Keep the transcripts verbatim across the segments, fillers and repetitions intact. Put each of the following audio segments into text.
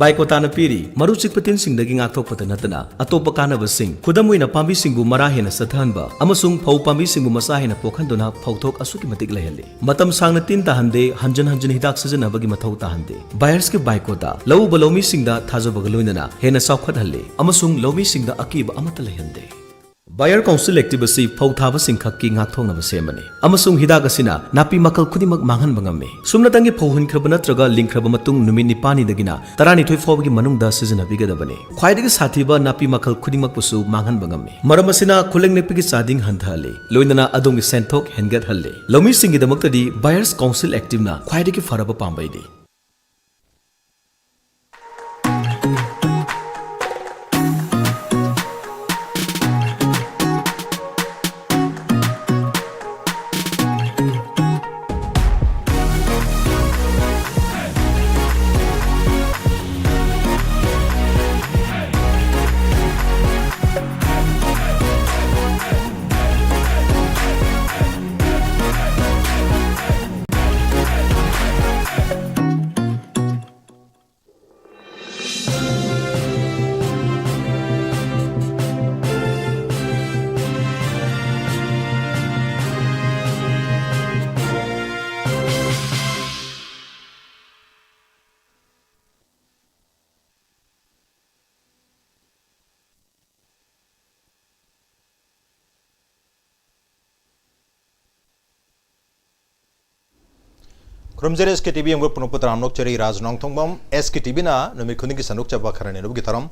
ꯕꯥꯏꯀꯣꯇꯥꯅ ꯄꯤꯔꯤ꯫ ꯃꯔꯨ ꯆꯤꯛꯄ ꯇꯤꯟꯁꯤꯡꯗꯒꯤ ꯉꯥꯛꯊꯣꯛꯄꯇ ꯅꯠꯇꯅ, ꯑꯇꯣꯞꯄ ꯀꯥꯟꯅꯕꯁꯤꯡ, ꯈꯨꯗꯝ ꯑꯣꯏꯅ ꯄꯥꯝꯕꯤꯁꯤꯡꯕꯨ ꯃꯔꯥ ꯍꯦꯟꯅ ꯆꯠꯊꯍꯟꯕ ꯑꯃꯁꯨꯡ ꯐꯧ ꯄꯥꯝꯕꯤꯁꯤꯡꯕꯨ ꯃꯆꯥ ꯍꯦꯟꯅ ꯄꯣꯛꯍꯟꯗꯨꯅ ꯐꯧꯊꯣꯛ ꯑꯁꯨꯛꯀꯤ ꯃꯇꯤꯛ ꯂꯩꯍꯜꯂꯤ꯫ ꯃꯇꯝ ꯁꯥꯡꯅ ꯇꯤꯟ ꯇꯥꯍꯟꯗꯦ, ꯍꯟꯖꯤꯟ ꯍꯟꯖꯤꯟ ꯍꯤꯗꯥꯛ ꯁꯤꯖꯤꯟꯅꯕꯒꯤ ꯃꯊꯧ ꯇꯥꯍꯟꯗꯦ꯫ ꯕꯥꯌꯔꯁꯀꯤ ꯕꯥꯏꯀꯣꯇꯥ ꯂꯧꯎꯕ ꯂꯧꯃꯤꯁꯤꯡꯗ ꯊꯥꯖꯕꯒ ꯂꯣꯏꯅꯅ ꯍꯦꯟꯅ ꯆꯥꯎꯈꯠꯍꯜꯂꯤ ꯑꯃꯁꯨꯡ ꯂꯧꯃꯤꯁꯤꯡꯗ ꯑꯀꯤꯕ ꯑꯃꯠꯇ ꯂꯩꯍꯟꯗꯦ꯫ ꯕꯥꯌꯔ ꯀꯥꯎꯟꯁꯤꯜ ꯑꯦꯛꯇꯤꯚ ꯑꯁꯤ ꯐꯧ ꯊꯥꯕꯁꯤꯡ ꯈꯛꯀꯤ ꯉꯥꯛꯊꯣꯛꯅꯕ ꯁꯦꯝꯕꯅꯤ, ꯑꯃꯁꯨꯡ ꯍꯤꯗꯥꯛ ꯑꯁꯤꯅ ꯅꯥꯄꯤ ꯃꯈꯜ ꯈꯨꯗꯤꯡꯃꯛ ꯃꯥꯡꯍꯟꯕ ꯉꯝꯃꯤ꯫ ꯁꯨꯞꯅꯇꯪꯒꯤ ꯐꯧ ꯍꯨꯟꯈ꯭ꯔꯕ ꯅꯠꯇ꯭ꯔꯒ ꯂꯤꯡꯈ꯭ꯔꯕ ꯃꯇꯨꯡ ꯅꯨꯃꯤꯠ ꯅꯤꯄꯥꯜꯅꯤꯗꯒꯤꯅ ꯇꯔꯥꯅꯤꯊꯣꯏ ꯐꯥꯎꯕꯒꯤ ꯃꯅꯨꯡꯗ ꯁꯤꯖꯤꯟꯅꯕꯤꯒꯗꯕꯅꯤ꯫ ꯈ꯭ꯋꯥꯏꯗꯒꯤ ꯁꯥꯊꯤꯕ ꯅꯥꯄꯤ ꯃꯈꯜ ꯈꯨꯗꯤꯡꯃꯛꯄꯨꯁꯨ ꯃꯥꯡꯍꯟꯕ ꯉꯝꯃꯤ꯫ ꯃꯔꯝ ꯑꯁꯤꯅ ꯈꯨꯂꯪ ꯅꯦꯛꯄꯒꯤ ꯆꯥꯗꯤꯡ ꯍꯟꯊꯍꯜꯂꯤ, ꯂꯣꯏꯅꯅ ꯑꯗꯣꯝꯒꯤ ꯁꯦꯟꯊꯣꯛ ꯍꯦꯟꯒꯠꯍꯜꯂꯤ꯫ ꯂꯧꯃꯤꯁꯤꯡꯒꯤꯗꯃꯛꯇꯗꯤ ꯕꯥꯌꯔꯁ ꯀꯥꯎꯟꯁꯤꯜ ꯑꯦꯛꯇꯤꯚꯅ ꯈ꯭ꯋꯥꯏꯗꯒꯤ ꯐꯔꯕ ꯄꯥꯝꯕꯩꯅꯤ꯫ ꯈꯨꯔꯨꯝꯖꯔꯤ ꯑꯦꯁ ꯀꯦ ꯇꯤ ꯚꯤ ꯌꯦꯡꯕ ꯄꯨꯝꯅꯃꯛꯄꯨ ꯇꯔꯥꯝꯅ ꯑꯣꯛꯆꯔꯤ꯫ ꯔꯥꯖ ꯅꯣꯡꯊꯣꯡꯕꯝ, ꯑꯦꯁ ꯀꯦ ꯇꯤ ꯚꯤꯅ ꯅꯨꯃꯤꯠ ꯈꯨꯗꯤꯡꯒꯤ ꯁꯟꯗꯣꯛꯆꯕ ꯈꯔ ꯅꯩꯅꯕꯒꯤ ꯊꯧꯔꯝ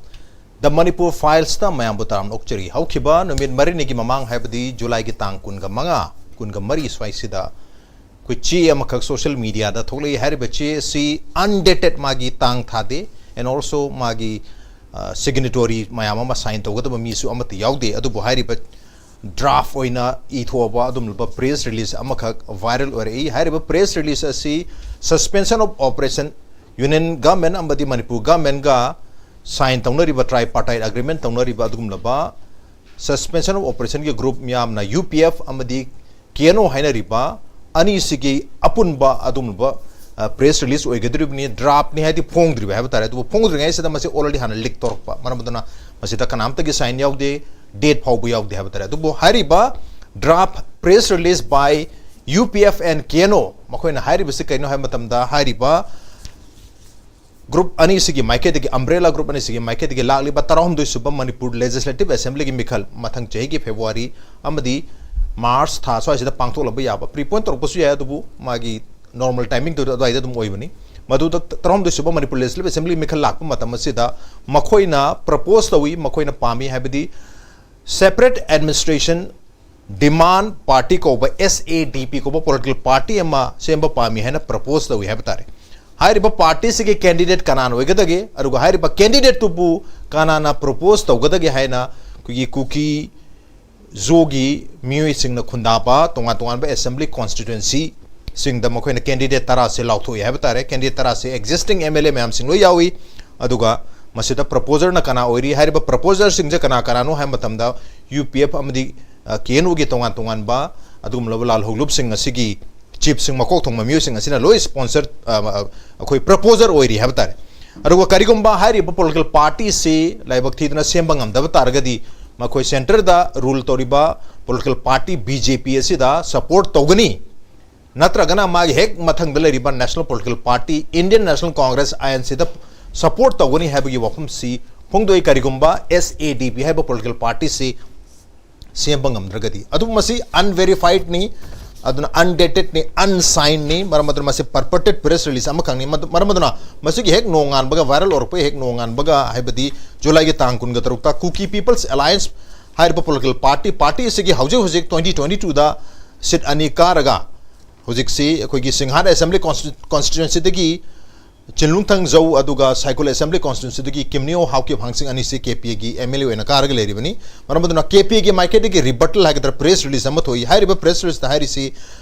The Manipur Filesꯇ ꯃꯌꯥꯝꯕꯨ ꯇꯔꯥꯝꯅ ꯑꯣꯛꯆꯔꯤ꯫ ꯍꯧꯈꯤꯕ ꯅꯨꯃꯤꯠ ꯃꯔꯤꯅꯤꯒꯤ ꯃꯃꯥꯡ, ꯍꯥꯏꯕꯗꯤ ꯖꯨꯂꯥꯏꯒꯤ ꯇꯥꯡ ꯀꯨꯟꯒ ꯃꯉꯥ, ꯀꯨꯟꯒ ꯃꯔꯤ ꯁ꯭ꯋꯥꯏꯁꯤꯗ ꯑꯩꯈꯣꯏ ꯆꯦ ꯑꯃꯈꯛ social mediaꯗ ꯊꯣꯛꯂꯛꯏ꯫ ꯍꯥꯏꯔꯤꯕ ꯆꯦ ꯑꯁꯤ undated, ꯃꯥꯒꯤ ꯇꯥꯡ ꯊꯥꯗꯦ, and also ꯃꯥꯒꯤ, ꯑ, signatory ꯃꯌꯥꯝ ꯑꯃ sign ꯇꯧꯒꯗꯕ ꯃꯤꯁꯨ ꯑꯃꯠꯇ ꯌꯥꯎꯗꯦ꯫ ꯑꯗꯨꯕꯨ ꯍꯥꯏꯔꯤꯕ draft ꯑꯣꯏꯅ ꯏꯊꯣꯛꯑꯕ ꯑꯗꯨꯒꯨꯝꯂꯕ press release ꯑꯃꯈꯛ viral ꯑꯣꯏꯔꯛꯏ꯫ ꯍꯥꯏꯔꯤꯕ press release ꯑꯁꯤ suspension of operation, Union Government ꯑꯃꯗꯤ ꯃꯅꯤꯄꯨꯔ Governmentꯒ sign ꯇꯧꯅꯔꯤꯕ, tripartite agreement ꯇꯧꯅꯔꯤꯕ ꯑꯗꯨꯒꯨꯝꯂꯕ suspension of operationꯒꯤ group ꯃꯤꯌꯥꯝꯅ, ꯌꯨ ꯄꯤ ꯑꯦꯐ ꯑꯃꯗꯤ ꯀꯦ ꯑꯦꯟ ꯑꯣ ꯍꯥꯏꯅꯔꯤꯕ ꯑꯅꯤꯁꯤꯒꯤ ꯑꯄꯨꯟꯕ ꯑꯗꯨꯒꯨꯝꯂꯕ, ꯄ꯭ꯔꯦꯁ ꯔꯤꯂꯤꯁ ꯑꯣꯏꯒꯗꯧꯔꯤꯕꯅꯤ, ꯗ꯭ꯔꯥꯐꯅꯤ ꯍꯥꯏꯗꯤ ꯐꯣꯡꯗ꯭ꯔꯤꯕ ꯍꯥꯏꯕ ꯇꯥꯔꯦ꯫ ꯑꯗꯨꯕꯨ ꯐꯣꯡꯗ꯭ꯔꯤꯉꯩꯁꯤꯗ ꯃꯁꯤ already ꯍꯥꯟꯅ ꯂꯤꯛ ꯇꯧꯔꯛꯄ ꯃꯔꯝ ꯑꯗꯨꯅ ꯃꯁꯤꯗ ꯀꯅꯥꯝꯇꯒꯤ ꯁꯥꯏꯟ ꯌꯥꯎꯗꯦ, ꯗꯦꯠ ꯐꯥꯎꯕ ꯌꯥꯎꯗꯦ ꯍꯥꯏꯕ ꯇꯥꯔꯦ꯫ ꯑꯗꯨꯕꯨ ꯍꯥꯏꯔꯤꯕ draft press release by U P F and K N O, ꯃꯈꯣꯏꯅ ꯍꯥꯏꯔꯤꯕꯁꯤ ꯀꯩꯅꯣ ꯍꯥꯏꯕ ꯃꯇꯝꯗ, ꯍꯥꯏꯔꯤꯕ ꯒ꯭ꯔꯨꯞ ꯑꯅꯤꯁꯤꯒꯤ ꯃꯥꯏꯀꯩꯗꯒꯤ, ꯑꯝꯕ꯭ꯔꯦꯂꯥ ꯒ꯭ꯔꯨꯞ ꯑꯅꯤꯁꯤꯒꯤ ꯃꯥꯏꯀꯩꯗꯒꯤ ꯂꯥꯛꯂꯤꯕ ꯇꯔꯥꯍꯨꯝꯗꯣꯏ ꯁꯨꯕ ꯃꯅꯤꯄꯨꯔ ꯂꯦꯖꯤꯁꯂꯦꯇꯤꯚ ꯑꯦꯁꯦꯝꯕ꯭ꯂꯤꯒꯤ ꯃꯤꯈꯜ ꯃꯊꯪ ꯆꯍꯤꯒꯤ ꯐꯦꯕ꯭ꯔꯨꯋꯥꯔꯤ ꯑꯃꯗꯤ ꯃꯥꯔꯆ ꯊꯥ ꯁ꯭ꯋꯥꯏꯁꯤꯗ ꯄꯥꯡꯊꯣꯛꯂꯕ ꯌꯥꯕ, ꯄ꯭ꯔꯤꯄꯣꯟ ꯇꯧꯔꯛꯄꯁꯨ ꯌꯥꯏ, ꯑꯗꯨꯕꯨ ꯃꯥꯒꯤ ꯅꯣꯔꯃꯦꯜ ꯇꯥꯏꯃꯤꯡꯗꯨ ꯑꯗꯨꯋꯥꯏꯗ ꯑꯗꯨꯝ ꯑꯣꯏꯕꯅꯤ꯫ ꯃꯗꯨꯗ ꯇꯔꯥꯍꯨꯝꯗꯣꯏ ꯁꯨꯕ ꯃꯅꯤꯄꯨꯔ ꯂꯦꯖꯤꯁꯂꯦꯇꯤꯚ ꯑꯦꯁꯦꯝꯕ꯭ꯂꯤ ꯃꯤꯈꯜ ꯂꯥꯛꯄ ꯃꯇꯝ ꯑꯁꯤꯗ ꯃꯈꯣꯏꯅ ꯄ꯭ꯔꯄꯣꯁ ꯇꯧꯏ, ꯃꯈꯣꯏꯅ ꯄꯥꯝꯃꯤ ꯍꯥꯏꯕꯗꯤ separate administration demand party ꯀꯧꯕ, S A D P ꯀꯧꯕ ꯄꯣꯂꯤꯇꯤꯀꯦꯜ ꯄꯥꯔꯇꯤ ꯑꯃ ꯁꯦꯝꯕ ꯄꯥꯝꯃꯤ ꯍꯥꯏꯅ ꯄ꯭ꯔꯄꯣꯁ ꯇꯧꯏ ꯍꯥꯏꯕ ꯇꯥꯔꯦ꯫ ꯍꯥꯏꯔꯤꯕ ꯄꯥꯔꯇꯤꯁꯤꯒꯤ ꯀꯦꯟꯗꯤꯗꯦꯠ ꯀꯅꯥꯅ ꯑꯣꯏꯒꯗꯒꯦ, ꯑꯗꯨꯒ ꯍꯥꯏꯔꯤꯕ ꯀꯦꯟꯗꯤꯗꯦꯠꯇꯨꯕꯨ ꯀꯅꯥꯅ ꯄ꯭ꯔꯄꯣꯁ ꯇꯧꯒꯗꯒꯦ ꯍꯥꯏꯅ ꯑꯩꯈꯣꯏꯒꯤ ꯀꯨꯀꯤ ꯖꯣꯒꯤ ꯃꯤꯑꯣꯏꯁꯤꯡꯅ ꯈꯨꯟꯗꯥꯕ ꯇꯣꯉꯥꯟ ꯇꯣꯉꯥꯟꯕ ꯑꯦꯁꯦꯝꯕ꯭ꯂꯤ ꯀꯣꯟꯁꯇꯤꯇ꯭ꯋꯦꯟꯁꯤꯁꯤꯡꯗ ꯃꯈꯣꯏꯅ ꯀꯦꯟꯗꯤꯗꯦꯠ ꯇꯔꯥꯁꯦ ꯂꯥꯎꯊꯣꯛꯏ ꯍꯥꯏꯕ ꯇꯥꯔꯦ꯫ ꯀꯦꯟꯗꯤꯗꯦꯠ ꯇꯔꯥꯁꯦ ꯑꯦꯛꯖꯤꯁꯇꯤꯡ M L A ꯃꯌꯥꯝꯁꯤꯡ ꯂꯣꯏ ꯌꯥꯎꯏ꯫ ꯑꯗꯨꯒ ꯃꯁꯤꯗ ꯄ꯭ꯔꯄꯣꯖꯔꯅ ꯀꯅꯥ ꯑꯣꯏꯔꯤ? ꯍꯥꯏꯔꯤꯕ ꯄ꯭ꯔꯄꯣꯖꯔꯁꯤꯡꯁꯦ ꯀꯅꯥ ꯀꯅꯥꯅꯣ ꯍꯥꯏꯕ ꯃꯇꯝꯗ, U P F ꯑꯃꯗꯤ, ꯑ, K N O ꯒꯤ ꯇꯣꯉꯥꯟ ꯇꯣꯉꯥꯟꯕ ꯑꯗꯨꯒꯨꯝꯂꯕ ꯂꯥꯜꯍꯧꯂꯨꯞꯁꯤꯡ ꯑꯁꯤꯒꯤ ꯆꯤꯞꯁꯤꯡ, ꯃꯀꯣꯛ ꯊꯣꯡꯕ ꯃꯤꯑꯣꯏꯁꯤꯡ ꯑꯁꯤꯅ ꯂꯣꯏ ꯁ꯭ꯄꯣꯟꯁꯔ, ꯑ, ꯑ, ꯑꯩꯈꯣꯏ ꯄ꯭ꯔꯄꯣꯖꯔ ꯑꯣꯏꯔꯤ ꯍꯥꯏꯕ ꯇꯥꯔꯦ꯫ ꯑꯗꯨꯒ ꯀꯔꯤꯒꯨꯝꯕ ꯍꯥꯏꯔꯤꯕ ꯄꯣꯂꯤꯇꯤꯀꯦꯜ ꯄꯥꯔꯇꯤꯁꯤ ꯂꯥꯏꯕꯛ ꯊꯤꯗꯅ ꯁꯦꯝꯕ ꯉꯝꯗꯕ ꯇꯥꯔꯒꯗꯤ, ꯃꯈꯣꯏ ꯁꯦꯟꯇꯔꯗ ꯔꯨꯜ ꯇꯧꯔꯤꯕ political party B J P ꯑꯁꯤꯗ ꯁꯄꯣꯔꯠ ꯇꯧꯒꯅꯤ, ꯅꯠꯇ꯭ꯔꯒꯅ ꯃꯥꯒꯤ ꯍꯦꯛ ꯃꯊꯪꯗ ꯂꯩꯔꯤꯕ national political party, Indian National Congress, I N C the support ꯇꯧꯒꯅꯤ ꯍꯥꯏꯕꯒꯤ ꯋꯥꯐꯝꯁꯤ ꯐꯣꯡꯗꯣꯛꯏ꯫ ꯀꯔꯤꯒꯨꯝꯕ S A D P ꯍꯥꯏꯕ ꯄꯣꯂꯤꯇꯤꯀꯦꯜ ꯄꯥꯔꯇꯤꯁꯤ ꯁꯦꯝꯕ ꯉꯝꯗ꯭ꯔꯒꯗꯤ꯫ ꯑꯗꯨꯕꯨ ꯃꯁꯤ ꯑꯟꯚꯦꯔꯤꯐꯥꯏꯗꯅꯤ, ꯑꯗꯨꯅ ꯑꯟꯗꯦꯇꯦꯗꯅꯤ, ꯑꯟꯁꯥꯏꯟꯅꯤ, ꯃꯔꯝ ꯑꯗꯨꯅ ꯃꯁꯤ ꯄꯔꯄꯔꯇꯦꯠ ꯄ꯭ꯔꯦꯁ ꯔꯤꯂꯤꯁ ꯑꯃꯈꯛꯅꯤ꯫ ꯃꯗꯨ-, ꯃꯔꯝ ꯑꯗꯨꯅ ꯃꯁꯤꯒꯤ ꯍꯦꯛ ꯅꯣꯡꯉꯥꯟꯕꯒ, ꯚꯥꯏꯔꯦꯜ ꯑꯣꯏꯔꯛꯄꯒꯤ ꯍꯦꯛ ꯅꯣꯡꯉꯥꯟꯕꯒ, ꯍꯥꯏꯕꯗꯤ ꯖꯨꯂꯥꯏꯒꯤ ꯇꯥꯡ ꯀꯨꯟꯒ ꯇꯔꯨꯛꯇ Kuki People's Alliance ꯍꯥꯏꯔꯤꯕ ꯄꯣꯂꯤꯇꯤꯀꯦꯜ ꯄꯥꯔꯇꯤ, ꯄꯥꯔꯇꯤ ꯑꯁꯤꯒꯤ ꯍꯧꯖꯤꯛ ꯍꯧꯖꯤꯛ twenty twenty two ꯗ ꯁꯤꯠ ꯑꯅꯤ ꯀꯥꯔꯒ ꯍꯧꯖꯤꯛꯁꯤ ꯑꯩꯈꯣꯏꯒꯤ ꯁꯤꯡꯍꯥꯠ ꯑꯦꯁꯦꯝꯕ꯭ꯂꯤ ꯀꯣꯟꯁꯇꯤ-, ꯀꯣꯟꯁꯇꯤꯇ꯭ꯋꯦꯟꯁꯤꯗꯒꯤ ꯆꯤꯟꯂꯨꯡꯊꯪ ꯖꯧ, ꯑꯗꯨꯒ ꯁꯥꯏꯀꯨꯜ ꯑꯦꯁꯦꯝꯕ꯭ꯂꯤ ꯀꯣꯟꯁꯇꯤꯇ꯭ꯋꯦꯟꯁꯤꯗꯒꯤ ꯀꯤꯝꯅꯤꯌꯣ ꯍꯥꯎꯀꯤꯞ ꯍꯥꯡꯆꯤꯡ ꯑꯅꯤꯁꯤ K P A ꯒꯤ M L A ꯑꯣꯏꯅ ꯀꯥꯔꯒ ꯂꯩꯔꯤꯕꯅꯤ꯫ ꯃꯔꯝ ꯑꯗꯨꯅ K P A ꯒꯤ ꯃꯥꯏꯀꯩꯗꯒꯤ ꯔꯤꯕꯇꯜ ꯍꯥꯏꯒꯗ꯭ꯔꯥ, ꯄ꯭ꯔꯦꯁ ꯔꯤꯂꯤꯁ ꯑꯃ ꯊꯣꯛꯏ꯫ ꯍꯥꯏꯔꯤꯕ ꯄ꯭ꯔꯦꯁ ꯔꯤꯂꯤꯁꯇ ꯍꯥꯏꯔꯤꯁꯤ,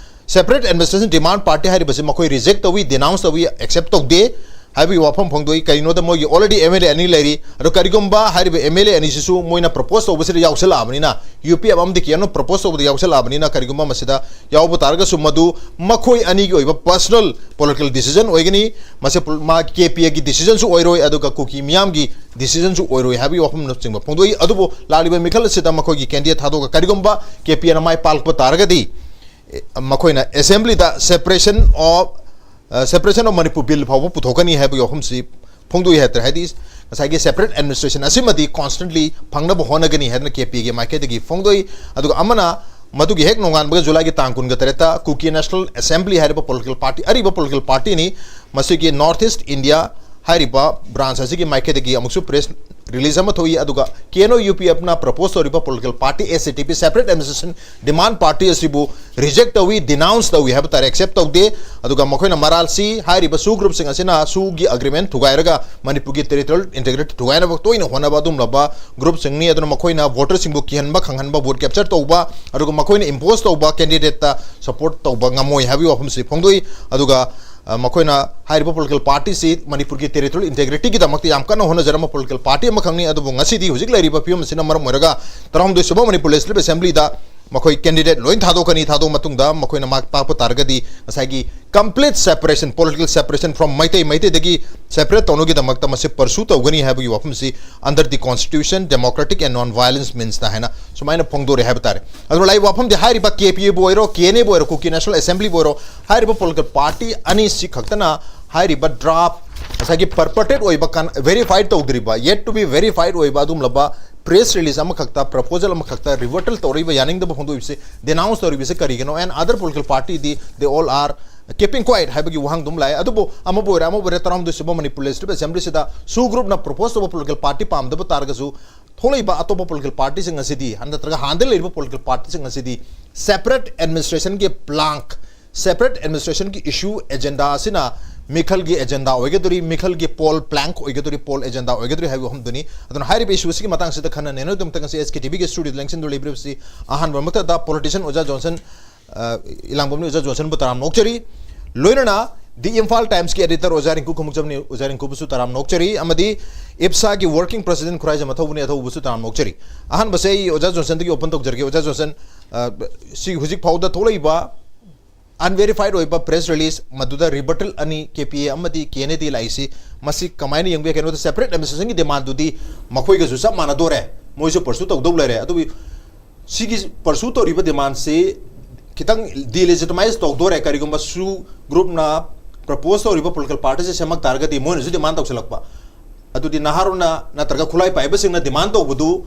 separate administration demand party ꯍꯥꯏꯔꯤꯕꯁꯤ ꯃꯈꯣꯏ ꯔꯤꯖꯦꯛ ꯇꯧꯏ, ꯗꯤꯅꯥꯎꯟꯁ ꯇꯧꯏ, ꯑꯦꯛꯁꯦꯞ ꯇꯧꯗꯦ꯫ ꯍꯥꯏꯕꯒꯤ ꯋꯥꯐꯝ ꯐꯣꯡꯗꯣꯛꯏ꯫ ꯀꯔꯤꯒꯤꯅꯣꯗ ꯃꯣꯏꯒꯤ already M L A ꯑꯅꯤ ꯂꯩꯔꯤ꯫ ꯑꯗꯣ ꯀꯔꯤꯒꯨꯝꯕ ꯍꯥꯏꯔꯤꯕ M L A ꯑꯅꯤꯁꯤꯁꯨ ꯃꯣꯏꯅ propose ꯇꯧꯕꯁꯤꯗ ꯌꯥꯎꯁꯜꯂꯛꯑꯕꯅꯤꯅ, UPF ꯑꯃꯗꯤ ꯀꯦ ꯑꯦꯟ ꯌꯨ propose ꯇꯧꯕꯗ ꯌꯥꯎꯁꯜꯂꯛꯑꯕꯅꯤꯅ, ꯀꯔꯤꯒꯨꯝꯕ ꯃꯁꯤꯗ ꯌꯥꯎꯕ ꯇꯥꯔꯒꯁꯨ ꯃꯗꯨ ꯃꯈꯣꯏ ꯑꯅꯤꯒꯤ ꯑꯣꯏꯕ personal political decision ꯑꯣꯏꯒꯅꯤ꯫ ꯃꯁꯤ ꯄꯨ-, ꯃꯥ ꯀꯦ ꯄꯤ ꯑꯦꯒꯤ decisionꯁꯨ ꯑꯣꯏꯔꯣꯏ, ꯑꯗꯨꯒ ꯀꯨꯀꯤ ꯃꯤꯌꯥꯝꯒꯤ decisionꯁꯨ ꯑꯣꯏꯔꯣꯏ ꯍꯥꯏꯕꯒꯤ ꯋꯥꯐꯝꯅꯆꯤꯡꯕ ꯐꯣꯡꯗꯣꯛꯏ꯫ ꯑꯗꯨꯕꯨ ꯂꯥꯛꯂꯤꯕ ꯃꯤꯈꯜ ꯑꯁꯤꯗ ꯃꯈꯣꯏꯒꯤ candidate ꯊꯥꯗꯣꯛꯑꯒ ꯀꯔꯤꯒꯨꯝꯕ ꯀꯦ ꯄꯤ ꯑꯦꯅ ꯃꯥꯏ ꯄꯥꯛꯂꯛꯄ ꯇꯥꯔꯒꯗꯤ, ꯑꯦ, ꯃꯈꯣꯏꯅ assemblyꯗ separation of, ꯑ, separation of Manipur bill ꯐꯥꯎꯕ ꯄꯨꯊꯣꯛꯀꯅꯤ ꯍꯥꯏꯕꯒꯤ ꯋꯥꯐꯝꯁꯤ ꯐꯣꯡꯗꯣꯛꯏ ꯍꯥꯏꯇꯥꯔꯦ꯫ ꯍꯥꯏꯗꯤ ꯉꯁꯥꯏꯒꯤ separate administration ꯑꯁꯤꯃꯗꯤ constantly ꯐꯪꯅꯕ ꯍꯣꯠꯅꯒꯅꯤ ꯍꯥꯏꯗꯅ ꯀꯦ ꯄꯤ ꯑꯦꯒꯤ ꯃꯥꯏꯀꯩꯗꯒꯤ ꯐꯣꯡꯗꯣꯛꯏ꯫ ꯑꯗꯨꯒ ꯑꯃꯅ ꯃꯗꯨꯒꯤ ꯍꯦꯛ ꯅꯣꯡꯉꯥꯟꯕꯒ, ꯖꯨꯂꯥꯏꯒꯤ ꯇꯥꯡ ꯀꯨꯟꯒ ꯇꯔꯦꯠꯇ Kuki National Assembly ꯍꯥꯏꯔꯤꯕ political party, ꯑꯔꯤꯕ political partyꯅꯤ꯫ ꯃꯁꯤꯒꯤ North East India ꯍꯥꯏꯔꯤꯕ branch ꯑꯁꯤꯒꯤ ꯃꯥꯏꯀꯩꯗꯒꯤ ꯑꯃꯨꯛꯁꯨ press release ꯑꯃ ꯊꯣꯛꯏ꯫ ꯑꯗꯨꯒ ꯀꯦ ꯑꯦꯟ ꯌꯨ UPFꯅ propose ꯇꯧꯔꯤꯕ political party S A T P separate administration demand party ꯑꯁꯤꯕꯨ reject ꯇꯧꯏ, denounce ꯇꯧꯏ ꯍꯥꯏꯕ ꯇꯥꯔꯦ, accept ꯇꯧꯗꯦ꯫ ꯑꯗꯨꯒ ꯃꯈꯣꯏꯅ ꯃꯔꯥꯜꯁꯤ ꯍꯥꯏꯔꯤꯕ SoO groupꯁꯤꯡ ꯑꯁꯤꯅ SoOꯒꯤ agreement ꯊꯨꯒꯥꯏꯔꯒ ꯃꯅꯤꯄꯨꯔꯒꯤ territorial integrity ꯊꯨꯒꯥꯏꯅꯕ ꯇꯣꯏꯅ ꯍꯣꯠꯅꯕ ꯑꯗꯨꯒꯨꯝꯂꯕ groupꯁꯤꯡꯅꯤ꯫ ꯑꯗꯨꯅ ꯃꯈꯣꯏꯅ voterꯁꯤꯡꯕꯨ ꯀꯤꯍꯟꯕ, ꯈꯪꯍꯟꯕ, vote capture ꯇꯧꯕ, ꯑꯗꯨꯒ ꯃꯈꯣꯏꯅ impose ꯇꯧꯕ candidateꯇ support ꯇꯧꯕ ꯉꯝꯃꯣꯏ ꯍꯥꯏꯕꯒꯤ ꯋꯥꯐꯝꯁꯤ ꯐꯣꯡꯗꯣꯛꯏ꯫ ꯑꯗꯨꯒ, ꯑ, ꯃꯈꯣꯏꯅ ꯍꯥꯏꯔꯤꯕ political partyꯁꯤ ꯃꯅꯤꯄꯨꯔꯒꯤ territorial integrityꯒꯤꯗꯃꯛꯇ ꯌꯥꯝ ꯀꯟꯅ ꯍꯣꯠꯅꯖꯔꯝꯕ political party ꯑꯃꯈꯛꯅꯤ꯫ ꯑꯗꯨꯕꯨ ꯉꯁꯤꯗꯤ ꯍꯧꯖꯤꯛ ꯂꯩꯔꯤꯕ ꯐꯤꯕꯝ ꯑꯁꯤꯅ ꯃꯔꯝ ꯑꯣꯏꯔꯒ ꯇꯔꯥꯍꯨꯝꯗꯣꯏ ꯁꯨꯕ ꯃꯅꯤꯄꯨꯔ Legislative Assemblyꯗ ꯃꯈꯣꯏ candidate ꯂꯣꯏ ꯊꯥꯗꯣꯛꯀꯅꯤ꯫ ꯊꯥꯗꯣꯛꯑ ꯃꯇꯨꯡꯗ ꯃꯈꯣꯏꯅ ꯃꯥꯏ ꯄꯥꯛꯄ ꯇꯥꯔꯒꯗꯤ ꯉꯁꯥꯏꯒꯤ complete separation, political separation from Meitei, ꯃꯩꯇꯩꯗꯒꯤ separate ꯇꯧꯅꯕꯒꯤꯗꯃꯛꯇ ꯃꯁꯤ pursue ꯇꯧꯒꯅꯤ ꯍꯥꯏꯕꯒꯤ ꯋꯥꯐꯝꯁꯤ under the constitution, democratic and non-violence means ꯅ ꯍꯥꯏꯅ ꯁꯨꯃꯥꯏꯅ ꯐꯣꯡꯗꯣꯔꯛꯑꯦ ꯍꯥꯏꯕ ꯇꯥꯔꯦ꯫ ꯑꯗꯨꯅ ꯂꯥꯛꯏꯕ ꯋꯥꯐꯝꯗꯤ ꯍꯥꯏꯔꯤꯕ ꯀꯦ ꯄꯤ ꯑꯦꯕꯨ ꯑꯣꯏꯔꯣ, ꯀꯦ ꯑꯦꯟ ꯑꯦꯕꯨ ꯑꯣꯏꯔꯣ, Kuki National Assemblyꯕꯨ ꯑꯣꯏꯔꯣ, ꯍꯥꯏꯔꯤꯕ political party ꯑꯅꯤꯁꯤ ꯈꯛꯇꯅ ꯍꯥꯏꯔꯤꯕ draft ꯉꯁꯥꯏꯒꯤ perpetrate ꯑꯣꯏꯕ, ꯀꯟ-, verified ꯇꯧꯗ꯭ꯔꯤꯕ, yet to be verified ꯑꯣꯏꯕ ꯑꯗꯨꯒꯨꯝꯂꯕ press release ꯑꯃꯈꯛꯇ, proposal ꯑꯃꯈꯛꯇ rebuttal ꯇꯧꯔꯛꯏꯕ, ꯌꯥꯅꯤꯡꯗꯕ ꯐꯣꯡꯗꯣꯛꯏꯕꯁꯤ, denounce ꯇꯧꯔꯤꯕꯁꯤ ꯀꯔꯤꯒꯤꯅꯣ? And other political partyꯗꯤ they all are keeping quiet ꯍꯥꯏꯕꯒꯤ ꯋꯥꯍꯪꯗꯨꯝ ꯂꯥꯛꯑꯦ꯫ ꯑꯗꯨꯕꯨ ꯑꯃꯕꯨ ꯑꯣꯏꯔꯦ, ꯑꯃꯕꯨ ꯑꯣꯏꯔꯦ, ꯇꯔꯥꯍꯨꯝꯗꯣꯏ ꯁꯨꯕ ꯃꯅꯤꯄꯨꯔ Legislative Assemblyꯁꯤꯗ SoO groupꯅ propose ꯇꯧꯕ political party ꯄꯥꯝꯗꯕ ꯇꯥꯔꯒꯁꯨ, ꯊꯣꯛꯂꯛꯏꯕ ꯑꯇꯣꯞꯄ political partyꯁꯤꯡ ꯑꯁꯤꯗꯤ, ꯅꯠꯇ꯭ꯔꯒ ꯍꯥꯟꯅꯗꯒꯤ ꯂꯩꯔꯤꯕ political partyꯁꯤꯡ ꯑꯁꯤꯗꯤ separate administrationꯒꯤ plank, separate administrationꯒꯤ issue, agenda ꯑꯁꯤꯅ ꯃꯤꯈꯜꯒꯤ agenda ꯑꯣꯏꯒꯗꯧꯔꯤ, ꯃꯤꯈꯜꯒꯤ poll plank ꯑꯣꯏꯒꯗꯧꯔꯤ, poll agenda ꯑꯣꯏꯒꯗꯧꯔꯤ ꯍꯥꯏꯕ ꯋꯥꯐꯝꯗꯨꯅꯤ꯫ ꯑꯗꯨꯅ ꯍꯥꯏꯔꯤꯕ issue ꯑꯁꯤꯒꯤ ꯃꯇꯥꯡꯁꯤꯗ ꯈꯟꯅ ꯅꯩꯅꯕꯒꯤꯗꯃꯛꯇ ꯉꯁꯤ S K T Vꯒꯤ studioꯗ ꯂꯦꯡꯁꯤꯟꯗꯨꯅ ꯂꯩꯕꯤꯔꯤꯕꯁꯤ ꯑꯍꯥꯟꯕꯃꯛꯇꯗ politician ꯑꯣꯖꯥ ꯖꯣꯟꯁꯟ, ꯑ, ꯏꯂꯥꯡꯕꯝꯅꯤ꯫ ꯑꯣꯖꯥ ꯖꯣꯟꯁꯟꯕꯨ ꯇꯔꯥꯝꯅ ꯑꯣꯛꯆꯔꯤ꯫ ꯂꯣꯏꯅꯅ The Imphal Times ꯀꯤ editor ꯑꯣꯖꯥ ꯔꯤꯡꯀꯨ ꯈꯣꯡꯎꯞꯆꯝꯅꯤ꯫ ꯑꯣꯖꯥ ꯔꯤꯡꯀꯨꯕꯨꯁꯨ ꯇꯔꯥꯝꯅ ꯑꯣꯛꯆꯔꯤ꯫ ꯑꯃꯗꯤ ꯏꯞꯁꯥꯒꯤ working president ꯈꯨꯔꯥꯏꯖꯝ ꯑꯊꯧꯕꯅꯤ, ꯑꯊꯧꯕꯁꯨ ꯇꯔꯥꯝꯅ ꯑꯣꯛꯆꯔꯤ꯫ ꯑꯍꯥꯟꯕꯁꯦ ꯑꯩ ꯑꯣꯖꯥ ꯖꯣꯟꯁꯟꯗꯒꯤ open ꯇꯧꯖꯔꯒꯦ꯫ ꯑꯣꯖꯥ ꯖꯣꯟꯁꯟ, ꯑ, ꯁꯤ ꯍꯧꯖꯤꯛ ꯐꯥꯎꯗ ꯊꯣꯛꯂꯛꯏꯕ unverified ꯑꯣꯏꯕ press release ꯃꯗꯨꯗ rebuttal ꯑꯅꯤ, K P A ꯑꯃꯗꯤ K N A ꯗꯒꯤ ꯂꯥꯛꯏꯁꯤ, ꯃꯁꯤ ꯀꯃꯥꯏꯅ ꯌꯦꯡꯕ ꯌꯥꯏ? ꯀꯩꯅꯣꯗ separate administration ꯒꯤ demand ꯗꯨꯗꯤ ꯃꯈꯣꯏꯒꯁꯨ ꯆꯞ ꯃꯥꯟꯅꯗꯣꯔꯦ, ꯃꯣꯏꯁꯨ pursue ꯇꯧꯗꯧ ꯂꯩꯔꯦ꯫ ꯑꯗꯨꯕꯨ ꯁꯤꯒꯤ pursue ꯇꯧꯔꯤꯕ demand ꯁꯤ ꯈꯤꯇꯪ delegitimize ꯇꯧꯗꯣꯔꯦ꯫ ꯀꯔꯤꯒꯨꯝꯕ SoO group ꯅ propose ꯇꯧꯔꯤꯕ political party ꯁꯦ ꯁꯦꯝꯃꯛ ꯇꯥꯔꯒꯗꯤ, ꯃꯣꯏꯅꯁꯨ demand ꯇꯧꯁꯤꯜꯂꯛꯄ, ꯑꯗꯨꯗꯤ ꯅꯍꯥꯔꯣꯜꯅ ꯅꯠꯇ꯭ꯔꯒ ꯈꯨꯠꯂꯥꯏ ꯄꯥꯏꯕꯁꯤꯡꯅ demand ꯇꯧꯕꯗꯨ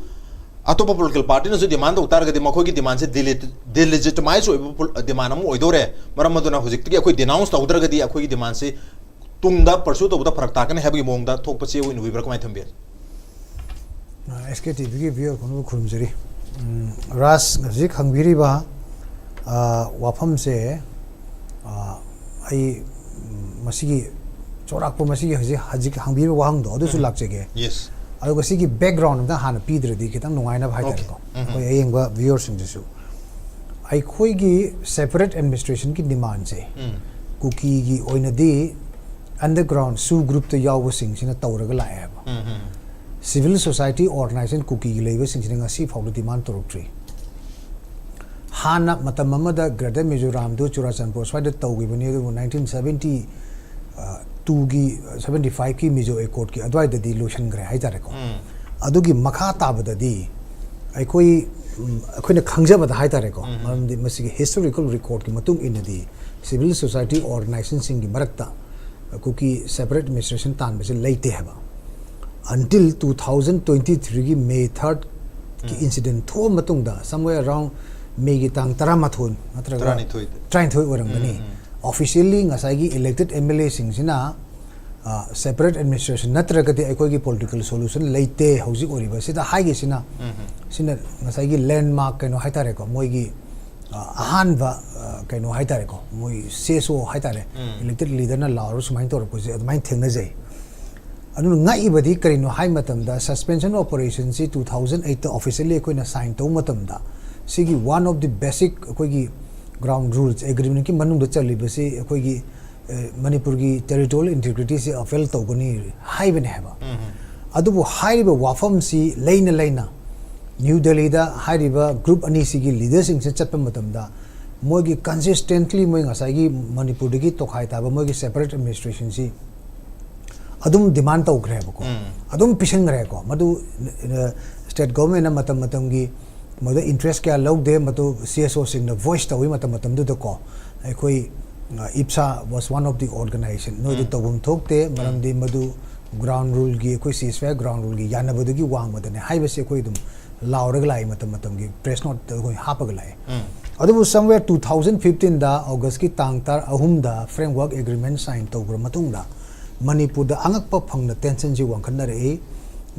ꯑꯇꯣꯞꯄ political party ꯅꯁꯨ demand ꯇꯧ ꯇꯥꯔꯒꯗꯤ, ꯃꯈꯣꯏꯒꯤ demand ꯁꯦ dele-, delegitimize ꯑꯣꯏꯕ pol-, demand ꯑꯃ ꯑꯣꯏꯗꯣꯔꯦ꯫ ꯃꯔꯝ ꯑꯗꯨꯅ ꯍꯧꯖꯤꯛꯇꯒꯤ ꯑꯩꯈꯣꯏ denounce ꯇꯧꯗ꯭ꯔꯒꯗꯤ ꯑꯩꯈꯣꯏꯒꯤ demand ꯁꯦ ꯇꯨꯡꯗ pursue ꯇꯧꯕꯗ ꯐꯔꯛ ꯇꯥꯔꯛꯀꯅꯤ ꯍꯥꯏꯕꯒꯤ ꯃꯑꯣꯡꯗ ꯊꯣꯛꯄꯁꯤ ꯎꯕꯤꯕ꯭ꯔꯥ, ꯀꯃꯥꯏꯅ ꯊꯝꯕꯤ? ꯑꯦꯁ ꯀꯦ ꯇꯤ ꯚꯤꯒꯤ viewer ꯈꯨꯗꯤꯡꯃꯛ ꯈꯨꯔꯨꯝꯖꯔꯤ꯫ ꯎꯝ, ꯔꯥꯖ ꯍꯧꯖꯤꯛ ꯍꯪꯕꯤꯔꯤꯕ, ꯑ, ꯋꯥꯐꯝꯁꯦ, ꯑ, ꯑꯩ, ꯎꯝ, ꯃꯁꯤꯒꯤ ꯆꯥꯎꯔꯥꯛꯄ ꯃꯁꯤꯒꯤ ꯍꯧꯖꯤꯛ, ꯍꯧꯖꯤꯛ ꯍꯪꯕꯤꯔꯤꯕ ꯋꯥꯍꯪꯗꯣ ꯑꯗꯨꯁꯨ ꯎꯝ꯫ ꯂꯥꯛꯆꯒꯦ꯫ Yes꯫ ꯑꯗꯨꯒ ꯁꯤꯒꯤ background ꯑꯝꯇ ꯍꯥꯟꯅ ꯄꯤꯗ꯭ꯔꯗꯤ ꯈꯤꯇꯪ ꯅꯨꯡꯉꯥꯏꯅꯕ ꯍꯥꯏꯇꯥꯔꯦꯀꯣ꯫ Okay꯫ ꯎꯝ꯫ ꯑꯩꯈꯣꯏ ꯑꯌꯦꯡꯕ viewer ꯁꯤꯡꯗꯨꯁꯨ꯫ ꯑꯩꯈꯣꯏꯒꯤ separate administration ꯒꯤ demand ꯁꯦ ꯎꯝ꯫ ꯀꯨꯀꯤꯒꯤ ꯑꯣꯏꯅꯗꯤ underground SoO group ꯇ ꯌꯥꯎꯕꯁꯤꯡꯁꯤꯅ ꯇꯧꯔꯒ ꯂꯥꯛꯑꯦꯕ꯫ ꯎꯝ, ꯎꯝ꯫ Civil society organization ꯀꯨꯀꯤꯒꯤ ꯂꯩꯕꯁꯤꯡꯁꯤꯅ ꯉꯁꯤ ꯐꯥꯎꯕ demand ꯇꯧꯔꯛꯇ꯭ꯔꯤ꯫ ꯍꯥꯟꯅ ꯃꯇꯝ ꯑꯃꯗ Greater Mizoram ꯗꯨ ꯆꯨꯔꯥꯆꯥꯟꯄꯨꯔ ꯁ꯭ꯋꯥꯏꯗ ꯇꯧꯈꯤꯕꯅꯤ, ꯑꯗꯨꯕꯨ nineteen seventy two ꯒꯤ, seventy five ꯀꯤ Mizo Accord ꯀꯤ ꯑꯗꯨꯋꯥꯏꯗꯗꯤ ꯂꯣꯏꯁꯤꯟꯈ꯭ꯔꯦ ꯍꯥꯏꯇꯥꯔꯦꯀꯣ꯫ ꯎꯝ꯫ ꯑꯗꯨꯒꯤ ꯃꯈꯥ ꯇꯥꯕꯗꯗꯤ ꯑꯩꯈꯣꯏ, ꯎꯝ, ꯑꯩꯈꯣꯏꯅ ꯈꯪꯖꯕꯗ ꯍꯥꯏꯇꯥꯔꯦꯀꯣ, ꯎꯝ꯫ ꯃꯔꯝꯗꯤ ꯃꯁꯤꯒꯤ historical record ꯀꯤ ꯃꯇꯨꯡ ꯏꯟꯅꯗꯤ civil society organization ꯁꯤꯡꯒꯤ ꯃꯔꯛꯇ ꯀꯨꯀꯤ separate administration ꯇꯥꯟꯕꯁꯦ ꯂꯩꯇꯦ ꯍꯥꯏꯕ꯫ Until two thousand twenty three ꯒꯤ May third ꯀꯤ ꯎꯝ꯫ Incident ꯊꯣꯛꯑ ꯃꯇꯨꯡꯗ, somewhere around May ꯒꯤ ꯇꯥꯡ ꯇꯔꯥꯃꯥꯊꯣꯏ ꯅꯠꯇ꯭ꯔꯒ ꯇꯔꯥꯅꯤꯊꯣꯏꯗ꯫ ꯇꯔꯥꯅꯤꯊꯣꯏ ꯑꯣꯏꯔꯝꯒꯅꯤ꯫ ꯎꯝ, ꯎꯝ꯫ Officially ꯉꯁꯥꯏꯒꯤ elected M L A ꯁꯤꯡꯁꯤꯅ, ꯑ, separate administration ꯅꯠꯇ꯭ꯔꯒꯗꯤ ꯑꯩꯈꯣꯏꯒꯤ political solution ꯂꯩꯇꯦ ꯍꯧꯖꯤꯛ ꯑꯣꯏꯔꯤꯕꯁꯤꯗ ꯍꯥꯏꯒꯦꯁꯤꯅ, ꯎꯝ, ꯎꯝ꯫ ꯁꯤꯅ ꯉꯁꯥꯏꯒꯤ landmark ꯀꯩꯅꯣ ꯍꯥꯏꯇꯥꯔꯦꯀꯣ, ꯃꯣꯏꯒꯤ, ꯑ, ꯑꯍꯥꯟꯕ, ꯑ, ꯀꯩꯅꯣ ꯍꯥꯏꯇꯥꯔꯦꯀꯣ, ꯃꯣꯏ C S O ꯍꯥꯏꯇꯥꯔꯦ, ꯎꯝ꯫ Elected leader ꯅ ꯂꯥꯎꯔꯒ ꯁꯨꯃꯥꯏꯅ ꯇꯧꯔꯛꯄꯁꯦ ꯑꯗꯨꯃꯥꯏꯅ ꯊꯦꯡꯅꯖꯩ꯫ ꯑꯗꯨꯅ ꯉꯛꯏꯕꯗꯤ ꯀꯔꯤꯅꯣ ꯍꯥꯏ ꯃꯇꯝꯗ, suspension operation ꯁꯤ two thousand eight ꯇ officially ꯑꯩꯈꯣꯏꯅ sign ꯇꯧꯕ ꯃꯇꯝꯗ, ꯁꯤꯒꯤ one of the basic ꯑꯩꯈꯣꯏꯒꯤ ground rules agreement ꯀꯤ ꯃꯅꯨꯡꯗ ꯆꯜꯂꯤꯕꯁꯤ ꯑꯩꯈꯣꯏꯒꯤ ꯃꯅꯤꯄꯨꯔꯒꯤ ꯇꯦꯔꯤꯇꯣꯔꯤꯌꯦꯜ ꯏꯟꯇꯤꯒ꯭ꯔꯤꯇꯤꯁꯤ ꯑꯚꯦꯜ ꯇꯧꯒꯅꯤ ꯍꯥꯏꯕꯅꯦ ꯍꯥꯏꯕ꯫ ꯑꯗꯨꯕꯨ ꯍꯥꯏꯔꯤꯕ ꯋꯥꯐꯝꯁꯤ ꯂꯩꯅ ꯂꯩꯅ ꯅ꯭ꯌꯨ ꯗꯦꯜꯂꯤꯗ ꯍꯥꯏꯔꯤꯕ ꯒ꯭ꯔꯨꯞ ꯑꯅꯤꯁꯤꯒꯤ ꯂꯤꯗꯔꯁꯤꯡꯁꯦ ꯆꯠꯄ ꯃꯇꯝꯗ ꯃꯣꯏꯒꯤ ꯀꯟꯁꯤꯁꯇꯦꯟꯠꯂꯤ ꯃꯣꯏ ꯉꯁꯥꯏꯒꯤ ꯃꯅꯤꯄꯨꯔꯗꯒꯤ ꯇꯣꯈꯥꯏ ꯇꯥꯕ ꯃꯣꯏꯒꯤ ꯁꯦꯄꯔꯦꯠ ꯑꯦꯗꯃꯤꯅꯤꯁꯇ꯭ꯔꯦꯁꯟꯁꯤ ꯑꯗꯨꯝ ꯗꯤꯃꯥꯟ ꯇꯧꯈ꯭ꯔꯦꯕꯀꯣ꯫ ꯑꯗꯨꯝ ꯄꯤꯁꯤꯟꯈ꯭ꯔꯦꯀꯣ꯫ ꯃꯗꯨ ꯁ꯭ꯇꯦꯠ ꯒꯣꯚꯔꯟꯃꯦꯟꯠꯅ ꯃꯇꯝ ꯃꯇꯝꯒꯤ ꯃꯗꯨꯗ ꯏꯟꯇꯔꯦꯁ ꯀꯌꯥ ꯂꯧꯗꯦ꯫ ꯃꯗꯨ ꯁꯤ ꯑꯦꯁ ꯑꯣꯁꯤꯡꯅ ꯚꯣꯏꯁ ꯇꯧꯏ ꯃꯇꯝ ꯃꯇꯝꯗꯨꯗꯀꯣ꯫ ꯑꯩꯈꯣꯏ ꯏꯞꯁꯥ was one of the organization, ꯅꯣꯏꯗ ꯇꯧꯐꯝ ꯊꯣꯛꯇꯦ, ꯃꯔꯝꯗꯤ ꯃꯗꯨ ꯒ꯭ꯔꯥꯎꯟ ꯔꯨꯜꯒꯤ, ꯑꯩꯈꯣꯏ ꯁꯤ ꯑꯦꯁ ꯐꯥꯏꯚ ꯒ꯭ꯔꯥꯎꯟ ꯔꯨꯜꯒꯤ ꯌꯥꯅꯕꯗꯒꯤ ꯋꯥꯡꯃꯗꯅꯦ ꯍꯥꯏꯕꯁꯤ ꯑꯩꯈꯣꯏ ꯑꯗꯨꯝ ꯂꯥꯎꯔꯒ ꯂꯥꯛꯏ ꯃꯇꯝ ꯃꯇꯝꯒꯤ ꯄ꯭ꯔꯦꯁ ꯅꯣꯠꯇ ꯑꯩꯈꯣꯏ ꯍꯥꯞꯄꯒ ꯂꯥꯛꯑꯦ꯫ ꯑꯗꯨꯕꯨ ꯁꯝꯋꯦꯌꯔ ꯇꯨ ꯊꯥꯎꯖꯟ ꯐꯤꯐꯇꯤꯟꯗ ꯑꯣꯒꯁꯀꯤ ꯇꯥꯡ ꯇꯔꯥ ꯑꯍꯨꯝꯗ ꯐ꯭ꯔꯦꯝꯋꯥꯔꯛ ꯑꯦꯒ꯭ꯔꯤꯃꯦꯟꯠ ꯁꯥꯏꯟ ꯇꯧꯈ꯭ꯔ ꯃꯇꯨꯡꯗ ꯃꯅꯤꯄꯨꯔꯗ ꯑꯉꯛꯄ ꯐꯪꯅ ꯇꯦꯟꯁꯟꯁꯤ ꯋꯥꯡꯈꯠꯅꯔꯛꯏ꯫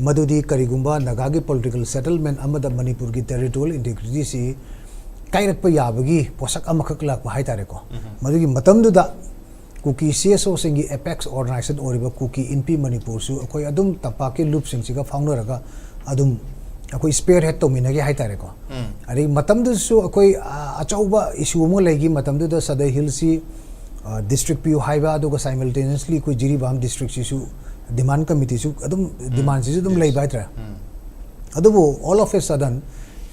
ꯃꯗꯨꯗꯤ ꯀꯔꯤꯒꯨꯝꯕ ꯅꯥꯒꯥꯒꯤ ꯄꯣꯂꯤꯇꯤꯀꯦꯜ ꯁꯦꯇꯜꯃꯦꯟꯠ ꯑꯃꯗ ꯃꯅꯤꯄꯨꯔꯒꯤ ꯇꯦꯔꯤꯇꯣꯔꯤꯌꯦꯜ ꯏꯟꯇꯤꯒ꯭ꯔꯤꯇꯤꯁꯤ ꯀꯥꯏꯔꯛꯄ ꯌꯥꯕꯒꯤ ꯄꯣꯠꯁꯛ ꯑꯃꯈꯛ ꯂꯥꯛꯄ ꯍꯥꯏꯇꯥꯔꯦꯀꯣ꯫ ꯃꯗꯨꯒꯤ ꯃꯇꯝꯗꯨꯗ ꯀꯨꯀꯤ ꯁꯤ ꯑꯦꯁ ꯑꯣꯁꯤꯡꯒꯤ ꯑꯦꯄꯦꯛꯁ ꯑꯣꯔꯒꯅꯥꯏꯖꯦꯁꯟ ꯑꯣꯏꯔꯤꯕ ꯀꯨꯀꯤ ꯏꯟꯄꯤ ꯃꯅꯤꯄꯨꯔꯁꯨ ꯑꯩꯈꯣꯏ ꯑꯗꯨꯝ ꯇꯝꯄꯥꯛꯀꯤ ꯂꯨꯞꯁꯤꯡꯁꯤꯒ ꯐꯥꯎꯅꯔꯒ ꯑꯗꯨꯝ ꯑꯩꯈꯣꯏ ꯁ꯭ꯄꯤꯌꯔ ꯍꯦꯗ ꯇꯧꯃꯤꯟꯅꯒꯦ ꯍꯥꯏꯇꯥꯔꯦꯀꯣ꯫ ꯑꯗꯒꯤ ꯃꯇꯝꯗꯨꯗꯁꯨ ꯑꯩꯈꯣꯏ, ꯑ, ꯑꯆꯧꯕ ꯏꯁꯨ ꯑꯃ ꯂꯩꯈꯤ ꯃꯇꯝꯗꯨꯗ, ꯁꯗꯔ ꯍꯤꯜꯁꯤ, ꯑ, ꯗꯤꯁꯇ꯭ꯔꯤꯛ ꯄꯤꯌꯨ ꯍꯥꯏꯕ, ꯑꯗꯨꯒ ꯁꯥꯏꯃꯜꯇꯦꯅꯤꯌꯁꯂꯤ ꯑꯩꯈꯣꯏ ꯖꯤꯔꯤꯕꯥꯝ ꯗꯤꯁꯇ꯭ꯔꯤꯛꯁꯤꯁꯨ ꯗꯤꯃꯥꯟ ꯀꯃꯤꯇꯤꯁꯨ ꯑꯗꯨꯝ ꯗꯤꯃꯥꯟꯁꯤꯁꯨ ꯑꯗꯨꯝ ꯂꯩꯕ ꯍꯥꯏꯇꯥꯔꯦ꯫ ꯑꯗꯨꯕꯨ all of a sudden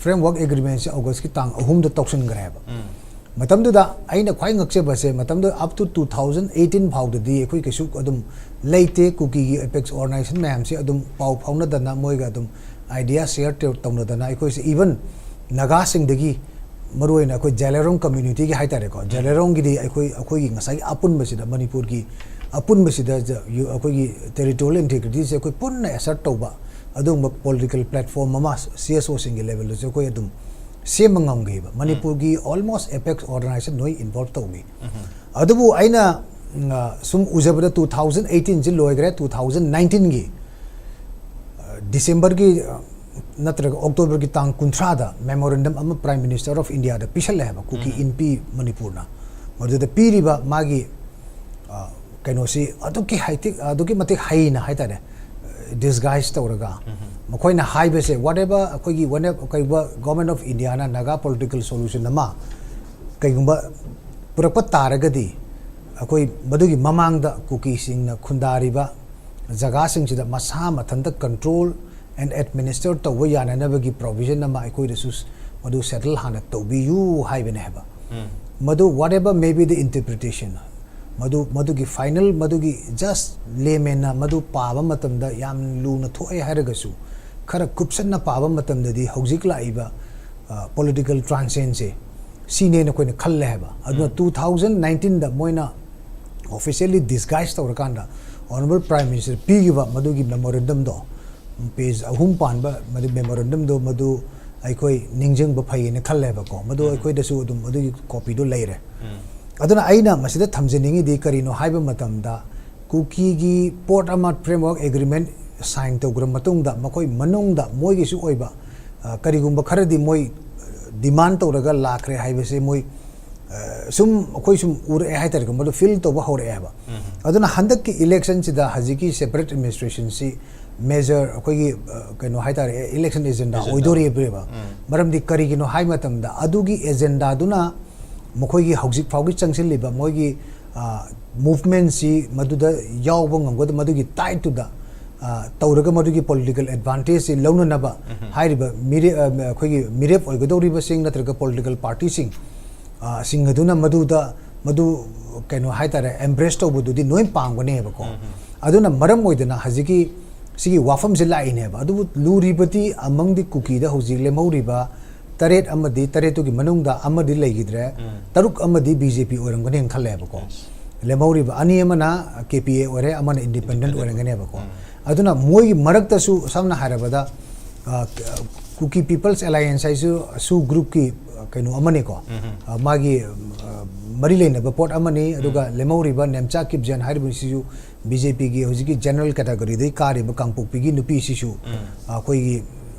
framework ꯑꯦꯒ꯭ꯔꯤꯃꯦꯟꯠꯁꯦ ꯑꯣꯒꯁꯀꯤ ꯇꯥꯡ ꯑꯍꯨꯝꯗ ꯇꯧꯁꯤꯟꯈ꯭ꯔꯦꯕ꯫ ꯃꯇꯝꯗꯨꯗ ꯑꯩꯅ ꯈ꯭ꯋꯥꯏ ꯉꯛꯆꯕꯁꯦ, ꯃꯇꯝꯗꯨꯗ up to two thousand eighteen ꯐꯥꯎꯗꯗꯤ ꯑꯩꯈꯣꯏ ꯀꯩꯁꯨ ꯑꯗꯨꯝ ꯂꯩꯇꯦ꯫ ꯀꯨꯀꯤꯒꯤ ꯑꯦꯄꯦꯛꯁ ꯑꯣꯔꯒꯅꯥꯏꯖꯦꯁꯟ ꯃꯌꯥꯝꯁꯦ ꯑꯗꯨꯝ ꯄꯥꯎ ꯐꯥꯎꯅꯗꯅ, ꯃꯣꯏꯒ ꯑꯗꯨꯝ ꯑꯥꯏꯗꯤꯌꯥ ꯁꯤꯌꯔ ꯇꯧ-, ꯇꯧꯅꯗꯅ, ꯑꯩꯈꯣꯏꯁꯦ ꯏꯚꯟ ꯅꯥꯒꯥꯁꯤꯡꯗꯒꯤ, ꯃꯔꯨꯑꯣꯏꯅ ꯑꯩꯈꯣꯏ ꯖꯦꯂꯦꯔꯣꯡ ꯀꯝꯃ꯭ꯌꯨꯅꯤꯇꯤꯒꯤ ꯍꯥꯏꯇꯥꯔꯦꯀꯣ, ꯖꯦꯂꯦꯔꯣꯡꯒꯤꯗꯤ ꯑꯩꯈꯣꯏ, ꯑꯩꯈꯣꯏꯒꯤ ꯉꯁꯥꯏꯒꯤ ꯑꯄꯨꯟꯕꯁꯤꯗ, ꯃꯅꯤꯄꯨꯔꯒꯤ ꯑꯄꯨꯟꯕꯁꯤꯗ ꯖ-, ꯌꯨ-, ꯑꯩꯈꯣꯏꯒꯤ ꯇꯦꯔꯤꯇꯣꯔꯤꯌꯦꯜ ꯏꯟꯇꯤꯒ꯭ꯔꯤꯇꯤꯁꯦ ꯑꯩꯈꯣꯏ ꯄꯨꯟꯅ ꯑꯦꯁꯔꯠ ꯇꯧꯕ ꯑꯗꯨꯒꯨꯝꯕ ꯄꯣꯂꯤꯇꯤꯀꯦꯜ ꯄ꯭ꯂꯦꯠꯐꯣꯔꯝ ꯑꯃ ꯁꯤ ꯑꯦꯁ ꯑꯣꯁꯤꯡꯒꯤ ꯂꯦꯚꯦꯜꯗꯁꯨ ꯑꯩꯈꯣꯏ ꯑꯗꯨꯝ ꯁꯦꯝꯕ ꯉꯝꯈꯤꯕ꯫ ꯃꯅꯤꯄꯨꯔꯒꯤ ꯑꯣꯜꯃꯣꯁ ꯑꯦꯄꯦꯛꯁ ꯑꯣꯔꯒꯅꯥꯏꯖꯦꯁꯟ ꯂꯣꯏ ꯏꯟꯚꯣꯜꯕ ꯇꯧꯏ꯫ ꯑꯗꯨꯕꯨ ꯑꯩꯅ, ꯎꯝ, ꯑ, ꯁꯨꯝ ꯎꯖꯕꯗ ꯇꯨ ꯊꯥꯎꯖꯟ ꯑꯩꯠꯇꯤꯟꯁꯤ ꯂꯣꯏꯈ꯭ꯔꯦ, ꯇꯨ ꯊꯥꯎꯖꯟ ꯅꯥꯏꯟꯇꯤꯟꯒꯤ, ꯑ, ꯗꯤꯁꯦꯝꯕꯔꯒꯤ, ꯑ, ꯅꯠꯇ꯭ꯔꯒ ꯑꯣꯛꯇꯣꯕꯔꯒꯤ ꯇꯥꯡ ꯀꯨꯟꯊ꯭ꯔꯥꯗ ꯃꯦꯃꯣꯔꯦꯟꯗꯝ ꯑꯃ ꯄ꯭ꯔꯥꯏꯝ ꯃꯤꯅꯤꯁꯇꯔ ꯑꯣꯐ ꯏꯟꯗꯤꯌꯥꯗ ꯄꯤꯁꯜꯂꯦ ꯍꯥꯏꯕ, ꯀꯨꯀꯤ ꯏꯟꯄꯤ ꯃꯅꯤꯄꯨꯔꯅ꯫ ꯃꯗꯨꯗ ꯄꯤꯔꯤꯕ ꯃꯥꯒꯤ, ꯑ, ꯀꯩꯅꯣꯁꯤ ꯑꯗꯨꯛꯀꯤ ꯍꯥꯏꯇꯤꯛ-, ꯑꯗꯨꯛꯀꯤ ꯃꯇꯤꯛ ꯍꯩꯅ ꯍꯥꯏꯇꯥꯔꯦ, ꯗꯤꯁꯒꯥꯏꯁ ꯇꯧꯔꯒ ꯃꯈꯣꯏꯅ ꯍꯥꯏꯕꯁꯦ, whatever ꯑꯩꯈꯣꯏꯒꯤ, whenever ꯀꯩꯒꯨꯝꯕ government of Indian Naga political solution ꯑꯃ ꯀꯩꯒꯨꯝꯕ ꯄꯨꯔꯛꯄ ꯇꯥꯔꯒꯗꯤ, ꯑꯩꯈꯣꯏ ꯃꯗꯨꯒꯤ ꯃꯃꯥꯡꯗ ꯀꯨꯀꯤꯁꯤꯡꯅ ꯈꯨꯟꯗꯥꯔꯤꯕ ꯖꯒꯥꯁꯤꯡꯁꯤꯗ ꯃꯁꯥ ꯃꯊꯟꯇ control and administer ꯇꯧꯕ ꯌꯥꯅꯅꯕꯒꯤ provision ꯑꯃ ꯑꯩꯈꯣꯏꯗꯁꯨ ꯃꯗꯨ settle ꯍꯥꯟꯅ ꯇꯧꯕꯤꯌꯨ ꯍꯥꯏꯕꯅꯦ ꯍꯥꯏꯕ꯫ ꯃꯗꯨ whatever may be the interpretation, ꯃꯗꯨ, ꯃꯗꯨꯒꯤ final, ꯃꯗꯨꯒꯤ just layman ꯅ ꯃꯗꯨ ꯄꯥꯕ ꯃꯇꯝꯗ ꯌꯥꯝ ꯂꯨꯅ ꯊꯣꯛꯑꯦ ꯍꯥꯏꯔꯒꯁꯨ, ꯈꯔ ꯀꯨꯞꯁꯟꯅ ꯄꯥꯕ ꯃꯇꯝꯗꯗꯤ ꯍꯧꯖꯤꯛ ꯂꯥꯛꯏꯕ, ꯑ, political transition ꯁꯦ ꯁꯤꯅꯦꯅ ꯑꯩꯈꯣꯏꯅ ꯈꯜꯂꯦ ꯍꯥꯏꯕ꯫ ꯑꯗꯨꯅ two thousand nineteen ꯗ ꯃꯣꯏꯅ officially disguise ꯇꯧꯔꯀꯥꯟꯗ Honourable Prime Minister ꯄꯤꯈꯤꯕ ꯃꯗꯨꯒꯤ memorandum ꯗꯣ, page ꯑꯍꯨꯝ ꯄꯥꯟꯕ ꯃꯗꯨ memorandum ꯗꯣ, ꯃꯗꯨ ꯑꯩꯈꯣꯏ ꯅꯤꯡꯁꯤꯡꯕ ꯐꯩꯌꯦꯅ ꯈꯜꯂꯦꯕꯀꯣ꯫ ꯃꯗꯨ ꯑꯩꯈꯣꯏꯗꯁꯨ ꯑꯗꯨꯝ ꯑꯗꯨꯒꯤ copy ꯗꯣ ꯂꯩꯔꯦ꯫ ꯑꯗꯨꯅ ꯑꯩꯅ ꯃꯁꯤꯗ ꯊꯝꯖꯅꯤꯡꯉꯤꯗꯤ ꯀꯔꯤꯅꯣ ꯍꯥꯏꯕ ꯃꯇꯝꯗ, ꯀꯨꯀꯤꯒꯤ ꯄꯣꯠ ꯑꯃ framework agreement sign ꯇꯧꯈ꯭ꯔ ꯃꯇꯨꯡꯗ ꯃꯈꯣꯏ ꯃꯅꯨꯡꯗ ꯃꯣꯏꯒꯤꯁꯨ ꯑꯣꯏꯕ, ꯑ, ꯀꯔꯤꯒꯨꯝꯕ ꯈꯔꯗꯤ ꯃꯣꯏ, ꯑ, demand ꯇꯧꯔꯒ ꯂꯥꯛꯈ꯭ꯔꯦ ꯍꯥꯏꯕꯁꯦ ꯃꯣꯏ, ꯑ, ꯁꯨꯝ ꯑꯩꯈꯣꯏ ꯁꯨꯝ ꯎꯔꯛꯑꯦ ꯍꯥꯏꯇꯥꯔꯦꯀꯣ, ꯃꯗꯨ feel ꯇꯧꯕ ꯍꯧꯔꯛꯑꯦ ꯍꯥꯏꯕ꯫ ꯑꯗꯨꯅ ꯍꯟꯗꯛꯀꯤ election ꯁꯤꯗ ꯍꯧꯖꯤꯛꯀꯤ separate administration ꯁꯤ major ꯑꯩꯈꯣꯏꯒꯤ, ꯑ, ꯀꯩꯅꯣ ꯍꯥꯏꯇꯥꯔꯦ, election agenda agenda ꯑꯣꯏꯗꯣꯔꯤꯕꯅꯦꯕ꯫ ꯃꯔꯝꯗꯤ ꯀꯔꯤꯒꯤꯅꯣ ꯍꯥꯏ ꯃꯇꯝꯗ ꯑꯗꯨꯒꯤ agenda ꯗꯨꯅ ꯃꯈꯣꯏꯒꯤ ꯍꯧꯖꯤꯛ ꯐꯥꯎꯒꯤ ꯆꯪꯁꯤꯜꯂꯤꯕ ꯃꯣꯏꯒꯤ, ꯑ, movement ꯁꯤ ꯃꯗꯨꯗ ꯌꯥꯎꯕ ꯉꯝꯒꯗꯕ, ꯃꯗꯨꯒꯤ tide ꯇꯨꯗ, ꯑ, ꯇꯧꯔꯒ ꯃꯗꯨꯒꯤ political advantage ꯁꯤ ꯂꯧꯅꯅꯕ ꯍꯥꯏꯔꯤꯕ ꯃꯤꯔꯦ-, ꯑ, ꯑꯩꯈꯣꯏꯒꯤ ꯃꯤꯔꯦꯞ ꯑꯣꯏꯒꯗꯧꯔꯤꯕꯁꯤꯡ ꯅꯠꯇ꯭ꯔꯒ political party ꯁꯤꯡ, ꯑ, ꯁꯤꯡ ꯑꯗꯨꯅ ꯃꯗꯨꯗ, ꯃꯗꯨ ꯀꯩꯅꯣ ꯍꯥꯏꯇꯥꯔꯦ, embrace ꯇꯧꯕꯗꯨꯗꯤ ꯂꯣꯏ ꯄꯥꯝꯒꯅꯦꯕꯀꯣ꯫ ꯑꯗꯨꯅ ꯃꯔꯝ ꯑꯣꯏꯗꯅ ꯍꯧꯖꯤꯛꯀꯤ ꯁꯤꯒꯤ ꯋꯥꯐꯝꯁꯦ ꯂꯥꯛꯏꯅꯦꯕ꯫ ꯑꯗꯨꯕꯨ ꯂꯨꯔꯤꯕꯗꯤ ꯑꯃꯪꯗꯤ ꯀꯨꯀꯤꯗ ꯍꯧꯖꯤꯛ ꯂꯦꯝꯍꯧꯔꯤꯕ ꯇꯔꯦꯠ ꯑꯃꯗꯤ, ꯇꯔꯦꯠꯇꯨꯒꯤ ꯃꯅꯨꯡꯗ ꯑꯃꯗꯤ ꯂꯩꯈꯤꯗ꯭ꯔꯦ, ꯇꯔꯨꯛ ꯑꯃꯗꯤ ꯕꯤ ꯖꯦ ꯄꯤ ꯑꯣꯏꯔꯝꯒꯅꯦꯅ ꯈꯜꯂꯦꯕꯀꯣ꯫ ꯂꯦꯝꯍꯧꯔꯤꯕ ꯑꯅꯤ ꯑꯃꯅ ꯀꯦ ꯄꯤ ꯑꯦ ꯑꯣꯏꯔꯦ, ꯑꯃꯅ independent ꯑꯣꯏꯔꯝꯒꯅꯦꯕꯀꯣ꯫ ꯑꯗꯨꯅ ꯃꯣꯏꯒꯤ ꯃꯔꯛꯇꯁꯨ ꯁꯝꯅ ꯍꯥꯏꯔꯕꯗ, ꯑ, ꯀꯨꯀꯤ People's Alliance ꯍꯥꯏꯁꯨ ꯁꯨ group ꯀꯤ, ꯑ, ꯀꯩꯅꯣ ꯑꯃꯅꯤꯀꯣ꯫ ꯑ, ꯃꯥꯒꯤ, ꯑ, ꯃꯔꯤ ꯂꯩꯅꯕ ꯄꯣꯠ ꯑꯃꯅꯤ꯫ ꯑꯗꯨꯒ ꯂꯦꯝꯍꯧꯔꯤꯕ ꯅꯦꯝꯆꯥ ꯀꯤꯞꯖꯦꯟ ꯍꯥꯏꯔꯤꯕꯁꯤꯁꯨ ꯕꯤ ꯖꯦ ꯄꯤꯒꯤ ꯍꯧꯖꯤꯛꯀꯤ general category ꯗꯒꯤ ꯀꯥꯔꯤꯕ ꯀꯥꯡꯄꯣꯛꯄꯤꯒꯤ ꯅꯨꯄꯤꯁꯤꯁꯨ, ꯑ, ꯑꯩꯈꯣꯏꯒꯤ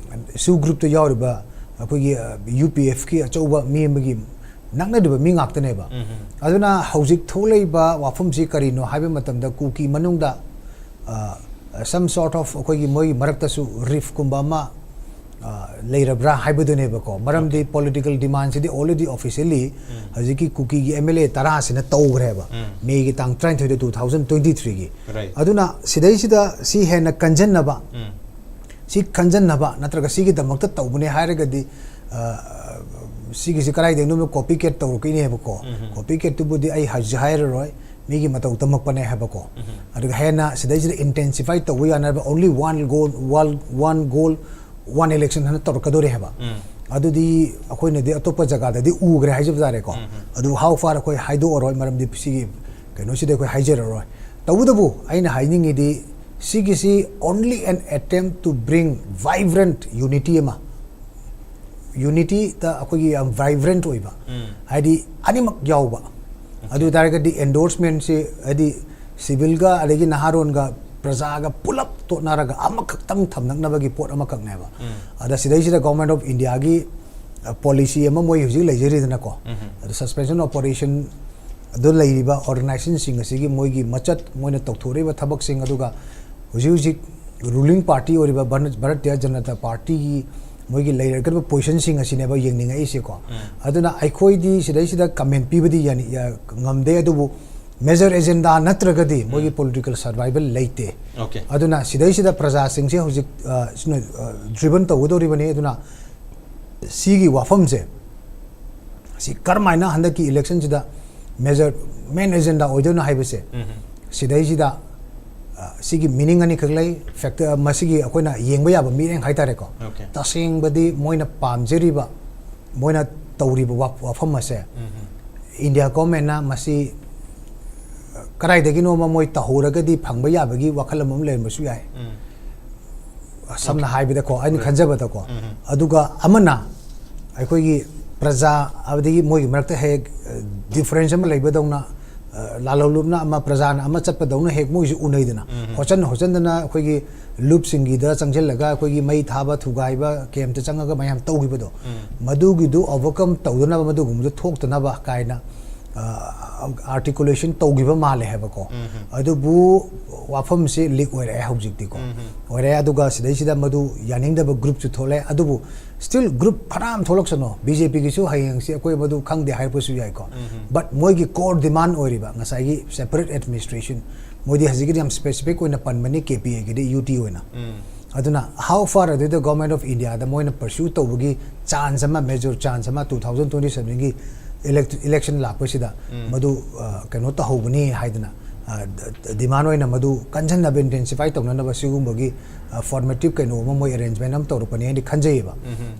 ꯁꯨ group ꯇ ꯌꯥꯎꯔꯤꯕ ꯑꯩꯈꯣꯏꯒꯤ, ꯑ, ꯌꯨ ꯄꯤ ꯑꯦꯐ ꯀꯤ ꯑꯆꯧꯕ ꯃꯤ ꯑꯃꯒꯤ ꯅꯛꯅꯔꯤꯕ ꯃꯤ ꯉꯥꯛꯇꯅꯦꯕ꯫ ꯑꯗꯨꯅ ꯍꯧꯖꯤꯛ ꯊꯣꯛꯂꯛꯏꯕ ꯋꯥꯐꯝꯁꯤ ꯀꯔꯤꯅꯣ ꯍꯥꯏꯕ ꯃꯇꯝꯗ ꯀꯨꯀꯤ ꯃꯅꯨꯡꯗ, ꯑ, some sort of ꯑꯩꯈꯣꯏꯒꯤ ꯃꯣꯏꯒꯤ ꯃꯔꯛꯇꯁꯨ rift ꯀꯨꯝꯕ ꯑꯃ, ꯂꯩꯔꯕ꯭ꯔꯥ ꯍꯥꯏꯕꯗꯨꯅꯦꯕꯀꯣ꯫ ꯃꯔꯝꯗꯤ ꯄꯣꯂꯤꯇꯤꯀꯦꯜ ꯗꯤꯃꯥꯟꯁꯤꯗꯤ already officially ꯍꯧꯖꯤꯛꯀꯤ ꯀꯨꯀꯤꯒꯤ ꯑꯦꯝ ꯑꯦꯜ ꯑꯦ ꯇꯔꯥꯁꯤꯅ ꯇꯧꯈ꯭ꯔꯦꯕ, ꯃꯦꯒꯤ ꯇꯥꯡ ꯇꯔꯥꯅꯤꯊꯣꯏꯗ, ꯇꯨ ꯊꯥꯎꯖꯟ ꯇ꯭ꯋꯦꯟꯇꯤ ꯊ꯭ꯔꯤꯒꯤ꯫ ꯑꯗꯨꯅ ꯁꯤꯗꯩꯁꯤꯗ ꯁꯤ ꯍꯦꯟꯅ ꯀꯟꯖꯟꯅꯕ, ꯁꯤ ꯀꯟꯖꯟꯅꯕ ꯅꯠꯇ꯭ꯔꯒ ꯁꯤꯒꯤꯗꯃꯛꯇ ꯇꯧꯕꯅꯦ ꯍꯥꯏꯔꯒꯗꯤ, ꯁꯤꯒꯤꯁꯤ ꯀꯗꯥꯏꯗꯒꯤꯅꯣ ꯀꯣꯄꯤ ꯀꯦꯠ ꯇꯧꯔꯛꯀꯅꯦꯕꯀꯣ꯫ ꯀꯣꯄꯤ ꯀꯦꯠꯇꯨꯕꯨꯗꯤ ꯑꯩ ꯍꯧꯖꯤꯛ ꯍꯥꯏꯔꯔꯣꯏ, ꯃꯤꯒꯤ ꯃꯇꯧ ꯇꯝꯃꯛꯄꯅꯦ ꯍꯥꯏꯕꯀꯣ꯫ ꯑꯗꯨꯒ ꯍꯦꯟꯅ ꯁꯤꯗꯩꯁꯤꯗ ꯏꯟꯇꯦꯟꯁꯤꯐꯥꯏ ꯇꯧꯕ ꯌꯥꯅꯕ, only one goal, one, one goal, one election ꯍꯥꯏꯅ ꯇꯧꯔꯛꯀꯗꯣꯔꯦ ꯍꯥꯏꯕ꯫ ꯑꯗꯨꯗꯤ ꯑꯩꯈꯣꯏꯅꯗꯤ ꯑꯇꯣꯞꯄ ꯖꯒꯥꯗꯗꯤ ꯎꯈ꯭ꯔꯦ ꯍꯥꯏꯖꯕ ꯇꯥꯔꯦꯀꯣ꯫ ꯑꯗꯨ how far ꯑꯩꯈꯣꯏ ꯍꯥꯏꯗꯣꯛꯑꯔꯣꯏ, ꯃꯔꯝꯗꯤ ꯁꯤꯒꯤ ꯀꯩꯅꯣꯁꯤꯗ ꯑꯩꯈꯣꯏ ꯍꯥꯏꯖꯔꯔꯣꯏ꯫ ꯇꯧꯕꯇꯕꯨ ꯑꯩꯅ ꯍꯥꯏꯅꯤꯡꯉꯤꯗꯤ, ꯁꯤꯒꯤꯁꯤ only an attempt to bring vibrant unity ꯑꯃ, ꯌꯨꯅꯤꯇꯤꯗ ꯑꯩꯈꯣꯏꯒꯤ ꯌꯥꯝ ꯚꯥꯏꯕ꯭ꯔꯦꯟꯠ ꯑꯣꯏꯕ, ꯍꯥꯏꯗꯤ ꯑꯅꯤꯃꯛ ꯌꯥꯎꯕ꯫ ꯑꯗꯨ ꯑꯣꯏ ꯇꯥꯔꯒꯗꯤ ꯑꯦꯟꯗꯣꯔꯁꯃꯦꯟꯁꯤ, ꯍꯥꯏꯗꯤ ꯁꯤꯚꯤꯜꯒ ꯑꯗꯒꯤ ꯅꯍꯥꯔꯣꯟꯒ ꯄ꯭ꯔꯖꯥꯒ ꯄꯨꯂꯞ ꯇꯣꯠꯅꯔꯒ ꯑꯃꯈꯛꯇꯪ ꯊꯝꯅꯛꯅꯕꯒꯤ ꯄꯣꯠ ꯑꯃꯈꯛꯅꯦꯕ꯫ ꯑꯗ ꯁꯤꯗꯩꯁꯤꯗ ꯒꯣꯔꯃꯦꯟ ꯑꯣꯐ ꯏꯟꯗꯤꯌꯥꯒꯤ ꯄꯣꯂꯤꯁꯤ ꯑꯃ ꯃꯣꯏ ꯍꯧꯖꯤꯛ ꯂꯩꯖꯔꯤꯗꯅꯀꯣ꯫ ꯑꯗ ꯁꯁꯄꯦꯟꯁꯟ ꯑꯣꯄꯔꯦꯁꯟ ꯑꯗꯨ ꯂꯩꯔꯤꯕ ꯑꯣꯔꯒꯅꯥꯏꯖꯦꯁꯟꯁꯤꯡ ꯑꯁꯤꯒꯤ ꯃꯣꯏꯒꯤ ꯃꯆꯠ, ꯃꯣꯏꯅ ꯇꯧꯊꯣꯔꯛꯏꯕ ꯊꯕꯛꯁꯤꯡ, ꯑꯗꯨꯒ ꯍꯧꯖꯤꯛ ꯍꯧꯖꯤꯛ ꯔꯨꯂꯤꯡ ꯄꯥꯔꯇꯤ ꯑꯣꯏꯔꯤꯕ ꯚꯥꯔꯠ-, ꯚꯥꯔꯇꯤꯌ ꯖꯅꯇꯥ ꯄꯥꯔꯇꯤꯒꯤ ꯃꯣꯏꯒꯤ ꯂꯩꯔꯛꯀꯗꯕ ꯄꯣꯖꯤꯁꯟꯁꯤꯡ ꯑꯁꯤꯅꯦꯕ ꯌꯦꯡꯅꯤꯡꯉꯛꯏꯁꯦꯀꯣ꯫ ꯑꯗꯨꯅ ꯑꯩꯈꯣꯏꯗꯤ ꯁꯤꯗꯩꯁꯤꯗ ꯀꯃꯦꯟ ꯄꯤꯕꯗꯤ ꯌꯥꯅꯤ-, ꯌꯥ-, ꯉꯝꯗꯦ, ꯑꯗꯨꯕꯨ ꯃꯦꯖꯔ ꯑꯦꯖꯦꯟꯗꯥ ꯅꯠꯇ꯭ꯔꯒꯗꯤ ꯃꯣꯏꯒꯤ ꯄꯣꯂꯤꯇꯤꯀꯦꯜ ꯁꯔꯚꯥꯏꯕꯜ ꯂꯩꯇꯦ꯫ ꯑꯣꯀꯦ꯫ ꯑꯗꯨꯅ ꯁꯤꯗꯩꯁꯤꯗ ꯄ꯭ꯔꯖꯥꯁꯤꯡꯁꯦ ꯍꯧꯖꯤꯛ, ꯑ, ꯁꯤꯅ, ꯑ, ꯗ꯭ꯔꯤꯕꯟ ꯇꯧꯒꯗꯧꯔꯤꯕꯅꯤ꯫ ꯑꯗꯨꯅ ꯁꯤꯒꯤ ꯋꯥꯐꯝꯁꯦ, ꯁꯤ ꯀꯔꯝꯍꯥꯏꯅ ꯍꯟꯗꯛꯀꯤ ꯏꯂꯦꯛꯁꯟꯁꯤꯗ ꯃꯦꯖꯔ, ꯃꯦꯟ ꯑꯦꯖꯦꯟꯗꯥ ꯑꯣꯏꯗꯣꯏꯅꯣ ꯍꯥꯏꯕꯁꯦ, ꯁꯤꯗꯩꯁꯤꯗ, ꯑ, ꯁꯤꯒꯤ ꯃꯤꯅꯤꯡ ꯑꯅꯤꯈꯛ ꯂꯩ꯫ ꯐꯦꯛꯇꯔ, ꯃꯁꯤꯒꯤ ꯑꯩꯈꯣꯏꯅ ꯌꯦꯡꯕ ꯌꯥꯕ ꯃꯤꯠꯌꯦꯡ ꯍꯥꯏꯇꯥꯔꯦꯀꯣ꯫ ꯑꯣꯀꯦ꯫ ꯇꯁꯦꯡꯕꯗꯤ ꯃꯣꯏꯅ ꯄꯥꯝꯖꯔꯤꯕ, ꯃꯣꯏꯅ ꯇꯧꯔꯤꯕ ꯋꯥ-, ꯋꯥꯐꯝ ꯑꯁꯦ ꯏꯟꯗꯤꯌꯥ ꯒꯣꯔꯃꯦꯟꯅ ꯃꯁꯤ, ꯑ, ꯀꯗꯥꯏꯗꯒꯤꯅꯣꯃ ꯃꯣꯏ ꯇꯧꯍꯧꯔꯒꯗꯤ ꯐꯪꯕ ꯌꯥꯕꯒꯤ ꯋꯥꯈꯜ ꯑꯃ ꯂꯩꯔꯝꯕꯁꯨ ꯌꯥꯏ꯫ ꯁꯝꯅ ꯍꯥꯏꯕꯗꯀꯣ, ꯑꯩꯅ ꯈꯟꯖꯕꯗꯀꯣ꯫ ꯑꯗꯨꯒ ꯑꯃꯅ ꯑꯩꯈꯣꯏꯒꯤ ꯄ꯭ꯔꯖꯥ, ꯑꯗꯒꯤ ꯃꯣꯏꯒꯤ ꯃꯔꯛꯇ ꯍꯦꯛ, ꯑ, ꯗꯤꯐꯔꯦꯟꯁ ꯑꯃ ꯂꯩꯕꯗꯧꯅ, ꯑ, ꯂꯥꯜꯍꯧꯂꯨꯞꯅ ꯑꯃ, ꯄ꯭ꯔꯖꯥꯅ ꯑꯃ ꯆꯠꯄꯗꯧꯅ ꯍꯦꯛ ꯃꯣꯏꯁꯨ ꯎꯅꯩꯗꯅ꯫ ꯍꯣꯠꯆꯟ ꯍꯣꯠꯆꯟꯗꯅ ꯑꯩꯈꯣꯏꯒꯤ ꯂꯨꯞꯁꯤꯡꯒꯤꯗ ꯆꯪꯁꯤꯜꯂꯒ ꯑꯩꯈꯣꯏꯒꯤ ꯃꯩ ꯊꯥꯕ ꯊꯨꯒꯥꯏꯕ, ꯀꯦꯝꯞꯇ ꯆꯪꯉꯒ ꯃꯌꯥꯝ ꯇꯧꯈꯤꯕꯗꯣ, ꯃꯗꯨꯒꯤꯗꯨ ꯑꯣꯚꯔꯀꯝ ꯇꯧꯗꯅꯕ, ꯃꯗꯨꯒꯨꯝꯕꯗꯨ ꯊꯣꯛꯇꯅꯕ ꯀꯥꯏꯅ, ꯑ, ꯑꯥꯔꯇꯤꯀꯨꯂꯦꯁꯟ ꯇꯧꯈꯤꯕ ꯃꯥꯜꯂꯦ ꯍꯥꯏꯕꯀꯣ꯫ ꯑꯗꯨꯕꯨ ꯋꯥꯐꯝꯁꯤ ꯂꯤꯛ ꯑꯣꯏꯔꯛꯑꯦ ꯍꯧꯖꯤꯛꯇꯤꯀꯣ꯫ ꯑꯣꯏꯔꯛꯑꯦ, ꯑꯗꯨꯒ ꯁꯤꯗꯩꯁꯤꯗ ꯃꯗꯨ ꯌꯥꯅꯤꯡꯗꯕ ꯒ꯭ꯔꯨꯞꯁꯨ ꯊꯣꯛꯂꯛꯑꯦ꯫ ꯑꯗꯨꯕꯨ ꯁ꯭ꯇꯤꯜ ꯒ꯭ꯔꯨꯞ ꯐꯅꯌꯥꯝ ꯊꯣꯛꯂꯛꯁꯅꯣ, ꯕꯤ ꯖꯦ ꯄꯤꯒꯤꯁꯨ ꯍꯌꯦꯡꯁꯤ ꯑꯩꯈꯣꯏ ꯃꯗꯨ ꯈꯪꯗꯦ ꯍꯥꯏꯔꯛꯄꯁꯨ ꯌꯥꯏꯀꯣ꯫ ꯕꯠ ꯃꯣꯏꯒꯤ ꯀꯣꯔ ꯗꯤꯃꯥꯟ ꯑꯣꯏꯔꯤꯕ ꯉꯁꯥꯏꯒꯤ ꯁꯦꯄꯔꯦꯠ ꯑꯦꯗꯃꯤꯅꯤꯁꯇ꯭ꯔꯦꯁꯟ, ꯃꯣꯏꯗꯤ ꯍꯧꯖꯤꯛꯀꯤꯗꯤ ꯌꯥꯝ ꯁ꯭ꯄꯦꯁꯤꯐꯤꯛ ꯑꯣꯏꯅ ꯄꯟꯕꯅꯤ ꯀꯦ ꯄꯤ ꯑꯦꯒꯤꯗꯤ, ꯌꯨ ꯇꯤ ꯑꯣꯏꯅ꯫ ꯑꯗꯨꯅ how far ꯑꯗꯨꯗ ꯒꯣꯔꯃꯦꯟ ꯑꯣꯐ ꯏꯟꯗꯤꯌꯥꯗ ꯃꯣꯏꯅ ꯄꯔꯁ꯭ꯌꯨ ꯇꯧꯕꯒꯤ ꯆꯥꯟꯁ ꯑꯃ, ꯃꯦꯖꯔ ꯆꯥꯟꯁ ꯑꯃ, ꯇꯨ ꯊꯥꯎꯖꯟ ꯇ꯭ꯋꯦꯟꯇꯤ ꯁꯕꯦꯟꯒꯤ ꯏꯂꯦꯛꯁꯟ ꯂꯥꯛꯄꯁꯤꯗ ꯃꯗꯨ, ꯑ, ꯀꯩꯅꯣ ꯇꯧꯍꯧꯕꯅꯤ ꯍꯥꯏꯗꯅ, ꯑ, ꯗ-, ꯗꯤꯃꯥꯟ ꯑꯣꯏꯅ ꯃꯗꯨ ꯀꯟꯖꯟꯅꯕ, ꯏꯟꯇꯦꯟꯁꯤꯐꯥꯏ ꯇꯧꯅꯅꯕ ꯁꯤꯒꯨꯝꯕꯒꯤ, ꯑ, ꯐꯣꯔꯃꯦꯇꯤꯞ ꯀꯩꯅꯣ ꯑꯃ ꯃꯣꯏ ꯑꯦꯔꯦꯟꯖꯃꯦꯟ ꯑꯃ ꯇꯧꯔꯛꯄꯅꯤ ꯍꯥꯏꯅ ꯈꯟꯖꯩꯌꯦꯕ꯫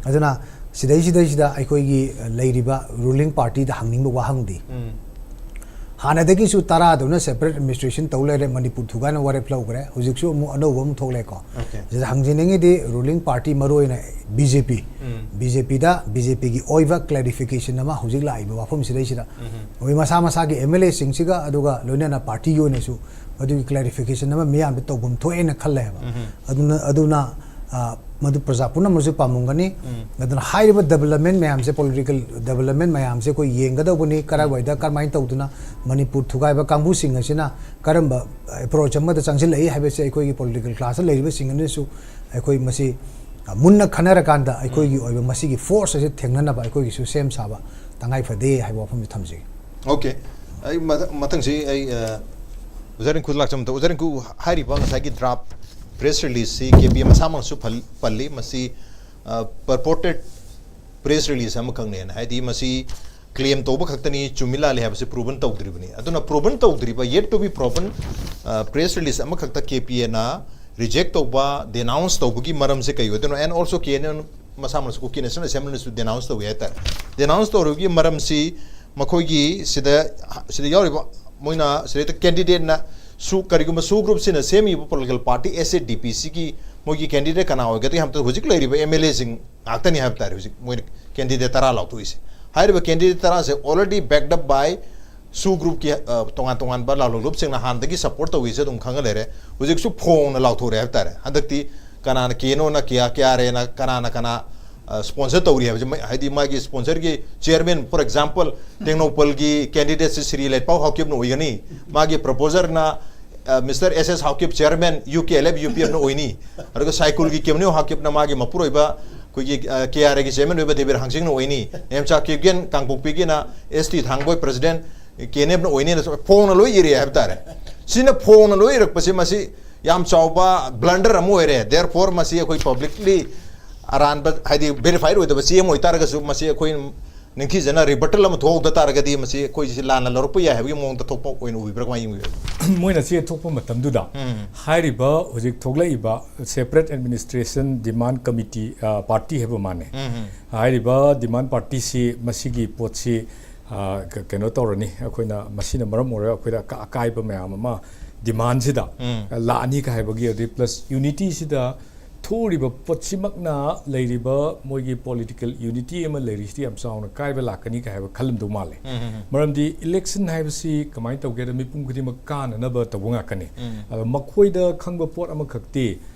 ꯑꯗꯨꯅ ꯁꯤꯗꯩꯁꯤꯗꯩꯁꯤꯗ ꯑꯩꯈꯣꯏꯒꯤ, ꯑ, ꯂꯩꯔꯤꯕ ꯔꯨꯂꯤꯡ ꯄꯥꯔꯇꯤꯗ ꯍꯪꯅꯤꯡꯕ ꯋꯥꯍꯪꯗꯤ, ꯍꯥꯟꯅꯗꯒꯤꯁꯨ ꯇꯔꯥꯗꯧꯅ ꯁꯦꯄꯔꯦꯠ ꯑꯦꯗꯃꯤꯅꯤꯁꯇ꯭ꯔꯦꯁꯟ ꯇꯧ ꯂꯩꯔꯦ, ꯃꯅꯤꯄꯨꯔ ꯊꯨꯒꯥꯏꯅ ꯋꯥꯔꯦꯞ ꯂꯧꯈ꯭ꯔꯦ, ꯍꯧꯖꯤꯛꯁꯨ ꯑꯃꯨꯛ ꯑꯅꯧꯕ ꯑꯃ ꯊꯣꯛꯂꯦꯀꯣ꯫ ꯁꯤꯗ ꯍꯪꯖꯅꯤꯡꯉꯤꯗꯤ ꯔꯨꯂꯤꯡ ꯄꯥꯔꯇꯤ, ꯃꯔꯨꯑꯣꯏꯅ ꯕꯤ ꯖꯦ ꯄꯤ, ꯕꯤ ꯖꯦ ꯄꯤꯗ, ꯕꯤ ꯖꯦ ꯄꯤꯒꯤ ꯑꯣꯏꯕ ꯀ꯭ꯂꯦꯔꯤꯐꯤꯀꯦꯁꯟ ꯑꯃ ꯍꯧꯖꯤꯛ ꯂꯥꯛꯏꯕ ꯋꯥꯐꯝꯁꯤꯗꯩꯁꯤꯗ ꯃꯣꯏ ꯃꯁꯥ ꯃꯁꯥꯒꯤ ꯑꯦꯝ ꯑꯦꯜ ꯑꯦꯁꯤꯡꯁꯤꯒ ꯑꯗꯨꯒ ꯂꯣꯏꯅꯅ ꯄꯥꯔꯇꯤꯒꯤ ꯑꯣꯏꯅꯁꯨ ꯃꯗꯨꯒꯤ ꯀ꯭ꯂꯦꯔꯤꯐꯤꯀꯦꯁꯟ ꯑꯃ ꯃꯤꯌꯥꯝꯗ ꯇꯧꯐꯝ ꯊꯣꯛꯑꯦꯅ ꯈꯜꯂꯦꯕ꯫ ꯑꯗꯨꯅ, ꯑꯗꯨꯅ, ꯑ, ꯃꯗꯨ ꯄ꯭ꯔꯖꯥ ꯄꯨꯝꯅꯃꯛꯁꯨ ꯄꯥꯝꯃꯝꯒꯅꯤ꯫ ꯑꯗꯨꯅ ꯍꯥꯏꯔꯤꯕ ꯗꯦꯕꯂꯞꯃꯦꯟ ꯃꯌꯥꯝꯁꯦ, ꯄꯣꯂꯤꯇꯤꯀꯦꯜ ꯗꯦꯕꯂꯞꯃꯦꯟ ꯃꯌꯥꯝꯁꯦ ꯑꯩꯈꯣꯏ ꯌꯦꯡꯒꯗꯧꯕꯅꯤ, ꯀꯔꯥꯏꯋꯥꯏꯗ ꯀꯔꯝꯍꯥꯏꯅ ꯇꯧꯗꯨꯅ ꯃꯅꯤꯄꯨꯔ ꯊꯨꯒꯥꯏꯕ ꯀꯥꯡꯕꯨꯁꯤꯡ ꯑꯁꯤꯅ ꯀꯔꯝꯕ ꯑꯦꯄ꯭ꯔꯣꯆ ꯑꯃꯗ ꯆꯪꯁꯤꯜꯂꯛꯏ ꯍꯥꯏꯕꯁꯦ ꯑꯩꯈꯣꯏꯒꯤ ꯄꯣꯂꯤꯇꯤꯀꯦꯜ ꯀ꯭ꯂꯥꯁꯇ ꯂꯩꯔꯤꯕꯁꯤꯡ ꯑꯗꯨꯅꯁꯨ ꯑꯩꯈꯣꯏ ꯃꯁꯤ, ꯑ, ꯃꯨꯟꯅ ꯈꯟꯅꯔꯀꯥꯟꯗ ꯑꯩꯈꯣꯏꯒꯤ ꯑꯣꯏꯕ ꯃꯁꯤꯒꯤ ꯐꯣꯔꯁ ꯑꯁꯤ ꯊꯦꯡꯅꯅꯕ ꯑꯩꯈꯣꯏꯒꯤꯁꯨ ꯁꯦꯝ ꯁꯥꯕ ꯇꯉꯥꯏ ꯐꯗꯦ ꯍꯥꯏꯕ ꯋꯥꯐꯝꯁꯤ ꯊꯝꯖꯒꯦ꯫ ꯑꯣꯀꯦ꯫ ꯑꯩ ꯃꯊ-, ꯃꯊꯪꯁꯤ ꯑꯩ, ꯑ, ꯑꯣꯖꯥ ꯔꯤꯡꯀꯨꯗ ꯂꯥꯛꯆꯕ ꯃꯇꯝ, ꯑꯣꯖꯥ ꯔꯤꯡꯀꯨ, ꯍꯥꯏꯔꯤꯕ ꯉꯁꯥꯏꯒꯤ ꯗ꯭ꯔꯥꯐ ꯄ꯭ꯔꯦꯁ ꯔꯤꯂꯤꯖꯁꯤ ꯀꯦ ꯄꯤ ꯑꯃꯁꯥꯃꯛꯁꯨ ꯐꯜ-, ꯄꯜꯂꯤ, ꯃꯁꯤ, ꯑ, ꯄꯔꯄꯣꯔꯇꯦꯠ ꯄ꯭ꯔꯦꯁ ꯔꯤꯂꯤꯖ ꯑꯃꯈꯛꯅꯦꯅ, ꯍꯥꯏꯗꯤ ꯃꯁꯤ ꯀ꯭ꯂꯦꯝ ꯇꯧꯕ ꯈꯛꯇꯅꯤ, ꯆꯨꯝꯃꯤ ꯂꯥꯜꯂꯤ ꯍꯥꯏꯕꯁꯤ ꯄ꯭ꯔꯨꯚꯟ ꯇꯧꯗ꯭ꯔꯤꯕꯅꯤ꯫ ꯑꯗꯨꯅ ꯄ꯭ꯔꯨꯚꯟ ꯇꯧꯗ꯭ꯔꯤꯕ, ꯌꯦꯠ ꯇꯨ ꯕꯤ ꯄ꯭ꯔꯨꯚꯟ, ꯑ, ꯄ꯭ꯔꯦꯁ ꯔꯤꯂꯤꯖ ꯑꯃꯈꯛꯇ ꯀꯦ ꯄꯤ ꯑꯦꯅ ꯔꯤꯖꯦꯛ ꯇꯧꯕ, ꯗꯦꯅꯥꯎꯟꯁ ꯇꯧꯕꯒꯤ ꯃꯔꯝꯁꯦ ꯀꯩ ꯑꯣꯏꯗꯣꯏꯅꯣ? N also K N L ꯃꯁꯥꯃꯛꯁꯨ ꯀꯨꯀꯤ ꯅꯦꯁꯅꯦꯜ ꯑꯦꯁꯦꯝꯕ꯭ꯂꯤꯅꯁꯨ ꯗꯦꯅꯥꯎꯟꯁ ꯇꯧꯏ ꯍꯥꯏꯇꯥꯔꯦ꯫ ꯗꯦꯅꯥꯎꯟꯁ ꯇꯧꯔꯤꯕꯒꯤ ꯃꯔꯝꯁꯤ ꯃꯈꯣꯏꯒꯤ ꯁꯤꯗ, ꯁꯤꯗ ꯌꯥꯎꯔꯤꯕ ꯃꯣꯏꯅ ꯁꯤꯗꯩꯗ ꯀꯦꯟꯗꯤꯗꯦꯠꯅ ꯁꯨ, ꯀꯔꯤꯒꯨꯝꯕ ꯁꯨ ꯒ꯭ꯔꯨꯞꯁꯤꯅ ꯁꯦꯝꯃꯤꯕ ꯄꯣꯂꯤꯇꯤꯀꯦꯜ ꯄꯥꯔꯇꯤ ꯑꯦꯁ ꯑꯦ ꯗꯤ ꯄꯤ ꯁꯤꯒꯤ ꯃꯣꯏꯒꯤ ꯀꯦꯟꯗꯤꯗꯦꯠ ꯀꯅꯥ ꯑꯣꯏꯒꯗꯒꯦ ꯍꯥꯏꯕ ꯃꯇꯝꯗ ꯍꯧꯖꯤꯛ ꯂꯩꯔꯤꯕ ꯑꯦꯝ ꯑꯦꯜ ꯑꯦꯁꯤꯡ ꯉꯥꯛꯇꯅꯤ ꯍꯥꯏꯕ ꯇꯥꯔꯦ꯫ ꯍꯧꯖꯤꯛ ꯃꯣꯏꯅ ꯀꯦꯟꯗꯤꯗꯦꯠ ꯇꯔꯥ ꯂꯥꯎꯊꯣꯛꯏꯁꯦ꯫ ꯍꯥꯏꯔꯤꯕ candidate ꯇꯔꯥꯁꯦ already backed up by ꯁꯨ ꯒ꯭ꯔꯨꯞꯀꯤ, ꯑ, ꯇꯣꯉꯥꯟ ꯇꯣꯉꯥꯟꯕ ꯂꯥꯂꯣꯡ ꯒ꯭ꯔꯨꯞꯁꯤꯡꯅ ꯍꯥꯟꯅꯗꯒꯤ ꯁꯞꯄꯣꯔꯠ ꯇꯧꯏꯁꯦ ꯑꯗꯨꯝ ꯈꯪꯉ ꯂꯩꯔꯦ꯫ ꯍꯧꯖꯤꯛꯁꯨ ꯐꯣꯡꯅ ꯂꯥꯎꯊꯣꯔꯛꯑꯦ ꯍꯥꯏꯕ ꯇꯥꯔꯦ꯫ ꯍꯟꯗꯛꯇꯤ ꯀꯅꯥꯅ ꯀꯦ ꯑꯦꯟ ꯑꯣꯅ ꯀꯌꯥ, ꯀꯌꯥ ꯔꯦꯅ ꯀꯅꯥꯅ ꯀꯅꯥ, ꯑ, ꯁ꯭ꯄꯣꯟꯁꯔ ꯇꯧꯔꯤ ꯍꯥꯏꯕꯁꯦ, ꯃ-, ꯍꯥꯏꯗꯤ ꯃꯥꯒꯤ ꯁ꯭ꯄꯣꯟꯁꯔꯒꯤ ꯆꯤꯌꯔꯃꯦꯟ, for example, ꯇꯦꯡꯅꯧꯄꯜꯒꯤ ꯀꯦꯟꯗꯤꯗꯦꯠꯁꯤ ꯁ꯭ꯔꯤ ꯂꯩꯄꯥꯎ ꯍꯥꯎꯀꯤꯞꯅ ꯑꯣꯏꯒꯅꯤ꯫ ꯃꯥꯒꯤ ꯄ꯭ꯔꯄꯣꯖꯔꯅ mister S S Haokip chairman U K L F U P ꯑꯦꯐꯅ ꯑꯣꯏꯅꯤ꯫ ꯑꯗꯨꯒ ꯁꯥꯏꯀꯨꯜꯒꯤ ꯀꯦꯝꯅ꯭ꯌꯨ ꯍꯥꯎꯀꯤꯞꯅ ꯃꯥꯒꯤ ꯃꯄꯨꯔꯣꯏꯕ ꯑꯩꯈꯣꯏꯒꯤ ꯀꯦ ꯑꯥꯔ ꯑꯦꯒꯤ ꯆꯤꯌꯔꯃꯦꯟ ꯑꯣꯏꯕ ꯗꯦꯕꯤꯔ ꯍꯥꯡꯆꯤꯡꯅ ꯑꯣꯏꯅꯤ꯫ ꯅꯦꯝꯆꯥ ꯀꯤꯞꯒꯦꯟ ꯀꯥꯡꯄꯣꯛꯄꯤꯒꯤꯅ ꯑꯦꯁ ꯇꯤ ꯊꯥꯡꯕꯣꯏ ꯄ꯭ꯔꯁꯤꯗꯦꯟ ꯀꯦ ꯑꯦꯟ ꯑꯦꯐꯅ ꯑꯣꯏꯅꯤꯅ ꯐꯣꯡꯅ ꯂꯣꯏ ꯏꯔꯛꯑꯦ ꯍꯥꯏꯕ ꯇꯥꯔꯦ꯫ ꯁꯤꯅ ꯐꯣꯡꯅ ꯂꯣꯏ ꯏꯔꯛꯄꯁꯤ ꯃꯁꯤ ꯌꯥꯝ ꯆꯥꯎꯕ ꯕ꯭ꯂꯟꯗꯔ ꯑꯃ ꯑꯣꯏꯔꯦ꯫ Therefore ꯃꯁꯤ ꯑꯩꯈꯣꯏ ꯄꯕ꯭ꯂꯤꯛꯂꯤ ꯑꯔꯥꯟꯕ ꯍꯥꯏꯗꯤ ꯚꯦꯔꯤꯐꯥꯏꯠ ꯑꯣꯏꯗꯕ ꯆꯦ ꯑꯃ ꯑꯣꯏꯇꯥꯔꯒꯁꯨ ꯃꯁꯤ ꯑꯩꯈꯣꯏ ꯅꯤꯡꯊꯤꯖꯅ ꯔꯤꯕꯇꯜ ꯑꯃ ꯊꯣꯛꯍꯧꯗ ꯇꯥꯔꯒꯗꯤ ꯃꯁꯤ ꯑꯩꯈꯣꯏꯁꯤ ꯂꯥꯟꯅ ꯂꯧꯔꯛꯄ ꯌꯥꯏ ꯍꯥꯏꯕꯒꯤ ꯃꯑꯣꯡꯗ ꯊꯣꯛꯄ ꯑꯣꯏꯅ ꯎꯕꯤꯕ꯭ꯔꯥ, ꯀꯃꯥꯏꯅ ꯌꯦꯡꯕꯤꯕ꯭ꯔꯥ? ꯃꯣꯏꯅ ꯆꯦ ꯊꯣꯛꯄ ꯃꯇꯝꯗꯨꯗ ꯎꯝ꯫ ꯍꯥꯏꯔꯤꯕ ꯍꯧꯖꯤꯛ ꯊꯣꯛꯂꯛꯏꯕ Separate Administration Demand Committee, ꯑ, Party ꯍꯥꯏꯕ ꯃꯥꯅꯦ꯫ ꯎꯝ꯫ ꯍꯥꯏꯔꯤꯕ ꯗꯤꯃꯥꯟ ꯄꯥꯔꯇꯤꯁꯤ ꯃꯁꯤꯒꯤ ꯄꯣꯠꯁꯤ, ꯑ, ꯀ-, ꯀꯩꯅꯣ ꯇꯧꯔꯅꯤ, ꯑꯩꯈꯣꯏꯅ ꯃꯁꯤꯅ ꯃꯔꯝ ꯑꯣꯏꯔꯒ ꯑꯩꯈꯣꯏꯗ ꯑꯀꯥ-, ꯑꯀꯥꯏꯕ ꯃꯌꯥꯝ ꯑꯃ ꯗꯤꯃꯥꯟꯁꯤꯗ ꯎꯝ꯫ ꯂꯥꯛꯑꯅꯤ ꯀ ꯍꯥꯏꯕꯒꯤ, ꯑꯗꯩ ꯄ꯭ꯂꯁ ꯌꯨꯅꯤꯇꯤꯁꯤꯗ ꯊꯣꯛꯂꯤꯕ ꯄꯣꯠꯁꯤꯃꯛꯅ ꯂꯩꯔꯤꯕ ꯃꯣꯏꯒꯤ ꯄꯣꯂꯤꯇꯤꯀꯦꯜ ꯌꯨꯅꯤꯇꯤ ꯑꯃ ꯂꯩꯔꯤꯁꯤꯗꯤ ꯌꯥꯝ ꯆꯥꯎꯅ ꯀꯥꯏꯕ ꯂꯥꯛꯀꯅꯤ ꯀ ꯍꯥꯏꯕ ꯈꯜꯂꯝꯗꯧ ꯃꯥꯜꯂꯦ꯫ ꯎꯝ, ꯎꯝ, ꯎꯝ꯫ ꯃꯔꯝꯗꯤ ꯏꯂꯦꯛꯁꯟ ꯍꯥꯏꯕꯁꯤ ꯀꯃꯥꯏꯅ ꯇꯧꯒꯦꯗ ꯃꯤꯄꯨꯝ ꯈꯨꯗꯤꯡꯃꯛ ꯀꯥꯟꯅꯅꯕ ꯇꯧꯕ ꯉꯥꯛꯀꯅꯤ꯫ ꯎꯝ꯫ ꯑꯗꯣ ꯃꯈꯣꯏꯗ ꯈꯪꯕ ꯄꯣꯠ ꯑꯃꯈꯛꯇꯤ,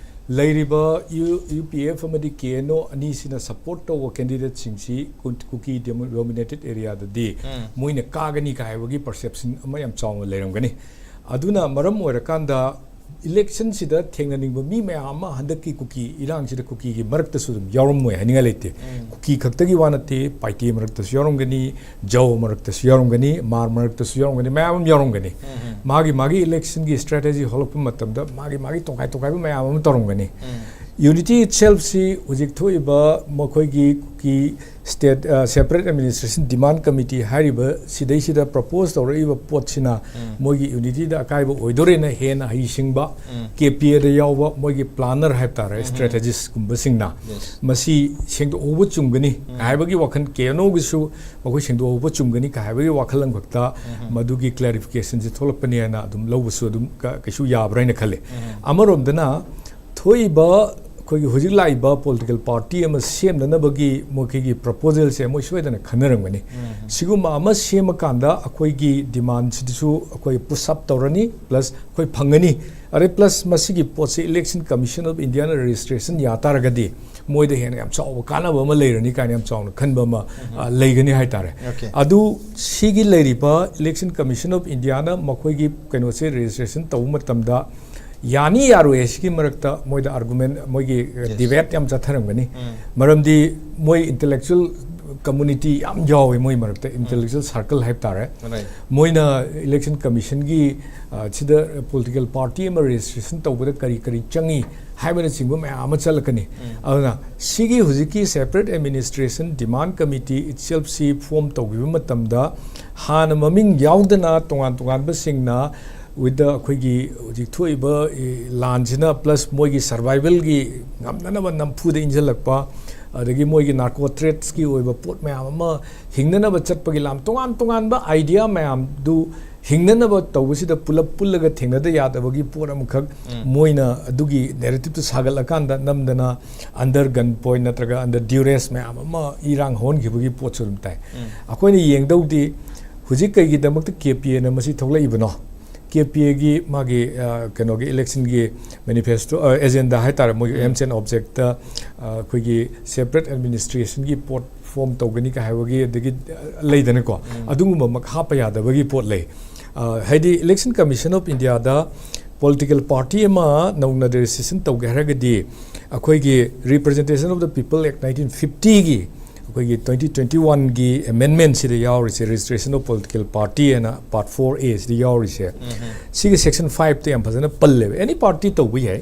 ꯂꯩꯔꯤꯕ ꯌꯨ-, ꯌꯨ ꯄꯤ ꯑꯦꯐ ꯑꯃꯗꯤ ꯀꯦ ꯑꯦꯟ ꯑꯣ ꯑꯅꯤꯁꯤꯅ ꯁꯄꯣꯔꯠ ꯇꯧꯕ ꯀꯦꯟꯗꯤꯗꯦꯠꯁꯤꯡꯁꯤ ꯀꯨ-, ꯀꯨꯀꯤ ꯗꯣꯃꯤꯅꯦꯇꯦꯠ ꯑꯦꯔꯤꯌꯥꯗꯗꯤ ꯎꯝ꯫ ꯃꯣꯏꯅ ꯀꯥꯒꯅꯤ ꯀ ꯍꯥꯏꯕꯒꯤ ꯄꯔꯁꯦꯞꯁꯟ ꯑꯃ ꯌꯥꯝ ꯆꯥꯎꯅ ꯂꯩꯔꯝꯒꯅꯤ꯫ ꯑꯗꯨꯅ ꯃꯔꯝ ꯑꯣꯏꯔꯀꯥꯟꯗ ꯏꯂꯦꯛꯁꯟꯁꯤꯗ ꯊꯦꯡꯅꯅꯤꯡꯕ ꯃꯤ ꯃꯌꯥꯝ ꯑꯃ ꯍꯟꯗꯛꯀꯤ ꯀꯨꯀꯤ ꯏꯔꯥꯡꯁꯤꯗ ꯀꯨꯀꯤꯒꯤ ꯃꯔꯛꯇꯁꯨ ꯑꯗꯨꯝ ꯌꯥꯎꯔꯝꯃꯣꯏ ꯍꯥꯏꯅꯤꯡꯉꯥꯏ ꯂꯩꯇꯦ꯫ ꯎꯝ꯫ ꯀꯨꯀꯤ ꯈꯛꯇꯒꯤ ꯋꯥ ꯅꯠꯇꯦ, ꯄꯥꯏꯇꯦ ꯃꯔꯛꯇꯁꯨ ꯌꯥꯎꯔꯝꯒꯅꯤ, ꯖꯧ ꯃꯔꯛꯇꯁꯨ ꯌꯥꯎꯔꯝꯒꯅꯤ, ꯃꯥꯔ ꯃꯔꯛꯇꯁꯨ ꯌꯥꯎꯔꯝꯒꯅꯤ, ꯃꯌꯥꯝ ꯑꯃ ꯌꯥꯎꯔꯝꯒꯅꯤ꯫ ꯎꯝ, ꯎꯝ꯫ ꯃꯥꯒꯤ ꯃꯥꯒꯤ ꯏꯂꯦꯛꯁꯟꯒꯤ ꯁ꯭ꯇ꯭ꯔꯦꯇꯦꯖꯤ ꯍꯧꯔꯛꯄ ꯃꯇꯝꯗ ꯃꯥꯒꯤ ꯃꯥꯒꯤ ꯇꯣꯈꯥꯏ ꯇꯣꯈꯥꯏꯕ ꯃꯌꯥꯝ ꯑꯃ ꯇꯧꯔꯝꯒꯅꯤ꯫ ꯎꯝ꯫ ꯌꯨꯅꯤꯇꯤ ꯏꯠꯁꯦꯜꯐꯁꯤ ꯍꯧꯖꯤꯛ ꯊꯣꯛꯏꯕ ꯃꯈꯣꯏꯒꯤ ꯀꯨꯀꯤ ꯁ꯭ꯇꯦꯠ, ꯑ, Separate Administration Demand Committee ꯍꯥꯏꯔꯤꯕ ꯁꯤꯗꯩꯁꯤꯗ ꯄ꯭ꯔꯄꯣꯖ ꯇꯧꯔꯛꯏꯕ ꯄꯣꯠꯁꯤꯅ ꯎꯝ꯫ ꯃꯣꯏꯒꯤ ꯌꯨꯅꯤꯇꯤꯗ ꯑꯀꯥꯏꯕ ꯑꯣꯏꯗꯣꯔꯦꯅ ꯍꯦꯟꯅ ꯍꯩꯁꯤꯡꯕ ꯎꯝ꯫ ꯀꯦ ꯄꯤ ꯑꯦꯗ ꯌꯥꯎꯕ ꯃꯣꯏꯒꯤ ꯄ꯭ꯂꯥꯅꯔ ꯍꯥꯏꯕ ꯇꯥꯔꯦ, ꯎꯝ꯫ ꯁ꯭ꯇ꯭ꯔꯦꯇꯦꯖꯤꯁꯀꯨꯝꯕꯁꯤꯡꯅ Yes꯫ ꯃꯁꯤ ꯁꯦꯡꯗꯣꯛꯍꯧꯕ ꯆꯨꯝꯒꯅꯤ ꯎꯝ꯫ ꯍꯥꯏꯕꯒꯤ ꯋꯥꯈꯜ, ꯀꯦ ꯑꯦꯟ ꯑꯣꯒꯤꯁꯨ ꯃꯈꯣꯏ ꯁꯦꯡꯗꯣꯛꯍꯧꯕ ꯆꯨꯝꯒꯅꯤ ꯀ ꯍꯥꯏꯕꯒꯤ ꯋꯥꯈꯜ ꯑꯃꯈꯛꯇ ꯎꯝ꯫ ꯃꯗꯨꯒꯤ ꯀ꯭ꯂꯦꯔꯤꯐꯤꯀꯦꯁꯟꯁꯤ ꯊꯣꯛꯂꯛꯄꯅꯦꯅ ꯑꯗꯨꯝ ꯂꯧꯕꯁꯨ ꯑꯗꯨꯝ ꯀ-, ꯀꯩꯁꯨ ꯌꯥꯕ꯭ꯔꯥ ꯍꯥꯏꯅ ꯈꯜꯂꯤ꯫ ꯎꯝ꯫ ꯑꯃꯔꯣꯝꯗꯅ ꯊꯣꯛꯏꯕ ꯑꯩꯈꯣꯏꯒꯤ ꯍꯧꯖꯤꯛ ꯂꯥꯛꯏꯕ ꯄꯣꯂꯤꯇꯤꯀꯦꯜ ꯄꯥꯔꯇꯤ ꯑꯃ ꯁꯦꯝꯅꯅꯕꯒꯤ ꯃꯈꯣꯏꯒꯤ ꯄ꯭ꯔꯄꯣꯖꯦꯜꯁꯦ ꯃꯣꯏ ꯁꯣꯏꯗꯅ ꯈꯟꯅꯔꯝꯒꯅꯤ꯫ ꯁꯤꯒꯨꯝꯕ ꯑꯃ ꯁꯦꯝꯃꯀꯥꯟꯗ ꯑꯩꯈꯣꯏꯒꯤ ꯗꯤꯃꯥꯟꯁꯤꯗꯁꯨ ꯑꯩꯈꯣꯏ ꯄꯨꯁ ꯑꯞ ꯇꯧꯔꯅꯤ, ꯄ꯭ꯂꯁ ꯑꯩꯈꯣꯏ ꯐꯪꯒꯅꯤ꯫ ꯑꯗꯩ ꯄ꯭ꯂꯁ ꯃꯁꯤꯒꯤ ꯄꯣꯠꯁꯤ Election Commission of Indiaꯅ registration ꯌꯥ ꯇꯥꯔꯒꯗꯤ ꯃꯣꯏꯗ ꯍꯦꯟꯅ ꯌꯥꯝ ꯆꯥꯎꯕ ꯀꯥꯟꯅꯕ ꯑꯃ ꯂꯩꯔꯅꯤ ꯀꯥꯏꯅ ꯌꯥꯝ ꯆꯥꯎꯅ ꯈꯟꯕ ꯑꯃ, ꯑ, ꯂꯩꯒꯅꯤ ꯍꯥꯏꯇꯥꯔꯦ꯫ ꯑꯗꯨ ꯁꯤꯒꯤ ꯂꯩꯔꯤꯕ Election Commission of Indiaꯅ ꯃꯈꯣꯏꯒꯤ ꯀꯩꯅꯣꯁꯦ registration ꯇꯧꯕ ꯃꯇꯝꯗ ꯌꯥꯅꯤ ꯌꯥꯔꯣꯏ ꯍꯥꯏꯁꯤꯒꯤ ꯃꯔꯛꯇ ꯃꯣꯏꯗ argument, ꯃꯣꯏꯒꯤ, ꯑ, debate ꯌꯥꯝ ꯆꯠꯊꯔꯝꯒꯅꯤ꯫ ꯃꯔꯝꯗꯤ ꯃꯣꯏ intellectual community ꯌꯥꯝ ꯌꯥꯎꯋꯦ ꯃꯣꯏ ꯃꯔꯛꯇ, intellectual circle ꯍꯥꯏꯕ ꯇꯥꯔꯦ꯫ ꯃꯣꯏꯅ Election Commissionꯒꯤ, ꯑ, ꯁꯤꯗ ꯄꯣꯂꯤꯇꯤꯀꯦꯜ ꯄꯥꯔꯇꯤ ꯑꯃ registration ꯇꯧꯕꯗ ꯀꯔꯤ ꯀꯔꯤ ꯆꯪꯉꯤ ꯍꯥꯏꯕꯅꯆꯤꯡꯕ ꯃꯌꯥꯝ ꯑꯃ ꯆꯠꯂꯛꯀꯅꯤ꯫ ꯑꯗꯨꯅ ꯁꯤꯒꯤ ꯍꯧꯖꯤꯛꯀꯤ Separate Administration Demand Committee itselfꯁꯤ form ꯇꯧꯈꯤꯕ ꯃꯇꯝꯗ ꯍꯥꯟꯅ ꯃꯃꯤꯡ ꯌꯥꯎꯗꯅ ꯇꯣꯉꯥꯟ ꯇꯣꯉꯥꯟꯕꯁꯤꯡꯅ with the ꯑꯩꯈꯣꯏꯒꯤ ꯍꯧꯖꯤꯛ ꯊꯣꯛꯏꯕ, ꯏ, ꯂꯥꯟꯁꯤꯅ plus ꯃꯣꯏꯒꯤ survivalꯒꯤ ꯉꯝꯅꯅꯕ ꯅꯝꯐꯨꯗ ꯏꯟꯁꯤꯜꯂꯛꯄ, ꯑꯗꯒꯤ ꯃꯣꯏꯒꯤ narco tradesꯀꯤ ꯑꯣꯏꯕ ꯄꯣꯠ ꯃꯌꯥꯝ ꯑꯃ ꯍꯤꯡꯅꯅꯕ ꯆꯠꯄꯒꯤ ꯂꯥꯟ, ꯇꯣꯉꯥꯟ ꯇꯣꯉꯥꯟꯕ idea ꯃꯌꯥꯝꯗꯨ ꯍꯤꯡꯅꯅꯕ ꯇꯧꯕꯁꯤꯗ ꯄꯨꯂꯞ ꯄꯨꯜꯂꯒ ꯊꯦꯡꯅꯗ ꯌꯥꯗꯕꯒꯤ ꯄꯣꯠ ꯑꯃꯈꯛ ꯃꯣꯏꯅ ꯑꯗꯨꯒꯤ narrativeꯇꯨ ꯁꯥꯒꯠꯂꯀꯥꯟꯗ ꯅꯝꯗꯅ under gun point ꯅꯠꯇ꯭ꯔꯒ under duress ꯃꯌꯥꯝ ꯑꯃ ꯏꯔꯥꯡ ꯍꯧꯍꯟꯈꯤꯕꯒꯤ ꯄꯣꯠꯁꯨ ꯑꯗꯨꯝ ꯇꯥꯏ꯫ ꯑꯩꯈꯣꯏꯅ ꯌꯦꯡꯗꯧꯗꯤ ꯍꯧꯖꯤꯛ ꯀꯩꯒꯤꯗꯃꯛꯇ KPAꯅ ꯃꯁꯤ ꯊꯣꯛꯂꯛꯏꯕꯅꯣ? KPAꯒꯤ ꯃꯥꯒꯤ, ꯑ, ꯀꯩꯅꯣꯒꯤ electionꯒꯤ manifesto, ꯑ, agenda ꯍꯥꯏꯇꯥꯔꯦ, ꯃꯣꯏꯒꯤ aims and objectꯇ, ꯑ, ꯑꯩꯈꯣꯏꯒꯤ separate administrationꯒꯤ ꯄꯣꯠ form ꯇꯧꯒꯅꯤ ꯀꯥꯏ ꯍꯥꯏꯕꯒꯤ, ꯑꯗꯒꯤ, ꯑ, ꯂꯩꯗꯅꯀꯣ, ꯑꯗꯨꯒꯨꯝꯕꯃꯛ ꯍꯥꯞꯄ ꯌꯥꯗꯕꯒꯤ ꯄꯣꯠ ꯂꯩ꯫ ꯑ, ꯍꯥꯏꯗꯤ Election Commission of Indiaꯗ political party ꯑꯃ ꯅꯧꯅ registration ꯇꯧꯒꯦ ꯍꯥꯏꯔꯒꯗꯤ ꯑꯩꯈꯣꯏꯒꯤ Representation of the People Act nineteen fiftyꯒꯤ ꯑꯩꯈꯣꯏꯒꯤ twenty twenty-oneꯒꯤ amendmentꯁꯤꯗ ꯌꯥꯎꯔꯤꯁꯦ, Registration of Political Party ꯍꯥꯏꯅ part four Aꯁꯤꯗ ꯌꯥꯎꯔꯤꯁꯦ, ꯁꯤꯒꯤ section fiveꯇ ꯌꯥꯝ ꯐꯖꯅ ꯄꯜꯂꯦꯕ꯫ Any party ꯇꯧꯕ ꯌꯥꯏ꯫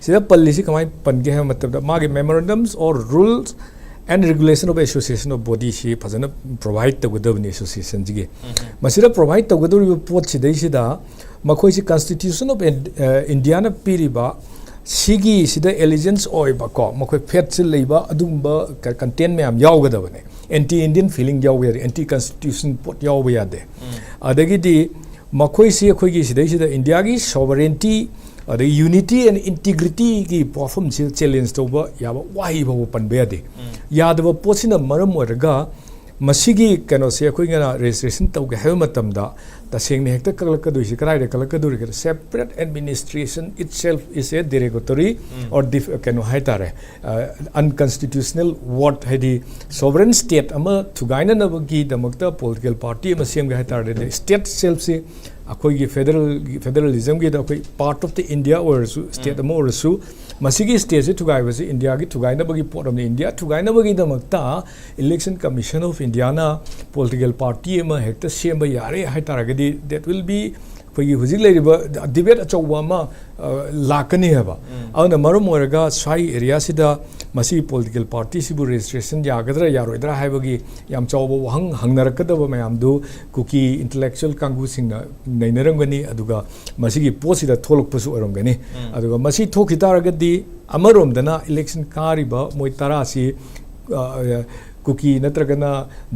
ꯁꯤꯗ ꯄꯜꯂꯤꯁꯤ ꯀꯃꯥꯏꯅ ꯄꯟꯒꯦ ꯍꯥꯏꯕ ꯃꯇꯝꯗ ꯃꯥꯒꯤ memorandums or rules and regulation of association of bodyꯁꯤ ꯐꯖꯅ provide ꯇꯧꯒꯗꯕꯅꯤ associationꯁꯤꯒꯤ꯫ ꯃꯁꯤꯗ provide ꯇꯧꯒꯗꯧꯔꯤꯕ ꯄꯣꯠꯁꯤꯗꯩꯁꯤꯗ ꯃꯈꯣꯏꯁꯤ Constitution of Ind-, ꯑ, Indiaꯅ ꯄꯤꯔꯤꯕ ꯁꯤꯒꯤ ꯁꯤꯗ allegiance ꯑꯣꯏꯕ ꯀꯣ, ꯃꯈꯣꯏ faithꯁꯤ ꯂꯩꯕ ꯑꯗꯨꯒꯨꯝꯕ ꯀ-, content ꯃꯌꯥꯝ ꯌꯥꯎꯒꯗꯕꯅꯦ꯫ Anti Indian feeling ꯌꯥꯎꯕ ꯌꯥꯗꯦ, anti constitution ꯄꯣꯠ ꯌꯥꯎꯕ ꯌꯥꯗꯦ꯫ ꯑꯗꯒꯤꯗꯤ ꯃꯈꯣꯏꯁꯤ ꯑꯩꯈꯣꯏꯒꯤ ꯁꯤꯗꯩꯁꯤꯗ Indiaꯒꯤ sovereignty ꯑꯗꯒꯤ unity and integrityꯒꯤ ꯋꯥꯐꯝꯁꯤꯗ challenge ꯇꯧꯕ ꯌꯥꯕ ꯋꯥꯍꯩ ꯐꯥꯎꯕ ꯄꯟꯕ ꯌꯥꯗꯦ꯫ ꯌꯥꯗꯕ ꯄꯣꯠꯁꯤꯅ ꯃꯔꯝ ꯑꯣꯏꯔꯒ ꯃꯁꯤꯒꯤ ꯀꯩꯅꯣꯁꯦ ꯑꯩꯈꯣꯏꯅ registration ꯇꯧꯒꯦ ꯍꯥꯏꯕ ꯃꯇꯝꯗ ꯇꯁꯦꯡꯅ ꯍꯦꯛꯇ ꯀꯛꯂꯛꯀꯗꯣꯏꯁꯤ ꯀꯗꯥꯏꯗ ꯀꯛꯂꯛꯀꯗꯣꯔꯤꯒꯦ? Separate administration itself is a derogatory or def- ꯀꯩꯅꯣ ꯍꯥꯏꯇꯥꯔꯦ, unconstitutional word, ꯍꯥꯏꯗꯤ sovereign state ꯑꯃ ꯊꯨꯒꯥꯏꯅꯅꯕꯒꯤꯗꯃꯛꯇ political party ꯑꯃ ꯁꯦꯝꯒꯦ ꯍꯥꯏ ꯇꯥꯔꯒꯗꯤ state itselfꯁꯤ ꯑꯩꯈꯣꯏꯒꯤ federal federalismꯒꯤꯗ ꯑꯩꯈꯣꯏ part of the India ꯑꯣꯏꯔꯁꯨ state ꯑꯃ ꯑꯣꯏꯔꯁꯨ ꯃꯁꯤꯒꯤ stateꯁꯤ ꯊꯨꯒꯥꯏꯕꯁꯤ Indiaꯒꯤ ꯊꯨꯒꯥꯏꯅꯕꯒꯤ ꯄꯣꯠ ꯑꯃꯅꯤ꯫ India ꯊꯨꯒꯥꯏꯅꯕꯒꯤꯗꯃꯛꯇ Election Commission of Indiaꯅ political party ꯑꯃ ꯍꯦꯛꯇ ꯁꯦꯝꯕ ꯌꯥꯔꯦ ꯍꯥꯏ ꯇꯥꯔꯒꯗꯤ that will be ꯑꯩꯈꯣꯏꯒꯤ ꯍꯧꯖꯤꯛ ꯂꯩꯔꯤꯕ debate ꯑꯆꯧꯕ ꯑꯃ ꯂꯥꯛꯀꯅꯤ ꯍꯥꯏꯕ꯫ ꯑꯗꯨꯅ ꯃꯔꯝ ꯑꯣꯏꯔꯒ ꯁ꯭ꯋꯥꯏ areaꯁꯤꯗ ꯃꯁꯤ political partyꯁꯤꯕꯨ registration ꯌꯥꯒꯗ꯭ꯔꯥ ꯌꯥꯔꯣꯏꯗ꯭ꯔꯥ ꯍꯥꯏꯕꯒꯤ ꯌꯥꯝ ꯆꯥꯎꯕ ꯋꯥꯍꯪ ꯍꯪꯅꯔꯛꯀꯗꯕ ꯃꯌꯥꯝꯗꯨ ꯀꯨꯀꯤ intellectual ꯀꯥꯡꯕꯨꯁꯤꯡꯅ ꯅꯩꯅꯔꯝꯒꯅꯤ, ꯑꯗꯨꯒ ꯃꯁꯤꯒꯤ ꯄꯣꯠꯁꯤꯗ ꯊꯣꯛꯂꯛꯄꯁꯨ ꯑꯣꯏꯔꯝꯒꯅꯤ꯫ ꯑꯗꯨꯒ ꯃꯁꯤ ꯊꯣꯛꯈꯤ ꯇꯥꯔꯒꯗꯤ ꯑꯃꯔꯣꯝꯗꯅ election ꯀꯥꯔꯤꯕ ꯃꯣꯏ ꯇꯔꯥꯁꯤ ꯀꯨꯀꯤ ꯅꯠꯇ꯭ꯔꯒꯅ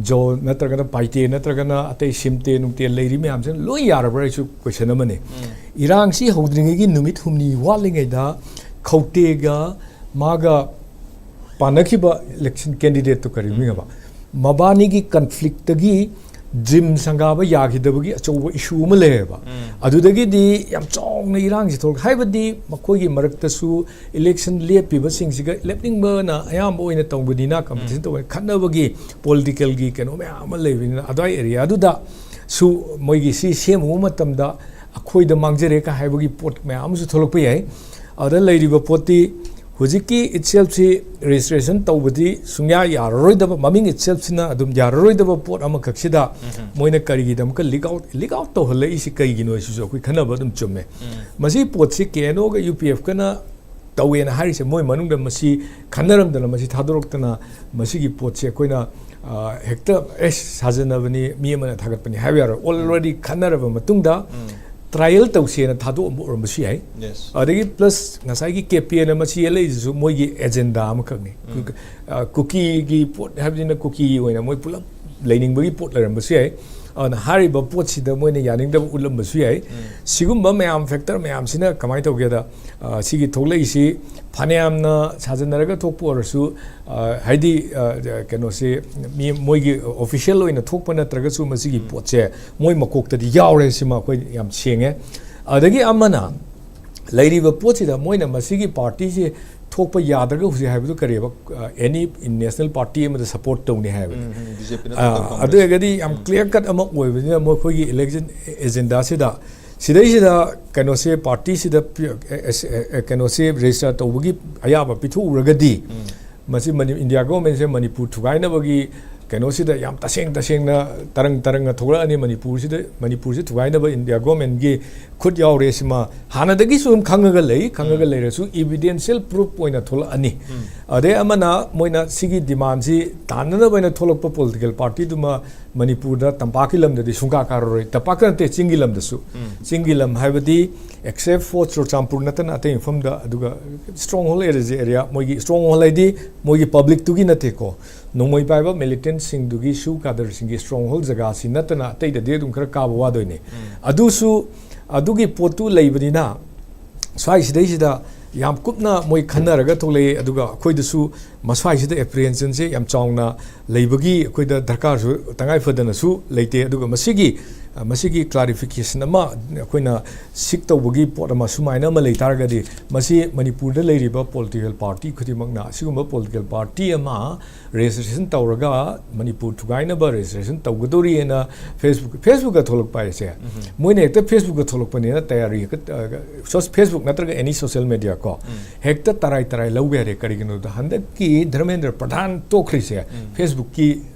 ꯖꯣ ꯅꯠꯇ꯭ꯔꯒꯅ ꯄꯥꯏꯇꯦ ꯅꯠꯇ꯭ꯔꯒꯅ ꯑꯇꯩ ꯁꯤꯝꯇꯦ ꯅꯨꯡꯇꯦ ꯂꯩꯔꯤ ꯃꯌꯥꯝꯁꯤꯅ ꯂꯣꯏ ꯌꯥꯔꯕ꯭ꯔꯥ ꯍꯥꯏꯁꯨ question ꯑꯃꯅꯤ꯫ ꯏꯔꯥꯡꯁꯤ ꯍꯧꯗ꯭ꯔꯤꯉꯩꯒꯤ ꯅꯨꯃꯤꯠ ꯍꯨꯝꯅꯤ ꯋꯥꯠꯂꯤꯉꯩꯗ ꯈꯧꯇꯦꯒ ꯃꯥꯒ ꯄꯥꯟꯅꯈꯤꯕ election candidateꯇꯨ ꯀꯔꯤ ꯃꯤꯡ ꯑꯕ ꯃꯕꯥꯅꯤꯒꯤ conflictꯇꯒꯤ ꯖꯤꯝ ꯁꯪꯒꯥꯕ ꯌꯥꯈꯤꯗꯕꯒꯤ ꯑꯆꯧꯕ issue ꯑꯃ ꯂꯩꯌꯦꯕ꯫ ꯑꯗꯨꯗꯒꯤꯗꯤ ꯌꯥꯝ ꯆꯥꯎꯅ ꯏꯔꯥꯡꯁꯤ ꯊꯣꯛꯂꯛ ꯍꯥꯏꯕꯗꯤ ꯃꯈꯣꯏꯒꯤ ꯃꯔꯛꯇꯁꯨ election ꯂꯦꯞꯄꯤꯕꯁꯤꯡꯁꯤꯒ ꯂꯦꯞꯅꯤꯡꯕꯅ ꯑꯌꯥꯝꯕ ꯑꯣꯏꯅ ꯇꯧꯕꯅꯤꯅ competition ꯇꯧꯕꯅꯤꯅ ꯈꯠꯅꯕꯒꯤ politicalꯒꯤ ꯀꯩꯅꯣ ꯃꯌꯥꯝ ꯑꯃ ꯂꯩꯕꯅꯤꯅ ꯑꯗꯨꯋꯥꯏ areaꯗꯨꯗꯁꯨ ꯃꯣꯏꯒꯤ ꯁꯤ ꯁꯦꯝꯃꯨꯕ ꯃꯇꯝꯗ ꯑꯩꯈꯣꯏꯗ ꯃꯥꯡꯖꯔꯦ ꯀ ꯍꯥꯏꯕꯒꯤ ꯄꯣꯠ ꯃꯌꯥꯝ ꯑꯃꯁꯨ ꯊꯣꯛꯂꯛꯄ ꯌꯥꯏ꯫ ꯑꯗꯨꯗ ꯂꯩꯔꯤꯕ ꯄꯣꯠꯇꯤ ꯍꯧꯖꯤꯛꯀꯤ itselfꯁꯤ registration ꯇꯧꯕꯗꯤ ꯁꯨꯡꯌꯥ ꯌꯥꯔꯔꯣꯏꯗꯕ ꯃꯃꯤꯡ itselfꯁꯤꯅ ꯑꯗꯨꯝ ꯌꯥꯔꯔꯣꯏꯗꯕ ꯄꯣꯠ ꯑꯃꯈꯛꯁꯤꯗ ꯃꯣꯏꯅ ꯀꯔꯤꯒꯤꯗꯃꯛꯇ leak out leak out ꯇꯧꯍꯜꯂꯛꯏꯁꯤ ꯀꯩꯒꯤꯅꯣ ꯁꯤꯁꯨ ꯑꯩꯈꯣꯏ ꯈꯟꯅꯕ ꯑꯗꯨꯝ ꯆꯨꯝꯃꯦ꯫ ꯃꯁꯤ ꯄꯣꯠꯁꯤ KNOꯒ UPFꯀꯅ ꯇꯧꯋꯦꯅ ꯍꯥꯏꯔꯤꯁꯦ ꯃꯣꯏ ꯃꯅꯨꯡꯗ ꯃꯁꯤ ꯈꯟꯅꯔꯝꯗꯅ ꯃꯁꯤ ꯊꯥꯗꯣꯔꯛꯇꯅ ꯃꯁꯤꯒꯤ ꯄꯣꯠꯁꯦ ꯑꯩꯈꯣꯏꯅ ꯍꯦꯛꯇ ꯑꯦ ꯁꯥꯖꯟꯅꯕꯅꯤ ꯃꯤ ꯑꯃꯅ ꯊꯥꯒꯠꯄꯅꯤ ꯍꯥꯏꯕ ꯌꯥꯔꯣꯏ꯫ Already ꯈꯟꯅꯔꯕ ꯃꯇꯨꯡꯗ trial ꯇꯧꯁꯦꯅ ꯊꯥꯗꯣꯛꯑꯝꯕ ꯑꯣꯏꯔꯝꯕꯁꯨ ꯌꯥꯏ꯫ ꯑꯗꯒꯤ plus ꯉꯁꯥꯏꯒꯤ KPNꯅ ꯃꯁꯤ ꯌꯦꯜꯂꯛꯏꯁꯤꯁꯨ ꯃꯣꯏꯒꯤ agenda ꯑꯃꯈꯛꯅꯤ꯫ ꯀꯨꯀꯤꯒꯤ ꯄꯣꯠ ꯍꯥꯏꯕꯅꯤꯅ ꯀꯨꯀꯤꯒꯤ ꯑꯣꯏꯅ ꯃꯣꯏ ꯄꯨꯂꯞ ꯂꯩꯅꯤꯡꯕꯒꯤ ꯄꯣꯠ ꯂꯩꯔꯝꯕꯁꯨ ꯌꯥꯏ꯫ ꯑꯗꯨꯅ ꯍꯥꯏꯔꯤꯕ ꯄꯣꯠꯁꯤꯗ ꯃꯣꯏꯅ ꯌꯥꯅꯤꯡꯗꯕ ꯎꯠꯂꯝꯕꯁꯨ ꯌꯥꯏ꯫ ꯁꯤꯒꯨꯝꯕ ꯃꯌꯥꯝ, ꯐꯦꯛꯇꯔ ꯃꯌꯥꯝꯁꯤꯅ ꯀꯃꯥꯏꯅ ꯇꯧꯒꯦꯗ, ꯑ, ꯁꯤꯒꯤ ꯊꯣꯛꯂꯛꯏꯁꯤ ꯐꯅꯌꯥꯝꯅ ꯁꯥꯖꯟꯅꯔꯒ ꯊꯣꯛꯄ ꯑꯣꯏꯔꯁꯨ, ꯑ, ꯍꯥꯏꯗꯤ, ꯑ, ꯀꯩꯅꯣꯁꯤ ꯃꯤ, ꯃꯣꯏꯒꯤ ꯑꯣꯐꯤꯁꯤꯌꯦꯜ ꯑꯣꯏꯅ ꯊꯣꯛꯄ ꯅꯠꯇ꯭ꯔꯒꯁꯨ ꯃꯁꯤꯒꯤ ꯄꯣꯠꯁꯦ ꯃꯣꯏ ꯃꯀꯣꯛꯇꯗꯤ ꯌꯥꯎꯔꯦ, ꯁꯤꯃ ꯑꯩꯈꯣꯏ ꯌꯥꯝ ꯁꯦꯡꯉꯦ꯫ ꯑꯗꯒꯤ ꯑꯃꯅ, ꯂꯩꯔꯤꯕ ꯄꯣꯠꯁꯤꯗ ꯃꯣꯏꯅ ꯃꯁꯤꯒꯤ ꯄꯥꯔꯇꯤꯁꯤ ꯊꯣꯛꯄ ꯌꯥꯗ꯭ꯔꯒ ꯍꯧꯖꯤꯛ ꯍꯥꯏꯕꯗꯨ ꯀꯔꯤꯕ, ꯑ, ꯑꯦꯅꯤ ꯅꯦꯁꯅꯦꯜ ꯄꯥꯔꯇꯤ ꯑꯃꯗ ꯁꯞꯄꯣꯔꯠ ꯇꯧꯅꯤ ꯍꯥꯏꯕꯅꯤ꯫ ꯎꯝ, ꯎꯝ, ꯕꯤ ꯖꯦ ꯄꯤꯅ ꯑꯥ, ꯊꯣꯛꯄ ꯑꯗꯨ ꯀꯣꯡꯒ꯭ꯔꯦꯁ꯫ ꯑꯣꯏꯔꯒꯗꯤ ꯌꯥꯝ ꯀ꯭ꯂꯤꯌꯥꯔ ꯀꯠ ꯑꯃ ꯑꯣꯏꯕꯅꯤꯅ, ꯃꯈꯣꯏꯒꯤ ꯏꯂꯦꯛꯁꯟ ꯑꯦꯖꯦꯟꯗꯥꯁꯤꯗ, ꯁꯤꯗꯩꯁꯤꯗ ꯀꯩꯅꯣꯁꯦ, ꯄꯥꯔꯇꯤꯁꯤꯗ ꯄꯤ-, ꯑꯦ, ꯑꯦ, ꯑꯦ, ꯀꯩꯅꯣꯁꯦ ꯔꯦꯖꯤꯁꯇꯔ ꯇꯧꯕꯒꯤ ꯑꯌꯥꯕ ꯄꯤꯊꯣꯛꯎꯔꯒꯗꯤ, ꯃꯁꯤ ꯃꯅꯤ-, ꯏꯟꯗꯤꯌꯥ ꯒꯣꯔꯃꯦꯟꯁꯦ ꯃꯅꯤꯄꯨꯔ ꯊꯨꯒꯥꯏꯅꯕꯒꯤ ꯀꯩꯅꯣꯁꯤꯗ ꯌꯥꯝ ꯇꯁꯦꯡ ꯇꯁꯦꯡꯅ ꯇꯔꯪ ꯇꯔꯪꯅ ꯊꯣꯛꯂꯛꯑꯅꯤ꯫ ꯃꯅꯤꯄꯨꯔꯁꯤꯗ, ꯃꯅꯤꯄꯨꯔꯁꯤ ꯊꯨꯒꯥꯏꯅꯕ ꯏꯟꯗꯤꯌꯥ ꯒꯣꯔꯃꯦꯟꯒꯤ ꯈꯨꯠ ꯌꯥꯎꯔꯦ꯫ ꯁꯤꯃ ꯍꯥꯟꯅꯗꯒꯤꯁꯨ ꯑꯗꯨꯝ ꯈꯪꯉꯒ ꯂꯩ, ꯈꯪꯉꯒ ꯎꯝ꯫ ꯂꯩꯔꯁꯨ ꯏꯕꯤꯗꯦꯟꯁꯤꯌꯦꯜ ꯄ꯭ꯔꯨꯐ ꯑꯣꯏꯅ ꯊꯣꯛꯂꯛꯑꯅꯤ꯫ ꯎꯝ꯫ ꯑꯗꯩ ꯑꯃꯅ ꯃꯣꯏꯅ ꯁꯤꯒꯤ ꯗꯤꯃꯥꯟꯁꯤ ꯇꯥꯟꯅꯅꯕ ꯍꯥꯏꯅ ꯊꯣꯛꯂꯛꯄ ꯄꯣꯂꯤꯇꯤꯀꯦꯜ ꯄꯥꯔꯇꯤꯗꯨꯃ ꯃꯅꯤꯄꯨꯔꯗ ꯇꯝꯄꯥꯛꯀꯤ ꯂꯝꯗꯗꯤ ꯁꯨꯡꯀꯥ ꯀꯥꯔꯔꯣꯏ꯫ ꯇꯝꯄꯥꯛꯇ ꯅꯠꯇꯦ, ꯆꯤꯡꯒꯤ ꯂꯝꯗꯁꯨ꯫ ꯎꯝ꯫ ꯆꯤꯡꯒꯤ ꯂꯝ ꯍꯥꯏꯕꯗꯤ except for ꯆꯨꯔꯆꯥꯟꯄꯨꯔ ꯅꯠꯇꯅ ꯑꯇꯩ ꯃꯐꯝꯗ, ꯑꯗꯨꯒ stronghold area area, ꯃꯣꯏꯒꯤ stronghold ꯍꯥꯏꯗꯤ ꯃꯣꯏꯒꯤ ꯄꯕ꯭ꯂꯤꯛꯇꯨꯒꯤ ꯅꯠꯇꯦꯀꯣ, ꯅꯣꯡꯃꯩ ꯄꯥꯏꯕ ꯃꯤꯂꯤꯇꯦꯟꯁꯤꯡꯗꯨꯒꯤ, ꯁꯨ ꯀꯥꯗꯔꯁꯤꯡꯒꯤ stronghold ꯖꯒꯥꯁꯤ ꯅꯠꯇꯅ ꯑꯇꯩꯗꯗꯤ ꯑꯗꯨꯝ ꯈꯔ ꯀꯥꯕ ꯋꯥꯗꯣꯏꯅꯦ꯫ ꯎꯝ꯫ ꯑꯗꯨꯁꯨ, ꯑꯗꯨꯒꯤ ꯄꯣꯠꯇꯨ ꯂꯩꯕꯅꯤꯅ ꯁ꯭ꯋꯥꯏꯁꯤꯗꯩꯁꯤꯗ ꯌꯥꯝ ꯀꯨꯞꯅ ꯃꯣꯏ ꯈꯟꯅꯔꯒ ꯊꯣꯛꯂꯛꯑꯦ꯫ ꯑꯗꯨꯒ ꯑꯩꯈꯣꯏꯗꯁꯨ ꯃꯁ꯭ꯋꯥꯏꯁꯤꯗ ꯑꯦꯄ꯭ꯔꯤꯍꯦꯟꯁꯟꯁꯦ ꯌꯥꯝ ꯆꯥꯎꯅ ꯂꯩꯕꯒꯤ ꯑꯩꯈꯣꯏꯗ ꯗꯔꯀꯥꯔꯁꯨ ꯇꯉꯥꯏ ꯐꯗꯅꯁꯨ ꯂꯩꯇꯦ꯫ ꯑꯗꯨꯒ ꯃꯁꯤꯒꯤ, ꯃꯁꯤꯒꯤ ꯀ꯭ꯂꯥꯔꯤꯐꯤꯀꯦꯁꯟ ꯑꯃ ꯑꯩꯈꯣꯏꯅ ꯁꯤꯛ ꯇꯧꯕꯒꯤ ꯄꯣꯠ ꯑꯃ ꯁꯨꯃꯥꯏꯅ ꯑꯃ ꯂꯩ ꯇꯥꯔꯒꯗꯤ, ꯃꯁꯤ ꯃꯅꯤꯄꯨꯔꯗ ꯂꯩꯔꯤꯕ ꯄꯣꯂꯤꯇꯤꯀꯦꯜ ꯄꯥꯔꯇꯤ ꯈꯨꯗꯤꯡꯃꯛꯅ ꯑꯁꯤꯒꯨꯝꯕ ꯄꯣꯂꯤꯇꯤꯀꯦꯜ ꯄꯥꯔꯇꯤ ꯑꯃ ꯔꯦꯖꯤꯁꯇ꯭ꯔꯦꯁꯟ ꯇꯧꯔꯒ ꯃꯅꯤꯄꯨꯔ ꯊꯨꯒꯥꯏꯅꯕ ꯔꯦꯖꯤꯁꯇ꯭ꯔꯦꯁꯟ ꯇꯧꯒꯗꯧꯔꯤꯑꯅ Facebook, Facebook-ꯇ ꯊꯣꯛꯂꯛꯄ ꯍꯥꯏꯁꯦ, ꯎꯝ꯫ ꯃꯣꯏꯅ ꯍꯦꯛꯇ Facebook-ꯇ ꯊꯣꯛꯂꯛꯄꯅꯦꯅ ꯇꯌꯥꯔꯤ ꯍꯦꯛꯇ, ꯑ, ꯁꯣꯁ-, Facebook ꯅꯠꯇ꯭ꯔꯒ any social media ꯀꯣ, ꯎꯝ꯫ ꯍꯦꯛꯇ ꯇꯔꯥꯏ ꯇꯔꯥꯏ ꯂꯧꯕ ꯌꯥꯔꯦ꯫ ꯀꯔꯤꯒꯤꯅꯣꯗ ꯍꯟꯗꯛꯀꯤ ꯙꯔꯃꯦꯟꯗ꯭ꯔ ꯄ꯭ꯔꯙꯥꯟ ꯇꯣꯛꯈ꯭ꯔꯤꯁꯦ ꯎꯝ꯫ Facebook-ꯀꯤ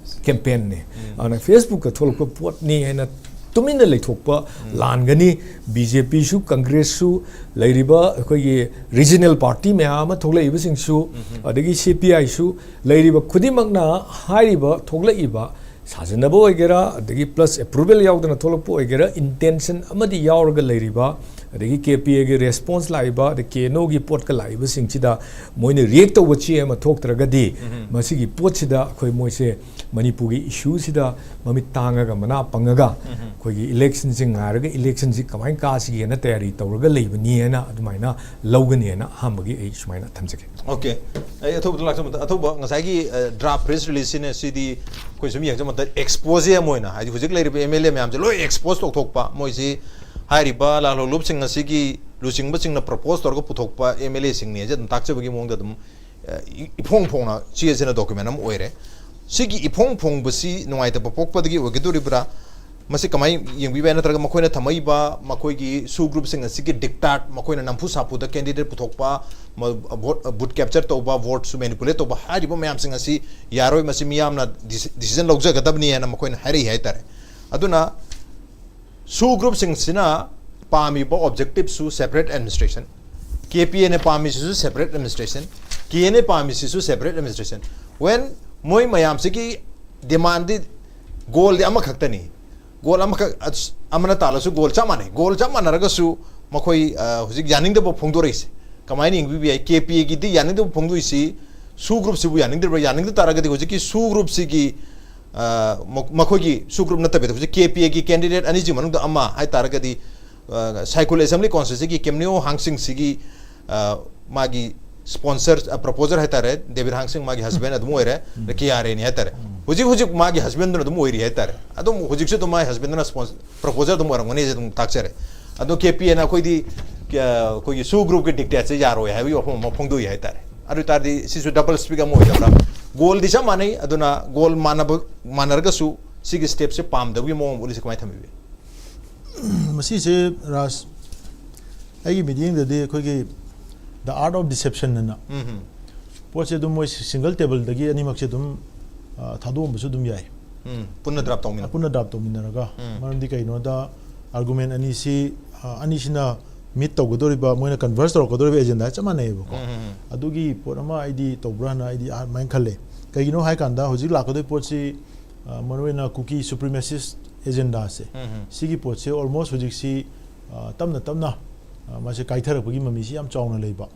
ꯀꯦꯝꯄꯦꯟꯅꯦ꯫ ꯎꯝ꯫ ꯑꯗꯨꯅ Facebook-ꯇ ꯊꯣꯛꯂꯛꯄ ꯄꯣꯠꯅꯤ ꯍꯥꯏꯅ ꯇꯨꯃꯤꯟꯅ ꯂꯩꯊꯣꯛꯄ ꯎꯝ꯫ ꯂꯥꯟꯒꯅꯤ꯫ ꯕꯤ ꯖꯦ ꯄꯤꯁꯨ, ꯀꯪꯒ꯭ꯔꯦꯁꯁꯨ, ꯂꯩꯔꯤꯕ ꯑꯩꯈꯣꯏꯒꯤ ꯔꯤꯖꯅꯦꯜ ꯄꯥꯔꯇꯤ ꯃꯌꯥꯝ ꯑꯃ ꯊꯣꯛꯂꯛꯏꯕꯁꯤꯡꯁꯨ, ꯎꯝ꯫ ꯑꯗꯒꯤ ꯁꯤ ꯄꯤ ꯑꯥꯏꯁꯨ, ꯂꯩꯔꯤꯕ ꯈꯨꯗꯤꯡꯃꯛꯅ ꯍꯥꯏꯔꯤꯕ ꯊꯣꯛꯂꯛꯏꯕ ꯁꯥꯖꯟꯅꯕ ꯑꯣꯏꯒꯦꯔꯥ, ꯑꯗꯒꯤ ꯄ꯭ꯂꯁ ꯑꯦꯄ꯭ꯔꯨꯚꯦꯜ ꯌꯥꯎꯗꯅ ꯊꯣꯛꯂꯛꯄ ꯑꯣꯏꯒꯦꯔꯥ, ꯏꯟꯇꯦꯟꯁꯟ ꯑꯃꯗꯤ ꯌꯥꯎꯔꯒ ꯂꯩꯔꯤꯕ ꯑꯗꯒꯤ ꯀꯦ ꯄꯤ ꯑꯦꯒꯤ ꯔꯦꯁꯄꯣꯟꯁ ꯂꯥꯛꯏꯕ, ꯑꯗꯩ ꯀꯦ ꯑꯦꯟ ꯑꯣꯒꯤ ꯄꯣꯠꯀ ꯂꯥꯛꯏꯕꯁꯤꯡꯁꯤꯗ ꯃꯣꯏꯅ ꯔꯤꯌꯦꯛ ꯇꯧꯕ ꯆꯦ ꯑꯃ ꯊꯣꯛꯇ꯭ꯔꯒꯗꯤ, ꯃꯁꯤꯒꯤ ꯄꯣꯠꯁꯤꯗ ꯑꯩꯈꯣꯏ ꯃꯣꯏꯁꯦ ꯃꯅꯤꯄꯨꯔꯒꯤ ꯏꯁꯨꯁꯤꯗ ꯃꯃꯤꯠ ꯇꯥꯡꯉꯒ ꯃꯅꯥ ꯄꯪꯉꯒ ꯑꯩꯈꯣꯏꯒꯤ ꯏꯂꯦꯛꯁꯟꯁꯤ ꯉꯥꯏꯔꯒ ꯏꯂꯦꯛꯁꯟꯁꯤ ꯀꯃꯥꯏꯅ ꯀꯥꯁꯤꯒꯦꯅ ꯇꯌꯥꯔꯤ ꯇꯧꯔꯒ ꯂꯩꯕꯅꯤ ꯍꯥꯏꯅ ꯑꯗꯨꯃꯥꯏꯅ ꯂꯧꯒꯅꯤ ꯍꯥꯏꯅ ꯑꯍꯥꯟꯕꯒꯤ ꯑꯩ ꯁꯨꯃꯥꯏꯅ ꯊꯝꯖꯒꯦ꯫ ꯑꯣꯀꯦ, ꯑꯩ ꯑꯊꯧꯕꯗ ꯂꯥꯛꯆ ꯃꯇꯝꯗ, ꯑꯊꯧꯕ ꯉꯁꯥꯏꯒꯤ ꯗ꯭ꯔꯥꯐ ꯄ꯭ꯔꯦꯁ ꯔꯤꯂꯤꯖꯁꯤꯅ ꯁꯤꯗꯤ ꯑꯩꯈꯣꯏ ꯁꯨꯝ ꯌꯦꯡꯖ ꯃꯇꯝꯗ ꯑꯦꯛꯁꯄꯣꯖꯦ ꯑꯃ ꯑꯣꯏꯅ, ꯍꯥꯏꯗꯤ ꯍꯧꯖꯤꯛ ꯂꯩꯔꯤꯕ ꯑꯦꯝ ꯑꯦꯜ ꯑꯦ ꯃꯌꯥꯝꯁꯦ ꯂꯣꯏ ꯑꯦꯛꯁꯄꯣꯖ ꯇꯧꯊꯣꯛꯄ, ꯃꯣꯏꯁꯤ ꯍꯥꯏꯔꯤꯕ ꯂꯥꯜꯍꯧꯂꯨꯞꯁꯤꯡ ꯑꯁꯤꯒꯤ ꯂꯨꯆꯤꯡꯕꯁꯤꯡꯅ ꯄ꯭ꯔꯄꯣꯖ ꯇꯧꯔꯒ ꯄꯨꯊꯣꯛꯄ ꯑꯦꯝ ꯑꯦꯜ ꯑꯦꯁꯤꯡꯅꯤ ꯍꯥꯏꯁꯦ ꯑꯗꯨꯝ ꯇꯥꯛꯆꯕꯒꯤ ꯃꯑꯣꯡꯗ ꯑꯗꯨꯝ, ꯑ, ꯏ- ꯏꯐꯣꯡ ꯐꯣꯡꯅ ꯆꯦꯁꯤꯅ ꯗꯣꯀꯨꯃꯦꯟ ꯑꯃ ꯑꯣꯏꯔꯦ꯫ ꯁꯤꯒꯤ ꯏꯐꯣꯡ ꯐꯣꯡꯕꯁꯤ ꯅꯨꯡꯉꯥꯏꯇꯕ ꯄꯣꯛꯄꯗꯒꯤ ꯑꯣꯏꯒꯗꯧꯔꯤꯕ꯭ꯔꯥ? ꯃꯁꯤ ꯀꯃꯥꯏꯅ ꯌꯦꯡꯕꯤꯕ ꯌꯥꯏ? ꯅꯠꯇ꯭ꯔꯒ ꯃꯈꯣꯏꯅ ꯊꯝꯃꯛꯏꯕ ꯃꯈꯣꯏꯒꯤ ꯁꯨ ꯒ꯭ꯔꯨꯞꯁꯤꯡ ꯑꯁꯤꯒꯤ ꯗꯤꯛꯇꯥꯠ, ꯃꯈꯣꯏꯅ ꯅꯝꯐꯨ ꯁꯥꯐꯨꯗ ꯀꯦꯟꯗꯤꯗꯦꯠ ꯄꯨꯊꯣꯛꯄ, ꯃ- ꯚꯣꯠ, ꯕꯨꯠ ꯀꯦꯞꯆꯔ ꯇꯧꯕ, ꯚꯣꯠꯁꯨ ꯃꯦꯅꯤꯄꯨꯂꯦꯠ ꯇꯧꯕ ꯍꯥꯏꯔꯤꯕ ꯃꯌꯥꯝꯁꯤꯡ ꯑꯁꯤ ꯌꯥꯔꯣꯏ, ꯃꯁꯤ ꯃꯤꯌꯥꯝꯅ ꯗꯤꯁꯤ- ꯗꯤꯁꯤꯖꯟ ꯂꯧꯖꯒꯗꯕꯅꯤ ꯍꯥꯏꯅ ꯃꯈꯣꯏꯅ ꯍꯥꯏꯔꯛꯏ ꯍꯥꯏꯇꯥꯔꯦ꯫ ꯑꯗꯨꯅ ꯁꯨ ꯒ꯭ꯔꯨꯞꯁꯤꯡꯁꯤꯅ ꯄꯥꯝꯃꯤꯕ ꯑꯣꯕꯖꯦꯛꯇꯤꯞꯁꯨ ꯁꯦꯄꯔꯦꯠ ꯑꯦꯗꯃꯤꯅꯤꯁꯇ꯭ꯔꯦꯁꯟ, ꯀꯦ ꯄꯤ ꯑꯦꯅ ꯄꯥꯝꯃꯤꯁꯤꯁꯨ separate administration, K N A ꯄꯥꯝꯃꯤꯁꯤꯁꯨ ꯁꯦꯄꯔꯦꯠ ꯑꯦꯗꯃꯤꯅꯤꯁꯇ꯭ꯔꯦꯁꯟ꯫ ꯋꯦꯟ ꯃꯣꯏ ꯃꯌꯥꯝꯁꯤꯒꯤ ꯗꯤꯃꯥꯟꯗꯤ ꯒꯣꯜꯗꯤ ꯑꯃꯈꯛꯇꯅꯤ꯫ ꯒꯣꯜ ꯑꯃꯈꯛ, ꯑꯁ, ꯑꯃꯅ ꯇꯥꯜꯂꯁꯨ ꯒꯣꯜ ꯆꯞ ꯃꯥꯟꯅꯩ꯫ ꯒꯣꯜ ꯆꯞ ꯃꯥꯟꯅꯔꯒꯁꯨ ꯃꯈꯣꯏ, ꯑ, ꯍꯧꯖꯤꯛ ꯌꯥꯅꯤꯡꯗꯕ ꯐꯣꯡꯗꯣꯔꯛꯏꯁꯦ ꯀꯃꯥꯏꯅ ꯌꯦꯡꯕꯤꯕ ꯌꯥꯏ? ꯀꯦ ꯄꯤ ꯑꯦꯒꯤꯗꯤ ꯌꯥꯅꯤꯡꯗꯕ ꯐꯣꯡꯗꯣꯛꯏꯁꯤ ꯁꯨ ꯒ꯭ꯔꯨꯞꯁꯤꯕꯨ ꯌꯥꯅꯤꯡꯗ꯭ꯔꯤꯕ꯭ꯔꯥ? ꯌꯥꯅꯤꯡꯗ ꯇꯥꯔꯒꯗꯤ ꯍꯧꯖꯤꯛꯀꯤ ꯁꯨ ꯒ꯭ꯔꯨꯞꯁꯤꯒꯤ, ꯑ, ꯃ- ꯃꯈꯣꯏꯒꯤ ꯁꯨ ꯒ꯭ꯔꯨꯞ ꯅꯠꯇꯕꯤꯗ ꯍꯧꯖꯤꯛ ꯀꯦ ꯄꯤ ꯑꯦꯒꯤ ꯀꯦꯟꯗꯤꯗꯦꯠ ꯑꯅꯤꯁꯤ ꯃꯅꯨꯡꯗ ꯑꯃ ꯍꯥꯏ ꯇꯥꯔꯒꯗꯤ, ꯑ, ꯁꯥꯏꯈꯨꯜ ꯑꯦꯁꯦꯝꯕ꯭ꯂꯤ ꯀꯣꯟꯁꯇꯤꯇ꯭ꯋꯦꯟꯁꯤꯒꯤ ꯀꯦꯝꯅꯤꯌꯣ ꯍꯥꯡꯁꯤꯡꯁꯤꯒꯤ, ꯑ, ꯃꯥꯒꯤ ꯁ꯭ꯄꯣꯟꯁꯔ, ꯑ, ꯄ꯭ꯔꯄꯣꯖꯔ ꯍꯥꯏꯇꯥꯔꯦ, ꯗꯦꯕꯤꯠ ꯍꯥꯡꯁꯤꯡ ꯃꯥꯒꯤ ꯍꯁꯕꯦꯟ ꯑꯗꯨꯝ ꯑꯣꯏꯔꯦ, ꯑꯗ ꯀꯦ ꯑꯥꯔ ꯑꯦꯅꯤ ꯍꯥꯏꯇꯥꯔꯦ꯫ ꯍꯧꯖꯤꯛ ꯍꯧꯖꯤꯛ ꯃꯥꯒꯤ ꯍꯁꯕꯦꯟꯗꯨꯅ ꯑꯗꯨꯝ ꯑꯣꯏꯔꯤ ꯍꯥꯏꯇꯥꯔꯦ꯫ ꯑꯗꯨꯝ ꯍꯧꯖꯤꯛꯁꯨ ꯑꯗꯨꯝ ꯃꯥꯒꯤ ꯍꯁꯕꯦꯟꯗꯨꯅ ꯁ꯭ꯄꯣꯟꯁ- ꯄ꯭ꯔꯄꯣꯖꯔ ꯑꯗꯨꯝ ꯑꯣꯏꯔꯝꯒꯅꯤ ꯍꯥꯏꯁꯦ ꯑꯗꯨꯝ ꯇꯥꯛꯆꯔꯦ꯫ ꯑꯗꯣ ꯀꯦ ꯄꯤ ꯑꯦꯅ ꯑꯩꯈꯣꯏꯗꯤ, ꯑ, ꯑꯩꯈꯣꯏꯒꯤ ꯁꯨ ꯒ꯭ꯔꯨꯞꯀꯤ ꯗꯤꯛꯇꯦꯠꯁꯦ ꯌꯥꯔꯣꯏ ꯍꯥꯏꯕꯒꯤ ꯋꯥꯐꯝ ꯑꯃ ꯐꯣꯡꯗꯣꯛꯏ ꯍꯥꯏꯇꯥꯔꯦ꯫ ꯑꯗꯨ ꯑꯣꯏ ꯇꯥꯔꯗꯤ ꯁꯤꯁꯨ ꯗꯕꯜ ꯁ꯭ꯄꯤꯛ ꯑꯃ ꯑꯣꯏꯗꯕ꯭ꯔꯥ? ꯒꯣꯜꯗꯤ ꯆꯞ ꯃꯥꯟꯅꯩ, ꯑꯗꯨꯅ ꯒꯣꯜ ꯃꯥꯟꯅꯕ, ꯃꯥꯟꯅꯔꯒꯁꯨ ꯁꯤꯒꯤ ꯁ꯭ꯇꯦꯞꯁꯦ ꯄꯥꯝꯗꯕꯒꯤ ꯃꯑꯣꯡ ꯑꯃ ꯎꯠꯂꯤꯁꯦ ꯀꯃꯥꯏꯅ ꯊꯝꯕꯤꯕꯤ? ꯃꯁꯤꯁꯦ ꯔꯥꯖ, ꯑꯩꯒꯤ ꯃꯤꯠꯌꯦꯡꯗꯗꯤ ꯑꯩꯈꯣꯏꯒꯤ The Art of Deception ꯍꯥꯏꯅ ꯎꯝ, ꯄꯣꯠꯁꯦ ꯑꯗꯨꯝ ꯃꯣꯏ ꯁꯤꯡꯒꯜ ꯇꯦꯕꯜꯗꯒꯤ ꯑꯅꯤꯃꯛꯁꯦ ꯑꯗꯨꯝ, ꯑ, ꯊꯥꯗꯣꯛꯑꯝꯕꯁꯨ ꯑꯗꯨꯝ ꯌꯥꯏ꯫ ꯎꯝ, ꯄꯨꯟꯅ ꯗ꯭ꯔꯥꯐ ꯇꯧꯃꯤꯟꯅ ꯄꯨꯟꯅ ꯗ꯭ꯔꯥꯐ ꯇꯧꯃꯤꯟꯅꯔꯒ, ꯎꯝ. ꯃꯔꯝꯗꯤ ꯀꯩꯒꯤꯅꯣꯗ ꯑꯥꯔꯒꯨꯃꯦꯟ ꯑꯅꯤꯁꯤ, ꯑ, ꯑꯅꯤꯁꯤꯅ ꯃꯤꯠ ꯇꯧꯒꯗꯧꯔꯤꯕ, ꯃꯣꯏꯅ ꯀꯟꯚꯔꯁ ꯇꯧꯔꯛꯀꯗꯧꯔꯤꯕ ꯑꯦꯖꯦꯟꯗꯥ ꯆꯞ ꯃꯥꯟꯅꯩꯌꯦꯕꯀꯣ꯫ ꯎꯝ, ꯎꯝ, ꯎꯝ. ꯑꯗꯨꯒꯤ ꯄꯣꯠ ꯑꯃ ꯑꯩꯗꯤ ꯇꯧꯕ꯭ꯔꯥꯅ ꯑꯩꯗꯤ ꯑꯗꯨꯃꯥꯏꯅ ꯈꯜꯂꯦ꯫ ꯀꯩꯒꯤꯅꯣ ꯍꯥꯏ ꯀꯥꯟꯗ ꯍꯧꯖꯤꯛ ꯂꯥꯛꯀꯗꯣꯏ ꯄꯣꯠꯁꯤ, ꯑ, ꯃꯔꯨꯑꯣꯏꯅ ꯀꯨꯀꯤ ꯁꯨꯄ꯭ꯔꯤꯃꯦꯁꯤꯁ ꯑꯦꯖꯦꯟꯗꯥꯁꯦ, ꯎꯝ, ꯎꯝ. ꯁꯤꯒꯤ ꯄꯣꯠꯁꯦ ꯑꯣꯜꯃꯣꯁ ꯍꯧꯖꯤꯛꯁꯤ ꯑ, ꯇꯞꯅ ꯇꯞꯅ, ꯑ, ꯃꯥꯁꯦ ꯀꯥꯏꯊꯔꯛꯄꯒꯤ ꯃꯃꯤꯁꯤ ꯌꯥꯝ ꯆꯥꯎꯅ ꯂꯩꯕ꯫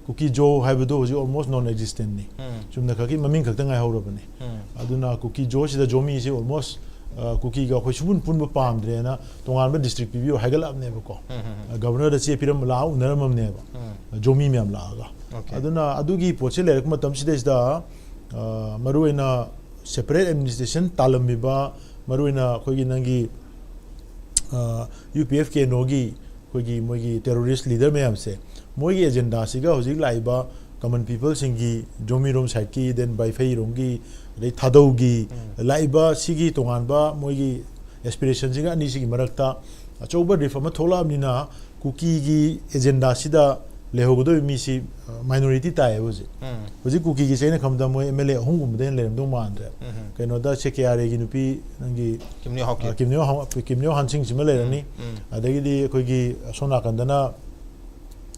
ꯀꯨꯀꯤ ꯖꯣ ꯍꯥꯏꯕꯗꯨ ꯍꯧꯖꯤꯛ almost non existentꯅꯤ꯫ ꯎꯝ꯫ ꯆꯨꯝꯅ ꯈꯛꯀꯤ ꯃꯃꯤꯡ ꯈꯛꯇ ꯉꯥꯏꯍꯧꯔꯕꯅꯤ꯫ ꯎꯝ꯫ ꯑꯗꯨꯅ ꯀꯨꯀꯤ ꯖꯣꯁꯤꯗ ꯖꯣꯃꯤꯁꯤ almost, ꯑ, ꯀꯨꯀꯤꯒ ꯑꯩꯈꯣꯏ ꯁꯨꯄꯨꯟ ꯄꯨꯟꯕ ꯄꯥꯝꯗ꯭ꯔꯦꯅ ꯇꯣꯉꯥꯟꯕ district ꯄꯤꯕꯤꯌꯨ ꯍꯥꯏꯒꯠꯂꯛꯑꯕꯅꯦꯕꯀꯣ꯫ ꯎꯝ, ꯎꯝ, ꯎꯝ꯫ ꯑ, governorꯗ ꯆꯦ ꯄꯤꯔꯝꯕ ꯂꯥꯛꯑ ꯎꯅꯔꯝꯃꯕꯅꯦꯕ꯫ ꯎꯝ꯫ ꯖꯣꯃꯤ ꯃꯌꯥꯝ ꯂꯥꯛꯑꯒ꯫ Okay꯫ ꯑꯗꯨꯅ ꯑꯗꯨꯒꯤ ꯄꯣꯠꯁꯤ ꯂꯩꯔꯛꯄ ꯃꯇꯝꯁꯤꯗꯩꯁꯤꯗ, ꯑ, ꯃꯔꯨꯑꯣꯏꯅ separate administration ꯇꯥꯜꯂꯝꯃꯤꯕ, ꯃꯔꯨꯑꯣꯏꯅ ꯑꯩꯈꯣꯏꯒꯤ ꯅꯪꯒꯤ, ꯑ, ꯌꯨ ꯄꯤ ꯑꯦꯐ ꯀꯦ ꯅꯣꯒꯤ ꯑꯩꯈꯣꯏꯒꯤ ꯃꯣꯏꯒꯤ terrorist leader ꯃꯌꯥꯝꯁꯦ, ꯃꯣꯏꯒꯤ agendaꯁꯤꯒ ꯍꯧꯖꯤꯛ ꯂꯥꯛꯏꯕ common peopleꯁꯤꯡꯒꯤ, ꯖꯣꯃꯤꯔꯣꯝ sideꯀꯤ, then ꯕꯥꯏꯐꯩꯔꯣꯝꯒꯤ, ꯑꯗꯩ ꯊꯥꯗꯧꯒꯤ, ꯎꯝ꯫ ꯂꯥꯛꯏꯕ ꯁꯤꯒꯤ ꯇꯣꯉꯥꯟꯕ ꯃꯣꯏꯒꯤ aspirationꯁꯤꯒ ꯑꯅꯤꯁꯤꯒꯤ ꯃꯔꯛꯇ ꯑꯆꯧꯕ rift ꯑꯃ ꯊꯣꯛꯂꯛꯑꯕꯅꯤꯅ, ꯀꯨꯀꯤꯒꯤ agendaꯁꯤꯗ ꯂꯩꯍꯧꯒꯗꯧꯔꯤꯕ ꯃꯤꯁꯤ, ꯑ, minority ꯇꯥꯏꯌꯦꯕ ꯍꯧꯖꯤꯛ꯫ ꯎꯝ꯫ ꯍꯧꯖꯤꯛ ꯀꯨꯀꯤꯒꯤ ꯁꯦ ꯑꯩꯅ ꯈꯟꯕꯗ ꯃꯣꯏ M L A ꯑꯍꯨꯝꯒꯨꯝꯕꯗꯩ ꯍꯦꯟꯅ ꯂꯩꯔꯝꯗꯧ ꯃꯥꯟꯗ꯭ꯔꯦ꯫ ꯎꯝ꯫ ꯀꯩꯅꯣꯗ ꯁꯦ ꯀꯦ ꯑꯥꯔ ꯑꯦꯒꯤ ꯅꯨꯄꯤ ꯅꯪꯒꯤ, ꯀꯤꯝꯅꯤꯌꯣ ꯍꯥꯎꯀꯤꯞ꯫ ꯑ, ꯀꯤꯝꯅꯤꯌꯣ ꯍꯥꯎ-, ꯀꯤꯝꯅꯤꯌꯣ ꯍꯥꯟꯁꯤꯡꯁꯤꯃ ꯂꯩꯔꯅꯤ꯫ ꯎꯝ, ꯎꯝ꯫ ꯑꯗꯒꯤꯗꯤ ꯑꯩꯈꯣꯏꯒꯤ ꯑꯁꯣꯝ ꯅꯥꯀꯟꯗꯅ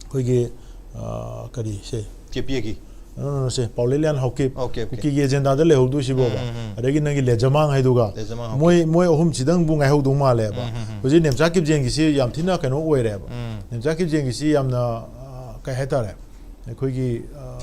ꯑꯩꯈꯣꯏꯒꯤ, ꯑ, ꯀꯔꯤ ꯁꯦ? ꯀꯦ ꯄꯤ ꯑꯦꯒꯤ꯫ No, no, no, ꯁꯦ, ꯄꯥꯎꯂꯦꯂꯤꯌꯥꯟ ꯍꯥꯎꯀꯤꯞ, Okay, okay꯫ ꯀꯨꯀꯤꯒꯤ agendaꯗ ꯂꯩꯍꯧꯗꯣꯏꯁꯤꯕꯣꯕ꯫ ꯎꯝ, ꯎꯝ, ꯎꯝ꯫ ꯑꯗꯒꯤ ꯅꯪꯒꯤ ꯂꯦꯖꯃꯥꯡ ꯍꯥꯏꯗꯨꯒ꯫ ꯂꯦꯖꯃꯥꯡ ꯍꯥꯎꯀꯤꯞ꯫ ꯃꯣꯏ, ꯃꯣꯏ ꯑꯍꯨꯝꯁꯤꯗꯪꯕꯨ ꯉꯥꯏꯍꯧꯗꯧ ꯃꯥꯜꯂꯦꯕ꯫ ꯎꯝ, ꯎꯝ, ꯎꯝ꯫ ꯍꯧꯖꯤꯛ ꯅꯦꯝꯆꯥ ꯀꯤꯞꯖꯦꯟꯒꯤꯁꯤ ꯌꯥꯝ ꯊꯤꯅ ꯀꯩꯅꯣ ꯑꯣꯏꯔꯦꯕ꯫ ꯎꯝ꯫ ꯅꯦꯝꯆꯥ ꯀꯤꯞꯖꯦꯟꯒꯤꯁꯤ ꯌꯥꯝꯅ, ꯑ, ꯀꯩ ꯍꯥꯏꯇꯥꯔꯦ, ꯑꯩꯈꯣꯏꯒꯤ, ꯑ,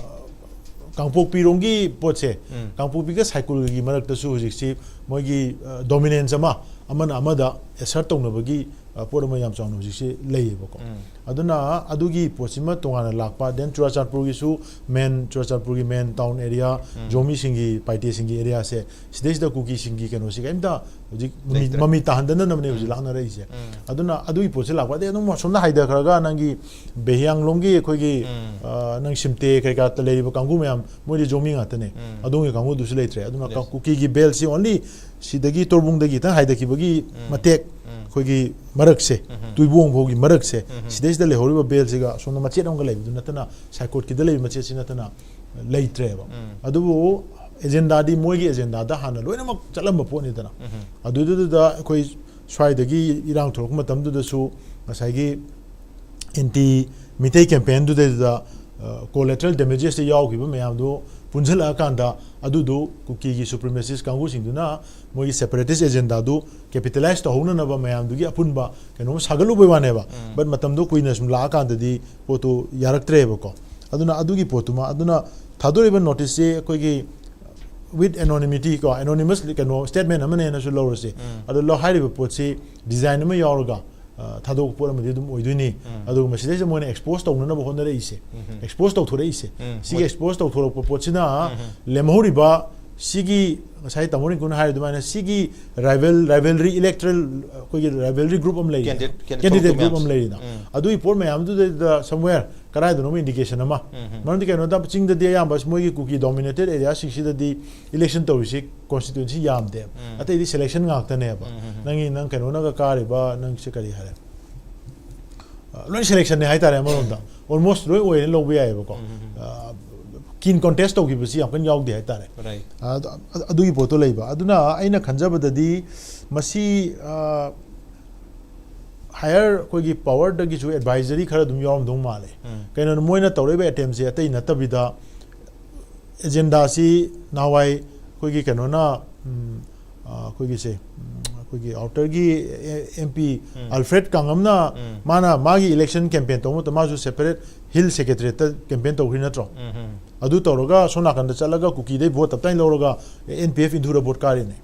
ꯀꯥꯡꯄꯣꯛꯄꯤꯔꯣꯝꯒꯤ ꯄꯣꯠꯁꯦ, ꯎꯝ꯫ ꯀꯥꯡꯄꯣꯛꯄꯤꯒ ꯁꯥꯏꯀꯨꯜꯒꯤ ꯃꯔꯛꯇꯁꯨ ꯍꯧꯖꯤꯛꯁꯤ ꯃꯣꯏꯒꯤ, ꯑ, dominance ꯑꯃ, ꯑꯃꯅ ꯑꯃꯗ assert ꯇꯧꯅꯕꯒꯤ, ꯑ, ꯄꯣꯠ ꯑꯃ ꯌꯥꯝ ꯆꯥꯎꯅ ꯍꯧꯖꯤꯛꯁꯤ ꯂꯩꯌꯦꯕꯀꯣ꯫ ꯎꯝ꯫ ꯑꯗꯨꯅ ꯑꯗꯨꯒꯤ ꯄꯣꯠꯁꯤꯃ ꯇꯣꯉꯥꯟꯅ ꯂꯥꯛꯄ, then ꯆꯨꯔꯥꯆꯥꯟꯄꯨꯔꯒꯤꯁꯨ main, ꯆꯨꯔꯥꯆꯥꯟꯄꯨꯔꯒꯤ main town area, ꯎꯝ꯫ ꯖꯣꯃꯤꯁꯤꯡꯒꯤ, ꯄꯥꯏꯇꯦꯁꯤꯡꯒꯤ areaꯁꯦ, ꯁꯤꯗꯩꯁꯤꯗ ꯀꯨꯀꯤꯁꯤꯡꯒꯤ ꯀꯩꯅꯣꯁꯤ ꯀꯔꯤꯝꯇ ꯍꯧꯖꯤꯛ ꯃꯃꯤ, ꯂꯩꯇ꯭ꯔꯦ꯫ ꯃꯃꯤ ꯇꯥꯍꯟꯗꯅꯕꯅꯦ ꯍꯧꯖꯤꯛ ꯎꯝ꯫ ꯂꯥꯛꯅꯔꯛꯏꯁꯦ꯫ ꯎꯝ꯫ ꯑꯗꯨꯅ ꯑꯗꯨꯒꯤ ꯄꯣꯠꯁꯦ ꯂꯥꯛꯄ, ꯑꯗꯩ ꯑꯗꯨꯝ ꯑꯁꯣꯝꯗ ꯍꯥꯏꯊꯈ꯭ꯔꯒ ꯅꯪꯒꯤ ꯕꯦꯍꯤꯌꯥꯡꯂꯣꯝꯒꯤ ꯑꯩꯈꯣꯏꯒꯤ, ꯎꯝ꯫ ꯑ, ꯅꯪ ꯁꯤꯝꯇꯦ ꯀꯩꯀꯥ ꯂꯩꯔꯤꯕ ꯀꯥꯡꯕꯨ ꯃꯌꯥꯝ, ꯃꯣꯏꯗꯤ ꯖꯣꯃꯤ ꯉꯥꯛꯇꯅꯦ꯫ ꯎꯝ꯫ ꯑꯗꯣꯝꯒꯤ ꯀꯥꯡꯕꯨꯗꯨꯁꯨ ꯂꯩꯇ꯭ꯔꯦ꯫ ꯑꯗꯨꯅ ꯀ-, Yes꯫ ꯀꯨꯀꯤꯒꯤ ꯕꯦꯜꯁꯤ only ꯁꯤꯗꯒꯤ ꯇꯣꯔꯕꯨꯡꯗꯒꯤ ꯈꯤꯇꯪ ꯍꯥꯏꯊꯈꯤꯕꯒꯤ ꯎꯝ꯫ ꯃꯇꯦꯛ, ꯎꯝ꯫ ꯑꯩꯈꯣꯏꯒꯤ ꯃꯔꯛꯁꯦ, ꯎꯝ꯫ ꯇꯨꯏꯕꯣꯡ ꯐꯥꯎꯒꯤ ꯃꯔꯛꯁꯦ, ꯎꯝ꯫ ꯁꯤꯗꯩꯁꯤꯗ ꯂꯩꯍꯧꯔꯤꯕ ꯕꯦꯜꯁꯤꯒ ꯑꯁꯣꯝꯗ ꯃꯆꯦꯠ ꯑꯃꯒ ꯂꯩꯕꯗꯨ ꯅꯠꯇꯅ, ꯁꯥꯏꯀꯣꯠꯀꯤꯗ ꯂꯩꯕ ꯃꯆꯦꯠꯁꯤ ꯅꯠꯇꯅ ꯂꯩꯇ꯭ꯔꯦꯕ꯫ ꯎꯝ꯫ ꯑꯗꯨꯕꯨ agendaꯗꯤ ꯃꯣꯏꯒꯤ agendaꯗ ꯍꯥꯟꯅ ꯂꯣꯏꯅꯃꯛ ꯆꯠꯂꯝꯕ ꯄꯣꯠꯅꯤꯗꯅ꯫ ꯎꯝ꯫ ꯑꯗꯨꯗꯨꯗ ꯑꯩꯈꯣꯏ ꯁ꯭ꯋꯥꯏꯗꯒꯤ ꯏꯔꯥꯡ ꯊꯣꯛꯂꯛꯄ ꯃꯇꯝꯗꯨꯗꯁꯨ ꯉꯁꯥꯏꯒꯤ anti ꯃꯤꯇꯩ campaignꯗꯨꯗꯩꯗꯨꯗ ꯀꯣꯂꯦꯇꯔꯦꯜ ꯗꯦꯃꯦꯖꯦꯁꯇ ꯌꯥꯎꯈꯤꯕ ꯃꯌꯥꯝꯗꯨ ꯄꯨꯟꯁꯤꯜꯂꯛꯑꯀꯥꯟꯗ, ꯑꯗꯨꯗꯨ ꯀꯨꯀꯤꯒꯤ ꯁꯨꯄ꯭ꯔꯤꯃꯦꯁꯤꯁ ꯀꯥꯡꯕꯨꯁꯤꯡꯗꯨꯅ ꯃꯣꯏꯒꯤ ꯁꯦꯄꯔꯦꯇꯤꯁ ꯑꯦꯖꯦꯟꯗꯥꯗꯨ ꯀꯦꯄꯤꯇꯦꯂꯥꯏꯁ ꯇꯧꯍꯧꯅꯅꯕ ꯃꯌꯥꯝꯗꯨꯒꯤ ꯑꯄꯨꯟꯕ ꯀꯩꯅꯣꯝ ꯁꯥꯒꯠꯂꯨꯕꯩ ꯋꯥꯅꯦꯕ꯫ ꯕꯠ ꯃꯇꯝꯗꯣ ꯀꯨꯏꯅ ꯁꯨꯝ ꯂꯥꯛꯑꯀꯥꯟꯗꯗꯤ ꯄꯣꯠꯇꯨ ꯌꯥꯔꯛꯇ꯭ꯔꯦꯕꯀꯣ꯫ ꯑꯗꯨꯅ ꯑꯗꯨꯒꯤ ꯄꯣꯠꯇꯨꯃ, ꯑꯗꯨꯅ ꯊꯥꯗꯣꯔꯛꯏꯕ ꯅꯣꯇꯤꯁꯁꯤ ꯑꯩꯈꯣꯏꯒꯤ with anonymity ꯀꯣ, ꯑꯦꯅꯣꯅꯤꯃꯁ ꯀꯩꯅꯣ ꯁ꯭ꯇꯦꯠꯃꯦꯟ ꯑꯃꯅꯦꯅꯁꯨ ꯂꯧꯔꯁꯦ꯫ ꯑꯗꯣ ꯂꯧ-, ꯍꯥꯏꯔꯤꯕ ꯄꯣꯠꯁꯤ ꯗꯤꯖꯥꯏꯟ ꯑꯃ ꯌꯥꯎꯔꯒ, ꯑ, ꯊꯥꯗꯣꯛꯄ ꯄꯣꯠ ꯑꯃꯗꯤ ꯑꯗꯨꯝ ꯑꯣꯏꯗꯣꯏꯅꯤ꯫ ꯑꯗꯨꯒ ꯃꯁꯤꯗꯩꯁꯤꯗ ꯃꯣꯏꯅ ꯑꯦꯛꯁꯄꯣꯖ ꯇꯧꯅꯅꯕ ꯍꯣꯠꯅꯔꯛꯏꯁꯦ, ꯑꯦꯛꯁꯄꯣꯖ ꯇꯧꯊꯣꯔꯛꯏꯁꯦ, ꯁꯤꯒꯤ ꯑꯦꯛꯁꯄꯣꯖ ꯇꯧꯊꯣꯔꯛꯄ ꯄꯣꯠꯁꯤꯅ ꯂꯦꯝꯍꯧꯔꯤꯕ ꯁꯤꯒꯤ, ꯉꯁꯥꯏ ꯇꯥꯃꯣ ꯔꯤꯡꯀꯨꯅ ꯍꯥꯏꯔꯤ ꯑꯗꯨꯃꯥꯏꯅ, ꯁꯤꯒꯤ ꯔꯥꯏꯕꯦꯜ, ꯔꯥꯏꯕꯦꯜꯔꯤ ꯏꯂꯦꯛꯇꯔꯦꯜ, ꯑꯩꯈꯣꯏꯒꯤ ꯔꯥꯏꯕꯦꯜꯔꯤ ꯒ꯭ꯔꯨꯞ ꯑꯃ ꯂꯩꯔꯤꯅ, ꯀꯦꯟꯗꯤꯗꯦꯠ, ꯀꯦꯟꯗꯤꯗꯦꯠ ꯀꯦꯟꯗꯤꯗꯦꯠ ꯒ꯭ꯔꯨꯞ ꯃꯌꯥꯝꯁꯦ꯫ ꯑꯃ ꯂꯩꯔꯤꯅ, ꯑꯗꯨꯒꯤ ꯄꯣꯠ ꯃꯌꯥꯝꯗꯨꯗꯩꯗ ꯁꯝꯋꯦꯌꯔ ꯀꯗꯥꯏꯗꯅꯣꯃ ꯏꯟꯗꯤꯀꯦꯁꯟ ꯑꯃ꯫ ꯃꯔꯝꯗꯤ ꯀꯩꯅꯣꯗ, ꯆꯤꯡꯗꯗꯤ ꯑꯌꯥꯝꯕ ꯃꯣꯏꯒꯤ ꯀꯨꯀꯤ ꯗꯣꯃꯤꯅꯦꯇꯦꯠ ꯑꯦꯔꯤꯌꯥꯁꯤꯡꯁꯤꯗꯗꯤ ꯏꯂꯦꯛꯁꯟ ꯇꯧꯔꯤꯁꯤ ꯀꯣꯟꯁꯇꯤꯇ꯭ꯋꯦꯟꯁꯤ ꯌꯥꯝꯗꯦꯕ꯫ ꯑꯇꯩꯗꯤ ꯁꯦꯂꯦꯛꯁꯟ ꯉꯥꯛꯇꯅꯦꯕ꯫ ꯅꯪꯒꯤ, ꯅꯪ ꯀꯩꯅꯣꯅꯒ ꯀꯥꯔꯤꯕ, ꯅꯪꯁꯦ ꯀꯔꯤ ꯍꯥꯏꯔꯦ? ꯑ, ꯂꯣꯏ ꯁꯦꯂꯦꯛꯁꯟꯅꯦ ꯍꯥꯏꯇꯥꯔꯦ ꯑꯃꯔꯣꯝꯗ꯫ ꯑꯣꯜꯃꯣꯁ ꯂꯣꯏ ꯑꯣꯏꯔꯦꯅ ꯂꯧꯕ ꯌꯥꯏꯑꯕꯀꯣ꯫ ꯑ, ꯀꯤꯟ ꯀꯣꯟꯇꯦꯁ ꯇꯧꯈꯤꯕꯁꯤ ꯌꯥꯝ ꯀꯟꯅ ꯌꯥꯎꯗꯦ ꯍꯥꯏꯇꯥꯔꯦ꯫ ꯑꯗꯨ-, ꯑꯗꯨꯒꯤ ꯄꯣꯠꯇꯣ ꯂꯩꯕ꯫ ꯑꯗꯨꯅ ꯑꯩꯅ ꯈꯟꯖꯕꯗꯗꯤ ꯃꯁꯤ, ꯑ, ꯍꯥꯌꯔ ꯑꯩꯈꯣꯏꯒꯤ ꯄꯥꯋꯔꯗꯒꯤꯁꯨ ꯑꯦꯗꯚꯥꯏꯖꯔꯤ ꯈꯔ ꯑꯗꯨꯝ ꯌꯥꯎꯔꯝꯗꯧ ꯃꯥꯜꯂꯦ꯫ ꯀꯩꯅꯣꯅ ꯃꯣꯏꯅ ꯇꯧꯔꯛꯏꯕ ꯑꯦꯇꯦꯝꯁꯦ ꯑꯇꯩ ꯅꯠꯇꯕꯤꯗ, ꯑꯦꯖꯦꯟꯗꯥꯁꯤ ꯅꯍꯥꯟꯋꯥꯏ ꯑꯩꯈꯣꯏꯒꯤ ꯀꯩꯅꯣꯅ, ꯎꯝ, ꯑ, ꯑꯩꯈꯣꯏꯒꯤꯁꯦ, ꯎꯝ, ꯑꯩꯈꯣꯏꯒꯤ ꯑꯥꯎꯇꯔꯒꯤ ꯑꯦꯝ ꯄꯤ ꯑꯜꯐ꯭ꯔꯦꯗ ꯀꯥꯡꯉꯝꯅ ꯃꯥꯅ ꯃꯥꯒꯤ ꯏꯂꯦꯛꯁꯟ ꯀꯦꯝꯄꯦꯟ ꯇꯧꯕ ꯃꯇꯝꯗ ꯃꯥꯁꯨ ꯁꯦꯄꯔꯦꯠ ꯍꯤꯜ ꯁꯦꯀ꯭ꯔꯦꯇꯔꯤꯌꯦꯠꯇ ꯀꯦꯝꯄꯦꯟ ꯇꯧꯈꯤ ꯅꯠꯇ꯭ꯔꯣ? ꯑꯗꯨ ꯇꯧꯔꯒ ꯁꯣꯝ ꯅꯥꯀꯟꯗ ꯆꯠꯂꯒ ꯀꯨꯀꯤꯗꯩ ꯚꯣꯠ ꯇꯞꯇꯥꯏꯅ ꯂꯧꯔꯒ ꯑꯦꯟ ꯄꯤ ꯑꯦꯐ ꯏꯟꯊꯨꯔ ꯚꯣꯠ ꯀꯥꯔꯤꯅꯦ꯫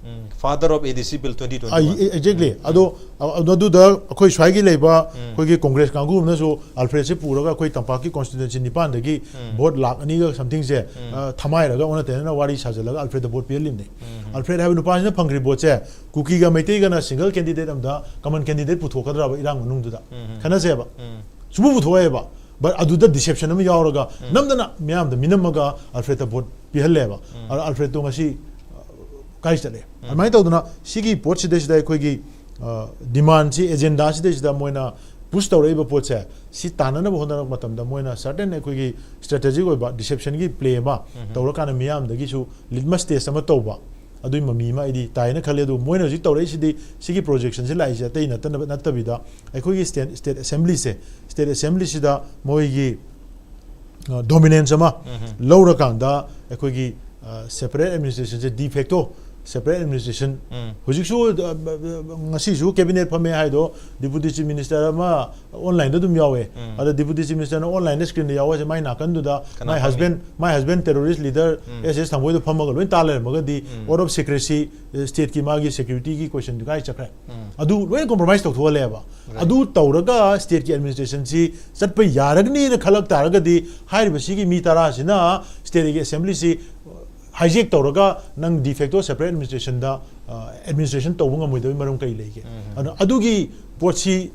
Father of A D C Bill twenty twenty one. Exactly. ꯑꯗꯣ, ꯑ-, ꯑꯗꯨꯗ ꯑꯩꯈꯣꯏ ꯁ꯭ꯋꯥꯏꯒꯤ ꯂꯩꯕ ꯑꯩꯈꯣꯏꯒꯤ ꯀꯣꯡꯒ꯭ꯔꯦꯁ ꯀꯥꯡꯕꯨ ꯑꯃꯅꯁꯨ ꯑꯜꯐ꯭ꯔꯦꯗꯁꯦ ꯄꯨꯔꯒ ꯑꯩꯈꯣꯏ ꯇꯝꯄꯥꯛꯀꯤ ꯀꯣꯟꯁꯇꯤꯇ꯭ꯋꯦꯟꯁꯤ ꯅꯤꯄꯥꯟꯗꯒꯤ ꯚꯣꯠ ꯂꯥꯛ ꯑꯅꯤꯒ ꯁꯝꯊꯤꯡꯁꯦ, ꯑ, ꯊꯃꯥꯏꯔꯒ ꯑꯣꯟꯅ ꯇꯩꯅꯅ ꯋꯥꯔꯤ ꯁꯥꯖꯜꯂꯒ ꯑꯜꯐ꯭ꯔꯦꯗꯇ ꯚꯣꯠ ꯄꯤꯍꯜꯂꯤꯕꯅꯤ꯫ ꯑꯜꯐ꯭ꯔꯦꯗ ꯍꯥꯏꯕ ꯅꯨꯄꯥꯁꯤꯅ ꯐꯪꯈ꯭ꯔꯤꯕ ꯚꯣꯠꯁꯦ ꯀꯨꯀꯤꯒ ꯃꯩꯇꯩꯒꯅ ꯁꯤꯡꯒꯜ ꯀꯦꯟꯗꯤꯗꯦꯠ ꯑꯃꯗ ꯀꯃꯟ ꯀꯦꯟꯗꯤꯗꯦꯠ ꯄꯨꯊꯣꯛꯀꯗ꯭ꯔꯕ ꯏꯔꯥꯡ ꯃꯅꯨꯡꯗꯨꯗ? ꯈꯟꯅꯁꯦꯕ꯫ ꯁꯨꯡꯄꯨ ꯄꯨꯊꯣꯛꯑꯣꯏꯕ꯫ But ꯑꯗꯨꯗ ꯗꯤꯁꯦꯞꯁꯟ ꯑꯃ ꯌꯥꯎꯔꯒ ꯅꯝꯗꯅ ꯃꯤꯌꯥꯝꯗ ꯃꯤꯅꯝꯃꯒ ꯑꯜꯐ꯭ꯔꯦꯗꯇ ꯚꯣꯠ ꯄꯤꯍꯜꯂꯦꯕ꯫ ꯑꯗ ꯑꯜꯐ꯭ꯔꯦꯗꯇꯣ ꯉꯁꯤ, ꯑ, ꯀꯥꯏ ꯆꯠꯂꯦ? ꯑꯗꯨꯃꯥꯏꯅ ꯇꯧꯗꯅ ꯁꯤꯒꯤ ꯄꯣꯠꯁꯤꯗꯩꯁꯤꯗ ꯑꯩꯈꯣꯏꯒꯤ, ꯑ, ꯗꯤꯃꯥꯟꯁꯤ, ꯑꯦꯖꯦꯟꯗꯥꯁꯤꯗꯩꯁꯤꯗ ꯃꯣꯏꯅ ꯄꯨꯁ ꯇꯧꯔꯛꯏꯕ ꯄꯣꯠꯁꯦ, ꯁꯤ ꯇꯥꯟꯅꯅꯕ ꯍꯣꯠꯅꯔꯛꯄ ꯃꯇꯝꯗ ꯃꯣꯏꯅ ꯁꯔꯇꯦꯟ ꯑꯩꯈꯣꯏꯒꯤ ꯁ꯭ꯇ꯭ꯔꯦꯇꯦꯖꯤꯛ ꯑꯣꯏꯕ ꯗꯤꯁꯦꯞꯁꯟꯒꯤ ꯄ꯭ꯂꯦ ꯑꯃ ꯇꯧꯔꯀꯥꯟꯗ ꯃꯤꯌꯥꯝꯗꯒꯤꯁꯨ ꯂꯤꯠꯃꯁ ꯇꯦꯁ ꯑꯃ ꯇꯧꯕ, ꯑꯗꯨꯒꯤ ꯃꯃꯤ ꯑꯃ ꯑꯩꯗꯤ ꯇꯥꯏꯅ ꯈꯜꯂꯤ꯫ ꯑꯗꯨ ꯃꯣꯏꯅ ꯍꯧꯖꯤꯛ ꯇꯧꯔꯛꯏꯁꯤꯗꯤ, ꯁꯤꯒꯤ ꯄ꯭ꯔꯣꯖꯦꯛꯁꯟꯁꯤ ꯂꯥꯛꯏꯁꯦ ꯑꯇꯩ ꯅꯠꯇꯅꯕ, ꯅꯠꯇꯕꯤꯗ ꯑꯩꯈꯣꯏꯒꯤ ꯁ꯭ꯇꯦꯠ, ꯁ꯭ꯇꯦꯠ ꯑꯦꯁꯦꯝꯕ꯭ꯂꯤꯁꯦ, ꯁ꯭ꯇꯦꯠ ꯑꯦꯁꯦꯝꯕ꯭ꯂꯤꯁꯤꯗ ꯃꯣꯏꯒꯤ ꯗꯣꯃꯤꯅꯦꯟꯁ ꯑꯃ ꯂꯧꯔꯀꯥꯟꯗ ꯑꯩꯈꯣꯏꯒꯤ ꯁꯦꯄꯔꯦꯠ ꯑꯦꯗꯃꯤꯅꯤꯁꯇ꯭ꯔꯦꯁꯟꯁꯦ, ꯗꯤ ꯐꯦꯛꯇꯣ ꯁꯦꯄꯔꯦꯠ ꯑꯦꯗꯃꯤꯅꯤꯁꯇ꯭ꯔꯦꯁꯟ, ꯍꯧꯖꯤꯛꯁꯨ ꯑ, ꯉꯁꯤꯁꯨ ꯀꯦꯕꯤꯅꯦꯠ ꯐꯝꯃꯦ ꯍꯥꯏꯗꯣ, ꯗꯤꯄꯨꯇꯤ ꯆꯤꯐ ꯃꯤꯅꯤꯁꯇꯔ ꯑꯃ ꯑꯣꯟꯂꯥꯏꯟꯗ ꯑꯗꯨꯝ ꯌꯥꯎꯋꯦ꯫ ꯑꯗ ꯗꯤꯄꯨꯇꯤ ꯆꯤꯐ ꯃꯤꯅꯤꯁꯇꯔꯅ ꯑꯣꯟꯂꯥꯏꯟꯗ ꯁ꯭ꯀ꯭ꯔꯤꯟꯗ ꯌꯥꯎꯕ ꯍꯥꯏꯁꯦ, ꯃꯥꯏ ꯅꯥꯀꯟꯗꯨꯗ ꯀꯅꯥ ꯃꯥꯏ ꯐꯝꯃꯤ? ꯍꯁꯕꯦꯟ, ꯃꯥꯏ ꯍꯁꯕꯦꯟ ꯇꯦꯔꯣꯔꯤꯁ ꯂꯤꯗꯔ ꯑꯦꯁ ꯑꯦꯁ ꯊꯥꯡꯕꯣꯏꯗꯣ ꯐꯝꯃꯒ ꯂꯣꯏ ꯇꯥ ꯂꯩꯔꯝꯃꯒꯗꯤ, ꯑꯣꯠ ꯑꯣꯐ ꯁꯦꯀ꯭ꯔꯦꯁꯤ, ꯁ꯭ꯇꯦꯠꯀꯤ ꯃꯥꯒꯤ ꯁꯦꯀ꯭ꯌꯨꯔꯤꯇꯤꯒꯤ ꯀꯣꯏꯁꯟꯗꯨ ꯀꯥꯏ ꯆꯠꯈ꯭ꯔꯦ? ꯑꯗꯨ ꯂꯣꯏꯅ ꯀꯣꯝꯄ꯭ꯔꯣꯃꯥꯏꯁ ꯇꯧꯊꯣꯛꯍꯜꯂꯦꯕ꯫ ꯑꯗꯨ ꯇꯧꯔꯒ ꯁ꯭ꯇꯦꯠꯀꯤ ꯑꯦꯗꯃꯤꯅꯤꯁꯇ꯭ꯔꯦꯁꯟꯁꯤ ꯆꯠꯄ ꯌꯥꯔꯒꯅꯤꯅ ꯈꯜꯂꯛ ꯇꯥꯔꯒꯗꯤ, ꯍꯥꯏꯔꯤꯕꯁꯤꯒꯤ ꯃꯤ ꯇꯔꯥꯁꯤꯅ ꯁ꯭ꯇꯦꯠꯀꯤ ꯑꯦꯁꯦꯝꯕ꯭ꯂꯤꯁꯤ ꯍꯥꯏꯖꯦꯛ ꯇꯧꯔꯒ ꯅꯪ ꯗꯤ ꯐꯦꯛꯇꯣ ꯁꯦꯄꯔꯦꯠ ꯑꯦꯗꯃꯤꯅꯤꯁꯇ꯭ꯔꯦꯁꯟꯗ ꯑꯦꯗꯃꯤꯅꯤꯁꯇ꯭ꯔꯦꯁꯟ ꯇꯧꯕ ꯉꯝꯃꯣꯏꯗꯕꯒꯤ ꯃꯔꯝ ꯀꯔꯤ ꯂꯩꯒꯦ? ꯑꯗꯨꯅ ꯑꯗꯨꯒꯤ ꯄꯣꯠꯁꯤ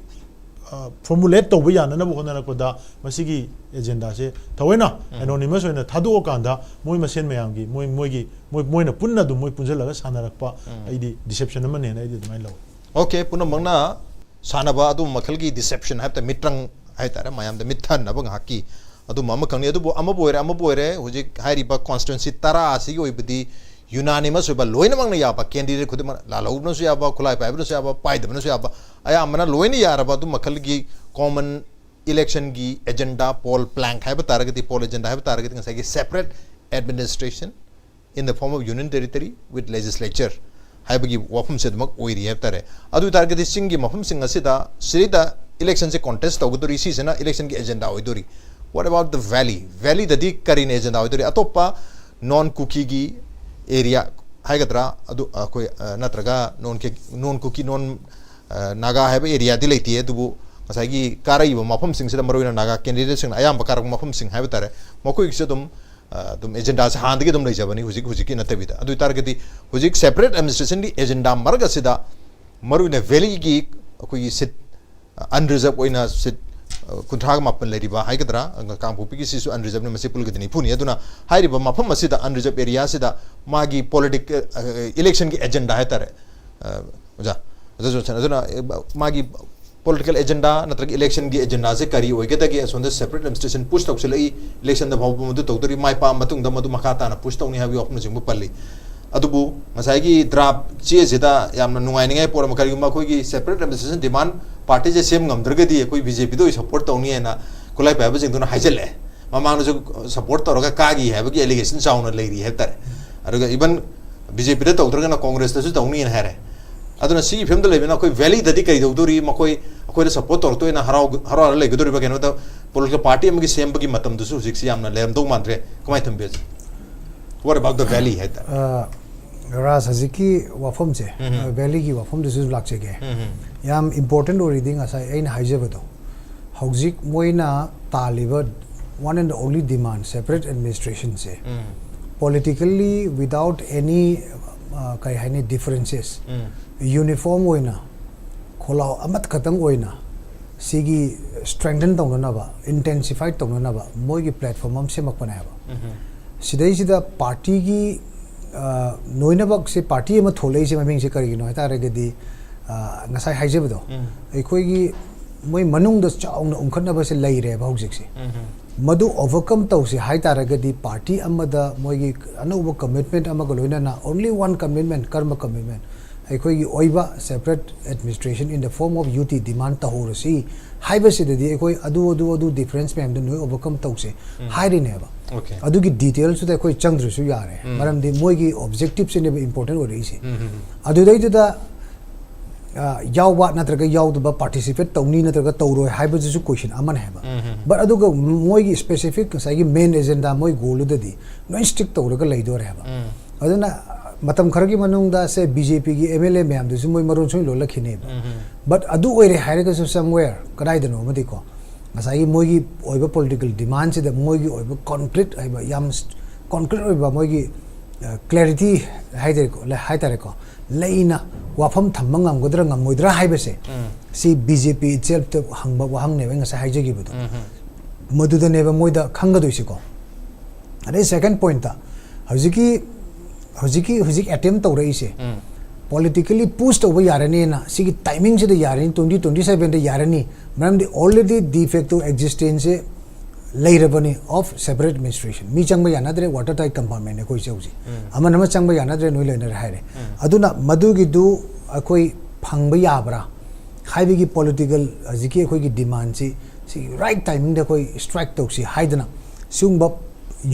ꯐꯣꯔꯃꯨꯂꯦꯠ ꯇꯧꯕ ꯌꯥꯅꯅꯕ ꯍꯣꯠꯅꯔꯛꯄꯗ, ꯃꯁꯤꯒꯤ ꯑꯦꯖꯦꯟꯗꯥꯁꯦ ꯊꯑꯣꯏꯅ ꯑꯦꯅꯣꯅꯤꯃꯁ ꯑꯣꯏꯅ ꯊꯥꯗꯣꯛꯑꯀꯥꯟꯗ, ꯃꯣꯏ ꯃꯁꯦꯟ ꯃꯌꯥꯝꯒꯤ, ꯃꯣꯏ, ꯃꯣꯏꯒꯤ, ꯃꯣꯏ, ꯃꯣꯏꯅ ꯄꯨꯟꯅ ꯑꯗꯨꯝ ꯃꯣꯏ ꯄꯨꯟꯁꯤꯜꯂꯒ ꯁꯥꯟꯅꯔꯛꯄ, ꯑꯩꯗꯤ ꯗꯤꯁꯦꯞꯁꯟ ꯑꯃꯅꯦꯅ ꯑꯩꯗꯤ ꯑꯗꯨꯃꯥꯏꯅ ꯂꯧꯋꯤ꯫ ꯑꯣꯀꯦ, ꯄꯨꯝꯅꯃꯛꯅ ꯁꯥꯟꯅꯕ ꯑꯗꯨꯝꯕ ꯃꯈꯜꯒꯤ ꯗꯤꯁꯦꯞꯁꯟ ꯍꯥꯏꯕ ꯇꯥꯔꯦ, ꯃꯤꯠꯇ꯭ꯔꯪ ꯍꯥꯏ ꯇꯥꯔꯦ, ꯃꯌꯥꯝꯗ ꯃꯤꯠ ꯊꯍꯟꯅꯕ ꯉꯥꯏꯍꯥꯛꯀꯤ ꯑꯗꯨꯝꯕ ꯑꯃꯈꯛꯅꯤ꯫ ꯑꯗꯨꯕꯨ ꯑꯃꯕꯨ ꯑꯣꯏꯔꯦ, ꯑꯃꯕꯨ ꯑꯣꯏꯔꯦ, ꯍꯧꯖꯤꯛ ꯍꯥꯏꯔꯤꯕ ꯀꯣꯟꯁꯇꯤꯇ꯭ꯌꯨꯟꯁꯤ ꯇꯔꯥ ꯑꯁꯤꯒꯤ ꯑꯣꯏꯕꯗꯤ ꯌꯨꯅꯥꯅꯤꯃꯁ ꯑꯣꯏꯕ, ꯂꯣꯏꯅꯃꯛꯅ ꯌꯥꯕ, ꯀꯦꯟꯗꯤꯗꯦꯠ ꯈꯨꯗꯤꯡꯃꯛ, ꯂꯥꯜꯍꯧꯕꯅꯁꯨ ꯌꯥꯕ, ꯈꯨꯠꯂꯥꯏ ꯄꯥꯏꯕꯅꯁꯨ ꯌꯥꯕ, ꯄꯥꯏꯗꯕꯅꯁꯨ ꯌꯥꯕ, ꯑꯌꯥꯝꯕꯅ ꯂꯣꯏꯅ ꯌꯥꯔꯕ ꯑꯗꯨꯝ ꯃꯈꯜꯒꯤ ꯀꯣꯃꯟ ꯏꯂꯦꯛꯁꯟꯒꯤ ꯑꯦꯖꯦꯟꯗꯥ, ꯄꯣꯜ ꯄ꯭ꯂꯥꯡꯛ ꯍꯥꯏꯕ ꯇꯥꯔꯒꯗꯤ, ꯄꯣꯜ ꯑꯦꯖꯦꯟꯗꯥ ꯍꯥꯏꯕ ꯇꯥꯔꯒꯗꯤ ꯉꯁꯥꯏꯒꯤ separate administration in the form of union territory with legislature ꯍꯥꯏꯕꯒꯤ ꯋꯥꯐꯝꯁꯦ ꯑꯗꯨꯃꯛ ꯑꯣꯏꯔꯤ ꯍꯥꯏꯕ ꯇꯥꯔꯦ꯫ ꯑꯗꯨ ꯑꯣꯏ ꯇꯥꯔꯒꯗꯤ ꯆꯤꯡꯒꯤ ꯃꯐꯝꯁꯤꯡ ꯑꯁꯤꯗ ꯁꯤꯗꯩꯗ ꯏꯂꯦꯛꯁꯟꯁꯦ ꯀꯣꯟꯇꯦꯁ ꯇꯧꯒꯗꯧꯔꯤ, ꯁꯤꯁꯤꯅ ꯏꯂꯦꯛꯁꯟꯒꯤ ꯑꯦꯖꯦꯟꯗꯥ ꯑꯣꯏꯗꯣꯔꯤ꯫ What about the valley? ꯚꯦꯂꯤꯗꯗꯤ ꯀꯔꯤꯅ ꯑꯦꯖꯦꯟꯗꯥ ꯑꯣꯏꯗꯣꯔꯤ? ꯑꯇꯣꯞꯄ ꯅꯣꯟ ꯀꯨꯀꯤꯒꯤ ꯑꯦꯔꯤꯌꯥ ꯍꯥꯏꯒꯗ꯭ꯔꯥ, ꯑꯗꯨ ꯑꯩꯈꯣꯏ, ꯑ, ꯅꯠꯇ꯭ꯔꯒ ꯅꯣꯟ ꯀꯦ-, ꯅꯣꯟ ꯀꯨꯀꯤ, ꯅꯣꯟ, ꯑ, ꯅꯥꯒꯥ ꯍꯥꯏꯕ ꯑꯦꯔꯤꯌꯥꯗꯤ ꯂꯩꯇꯦ, ꯑꯗꯨꯕꯨ ꯉꯁꯥꯏꯒꯤ ꯀꯥꯔꯛꯏꯕ ꯃꯐꯝꯁꯤꯡꯁꯤꯗ, ꯃꯔꯨꯑꯣꯏꯅ ꯅꯥꯒꯥ ꯀꯦꯟꯗꯤꯗꯦꯠꯁꯤꯡꯅ ꯑꯌꯥꯝꯕ ꯀꯥꯔꯛꯄ ꯃꯐꯝꯁꯤꯡ ꯍꯥꯏꯕ ꯇꯥꯔꯦ, ꯃꯈꯣꯏꯒꯤꯁꯨ ꯑꯗꯨꯝ, ꯑ, ꯑꯗꯨꯝ ꯑꯦꯖꯦꯟꯗꯥꯁꯦ ꯍꯥꯟꯅꯗꯒꯤ ꯑꯗꯨꯝ ꯂꯩꯖꯕꯅꯤ, ꯍꯧꯖꯤꯛ, ꯍꯧꯖꯤꯛꯀꯤ ꯅꯠꯇꯕꯤꯗ꯫ ꯑꯗꯨ ꯑꯣꯏ ꯇꯥꯔꯒꯗꯤ ꯍꯧꯖꯤꯛ ꯁꯦꯄꯔꯦꯠ ꯑꯦꯗꯃꯤꯅꯤꯁꯇ꯭ꯔꯦꯁꯟꯒꯤ ꯑꯦꯖꯦꯟꯗꯥ ꯃꯔꯛ ꯑꯁꯤꯗ ꯃꯔꯨꯑꯣꯏꯅ ꯚꯦꯂꯤꯒꯤ ꯑꯩꯈꯣꯏꯒꯤ ꯁꯤꯠ, ꯑ, ꯑꯟꯔꯤꯖꯔꯕ ꯑꯣꯏꯅ ꯁꯤꯠ, ꯑ, ꯀꯨꯟꯊ꯭ꯔꯥꯒ ꯃꯥꯄꯟ ꯂꯩꯔꯤꯕ ꯍꯥꯏꯒꯗ꯭ꯔꯥ, ꯑ, ꯀꯥꯡꯄꯣꯛꯄꯤꯒꯤ ꯁꯤꯠꯁꯨ ꯑꯟꯔꯤꯖꯔꯕꯅ, ꯃꯁꯤ ꯄꯨꯜꯂꯒꯗꯤ ꯅꯤꯐꯨꯅꯤ꯫ ꯑꯗꯨꯅ ꯍꯥꯏꯔꯤꯕ ꯃꯐꯝ ꯑꯁꯤꯗ, ꯑꯟꯔꯤꯖꯔꯕ ꯑꯦꯔꯤꯌꯥꯁꯤꯗ ꯃꯥꯒꯤ ꯄꯣꯂꯤꯇꯤꯛ-, ꯑ, ꯏꯂꯦꯛꯁꯟꯒꯤ ꯑꯦꯖꯦꯟꯗꯥ ꯍꯥꯏꯇꯥꯔꯦ, ꯑ, ꯑꯣꯖꯥ, ꯑꯣꯖꯥ ꯖꯣꯟꯁꯟ, ꯑꯗꯨꯅ, ꯑ, ꯃꯥꯒꯤ ꯄꯣꯂꯤꯇꯤꯀꯦꯜ ꯑꯦꯖꯦꯟꯗꯥ ꯅꯠꯇ꯭ꯔꯒ ꯏꯂꯦꯛꯁꯟꯒꯤ ꯑꯦꯖꯦꯟꯗꯥꯁꯦ ꯀꯔꯤ ꯑꯣꯏꯒꯗꯒꯦ? ꯑꯁꯣꯝꯗ ꯁꯦꯄꯔꯦꯠ ꯑꯦꯗꯃꯤꯅꯤꯁꯇ꯭ꯔꯦꯁꯟ ꯄꯨꯁ ꯇꯧꯁꯤꯜꯂꯛꯏ, ꯏꯂꯦꯛꯁꯟꯗ ꯐꯥꯎꯕ ꯃꯗꯨ ꯇꯧꯗꯣꯔꯤ, ꯃꯥꯏ ꯄꯥꯛꯑ ꯃꯇꯨꯡꯗ ꯃꯗꯨ ꯃꯈꯥ ꯇꯥꯅ ꯄꯨꯁ ꯇꯧꯅꯤ ꯍꯥꯏꯕꯒꯤ ꯋꯥꯐꯝꯅꯆꯤꯡꯕ ꯄꯜꯂꯤ꯫ ꯑꯗꯨꯕꯨ ꯉꯁꯥꯏꯒꯤ ꯗ꯭ꯔꯥꯐ ꯆꯦꯁꯤꯗ ꯌꯥꯝꯅ ꯅꯨꯡꯉꯥꯏꯅꯤꯡꯉꯥꯏ ꯄꯣꯠ ꯑꯃ, ꯀꯔꯤꯒꯨꯝꯕ ꯑꯩꯈꯣꯏꯒꯤ ꯁꯦꯄꯔꯦꯠ ꯑꯦꯗꯃꯤꯅꯤꯁꯇ꯭ꯔꯦꯁꯟ ꯗꯤꯃꯥꯟ ꯄꯥꯔꯇꯤꯁꯦ ꯁꯦꯝ ꯉꯝꯗ꯭ꯔꯒꯗꯤ ꯑꯩꯈꯣꯏ ꯕꯤ ꯖꯦ ꯄꯤꯗ ꯑꯣꯏꯅ ꯁꯞꯄꯣꯔꯠ ꯇꯧꯅꯤ ꯍꯥꯏꯅ ꯈꯨꯠꯂꯥꯏ ꯄꯥꯏꯕꯁꯤꯡꯗꯨꯅ ꯍꯥꯏꯖꯜꯂꯛꯑꯦ꯫ ꯃꯃꯥꯡꯗꯁꯨ ꯁꯄꯣꯔꯠ ꯇꯧꯔꯒ ꯀꯥꯈꯤ ꯍꯥꯏꯕꯒꯤ ꯑꯦꯂꯤꯒꯦꯁꯟ ꯆꯥꯎꯅ ꯂꯩꯔꯤ ꯍꯥꯏꯕ ꯇꯥꯔꯦ꯫ ꯑꯗꯨꯒ ꯏꯚꯟ ꯕꯤ ꯖꯦ ꯄꯤꯗ ꯇꯧꯗ꯭ꯔꯒꯅ ꯀꯣꯡꯒ꯭ꯔꯦꯁꯇꯁꯨ ꯇꯧꯅꯤꯅ ꯍꯥꯏꯔꯦ꯫ ꯑꯗꯨꯅ ꯁꯤꯒꯤ ꯐꯤꯕꯝꯗ ꯂꯩꯕꯅ ꯑꯩꯈꯣꯏ ꯚꯦꯂꯤꯗꯗꯤ ꯀꯩꯗꯧꯗꯣꯔꯤ? ꯃꯈꯣꯏ ꯑꯩꯈꯣꯏꯗ ꯁꯄꯣꯔꯠ ꯇꯧꯔꯛꯇꯣꯏꯅ ꯍꯔꯥꯎ ꯍꯔꯥꯎꯔ ꯂꯩꯒꯗꯧꯔꯤꯕ? ꯀꯩꯅꯣꯗ ꯄꯣꯂꯤꯇꯤꯀꯦꯜ ꯄꯥꯔꯇꯤ ꯑꯃꯒꯤ ꯁꯦꯝꯕꯒꯤ ꯃꯇꯝꯗꯨꯁꯨ ꯍꯧꯖꯤꯛꯁꯤ ꯌꯥꯝꯅ ꯂꯩꯔꯝꯗꯧ ꯃꯥꯟꯗ꯭ꯔꯦ꯫ ꯀꯃꯥꯏꯅ ꯊꯝꯕꯤ? What about the valley ꯍꯥꯏꯇꯥꯔꯦ? ꯔꯥꯖ, ꯍꯧꯖꯤꯛꯀꯤ ꯋꯥꯐꯝꯁꯦ, ꯚꯦꯂꯤꯒꯤ ꯋꯥꯐꯝꯗꯨꯁꯨ ꯂꯥꯛꯆꯒꯦ꯫ ꯌꯥꯝ ꯏꯝꯄꯣꯔꯇꯦꯟ ꯑꯣꯏꯔꯤꯗꯤ ꯉꯁꯥꯏ ꯑꯩꯅ ꯍꯥꯏꯖꯕꯗꯣ, ꯍꯧꯖꯤꯛ ꯃꯣꯏꯅ ꯇꯥꯜꯂꯤꯕ one and only demand, separate administrationꯁꯦ, politically without any, ꯀꯩ ꯍꯥꯏꯅꯤ, differences, uniform ꯑꯣꯏꯅ ꯈꯣꯜꯂꯥꯎ ꯑꯃꯈꯛꯇꯪ ꯑꯣꯏꯅ ꯁꯤꯒꯤ strengthen ꯇꯧꯅꯅꯕ, intensify ꯇꯧꯅꯅꯕ ꯃꯣꯏꯒꯤ platform ꯑꯃ ꯁꯦꯝꯃꯛꯄꯅꯦ ꯍꯥꯏꯕ꯫ ꯁꯤꯗꯩꯁꯤꯗ ꯄꯥꯔꯇꯤꯒꯤ ꯂꯣꯏꯅꯃꯛꯁꯦ, ꯄꯥꯔꯇꯤ ꯑꯃ ꯊꯣꯛꯂꯛꯏꯁꯦ ꯃꯃꯤꯡꯁꯦ ꯀꯔꯤꯒꯤꯅꯣ ꯍꯥꯏ ꯇꯥꯔꯒꯗꯤ, ꯉꯁꯥꯏ ꯍꯥꯏꯖꯕꯗꯣ, ꯑꯩꯈꯣꯏꯒꯤ ꯃꯣꯏ ꯃꯅꯨꯡꯗ ꯆꯥꯎꯅ ꯎꯪꯈꯠꯅꯕꯁꯦ ꯂꯩꯔꯦꯕ ꯍꯧꯖꯤꯛꯁꯦ꯫ ꯃꯗꯨ overcome ꯇꯧꯁꯦ ꯍꯥꯏ ꯇꯥꯔꯒꯗꯤ ꯄꯥꯔꯇꯤ ꯑꯃꯗ ꯃꯣꯏꯒꯤ ꯑꯅꯧꯕ commitment ꯑꯃꯒ ꯂꯣꯏꯅꯅ only one commitment, ꯀꯔꯝꯕ commitment? ꯑꯩꯈꯣꯏꯒꯤ ꯑꯣꯏꯕ separate administration in the form of U T demand ꯇꯧꯍꯧꯔꯁꯤ ꯍꯥꯏꯕꯁꯤꯗꯗꯤ ꯑꯩꯈꯣꯏ ꯑꯗꯨ ꯑꯗꯨ ꯑꯗꯨ difference ꯃꯌꯥꯝꯗꯣ ꯅꯣꯏ overcome ꯇꯧꯁꯦ ꯍꯥꯏꯔꯤꯅꯦꯕ꯫ ꯑꯗꯨꯒꯤ detailꯁꯇꯨꯗ ꯑꯩꯈꯣꯏ ꯆꯪꯗ꯭ꯔꯁꯨ ꯌꯥꯔꯦ, ꯃꯔꯝꯗꯤ ꯃꯣꯏꯒꯤ objectiveꯁꯤꯅꯦꯕ important ꯑꯣꯏꯔꯛꯏꯁꯦ꯫ ꯑꯗꯨꯗꯩꯗꯨꯗ ꯌꯥꯎꯕ ꯅꯠꯇ꯭ꯔꯒ ꯌꯥꯎꯗꯕ, participate ꯇꯧꯅꯤ ꯅꯠꯇ꯭ꯔꯒ ꯇꯧꯔꯣꯏ ꯍꯥꯏꯕꯗꯨꯁꯨ question ꯑꯃꯅꯦ ꯍꯥꯏꯕ꯫ But ꯑꯗꯨꯒ ꯃꯣꯏꯒꯤ specific ꯉꯁꯥꯏꯒꯤ main agenda, ꯃꯣꯏ goalꯗꯨꯗꯗꯤ ꯂꯣꯏ stick ꯇꯧꯔꯒ ꯂꯩꯗꯣꯔꯦ ꯍꯥꯏꯕ꯫ ꯑꯗꯨꯅ ꯃꯇꯝ ꯈꯔꯒꯤ ꯃꯅꯨꯡꯗ ꯁꯦ B J Pꯒꯤ M L A ꯃꯌꯥꯝꯗꯨꯁꯨ ꯃꯣꯏ ꯃꯔꯣꯟ ꯁꯣꯏ ꯂꯣꯜꯂꯛꯈꯤꯅꯦꯕ꯫ But ꯑꯗꯨ ꯑꯣꯏꯔꯦ ꯍꯥꯏꯔꯒꯁꯨ somewhere ꯀꯗꯥꯏꯗꯅꯣ ꯑꯃꯗꯤꯀꯣ, ꯉꯁꯥꯏꯒꯤ ꯃꯣꯏꯒꯤ ꯑꯣꯏꯕ political demandꯁꯤꯗ ꯃꯣꯏꯒꯤ ꯑꯣꯏꯕ concrete ꯍꯥꯏꯕ, ꯌꯥꯝ concrete ꯑꯣꯏꯕ ꯃꯣꯏꯒꯤ clarity ꯍꯥꯏꯇꯥꯔꯦꯀꯣ, ꯍꯥꯏꯇꯥꯔꯦꯀꯣ, ꯂꯩꯅ ꯋꯥꯐꯝ ꯊꯝꯕ ꯉꯝꯒꯗ꯭ꯔꯥ ꯉꯝꯃꯣꯏꯗ꯭ꯔꯥ ꯍꯥꯏꯕꯁꯦ, ꯁꯤ B J P itselfꯇ ꯍꯪꯕ ꯋꯥꯍꯪꯅꯦꯕ ꯑꯩ ꯉꯁꯥꯏ ꯍꯥꯏꯖꯈꯤꯕꯗꯣ꯫ ꯃꯗꯨꯗꯅꯦꯕ ꯃꯣꯏꯗ ꯈꯪꯒꯗꯣꯏꯁꯤꯀꯣ꯫ ꯑꯗꯩ second pointꯇ, ꯍꯧꯖꯤꯛꯀꯤ ꯍꯧꯖꯤꯛꯀꯤ ꯍꯧꯖꯤꯛ attempt ꯇꯧꯔꯛꯏꯁꯦ, politically push ꯇꯧꯕ ꯌꯥꯔꯅꯤꯅ, ꯁꯤꯒꯤ timingꯁꯤꯗ ꯌꯥꯔꯅꯤ, twenty twenty sevenꯗ ꯌꯥꯔꯅꯤ, ꯃꯔꯝꯗꯤ already de facto existenceꯁꯦ ꯂꯩꯔꯕꯅꯤ of separate administration꯫ ꯃꯤ ꯆꯪꯕ ꯌꯥꯅꯗ꯭ꯔꯦ, water tight compartment ꯑꯩꯈꯣꯏꯁꯦ ꯍꯧꯖꯤꯛ꯫ ꯑꯃꯅ ꯑꯃ ꯆꯪꯕ ꯌꯥꯅꯗ꯭ꯔꯦ, ꯅꯣꯏ ꯂꯩꯅꯔꯦ ꯍꯥꯏꯔꯦ꯫ ꯑꯗꯨꯅ ꯃꯗꯨꯒꯤꯗꯨ ꯑꯩꯈꯣꯏ ꯐꯪꯕ ꯌꯥꯕ꯭ꯔꯥ ꯍꯥꯏꯕꯒꯤ political ꯍꯧꯖꯤꯛꯀꯤ ꯑꯩꯈꯣꯏꯒꯤ demandꯁꯤ ꯁꯤꯒꯤ ꯔꯥꯏꯠ ꯇꯥꯏꯃꯤꯡꯗ ꯑꯩꯈꯣꯏ ꯁ꯭ꯇ꯭ꯔꯥꯏꯛ ꯇꯧꯁꯤ ꯍꯥꯏꯗꯅ ꯁꯤꯒꯨꯝꯕ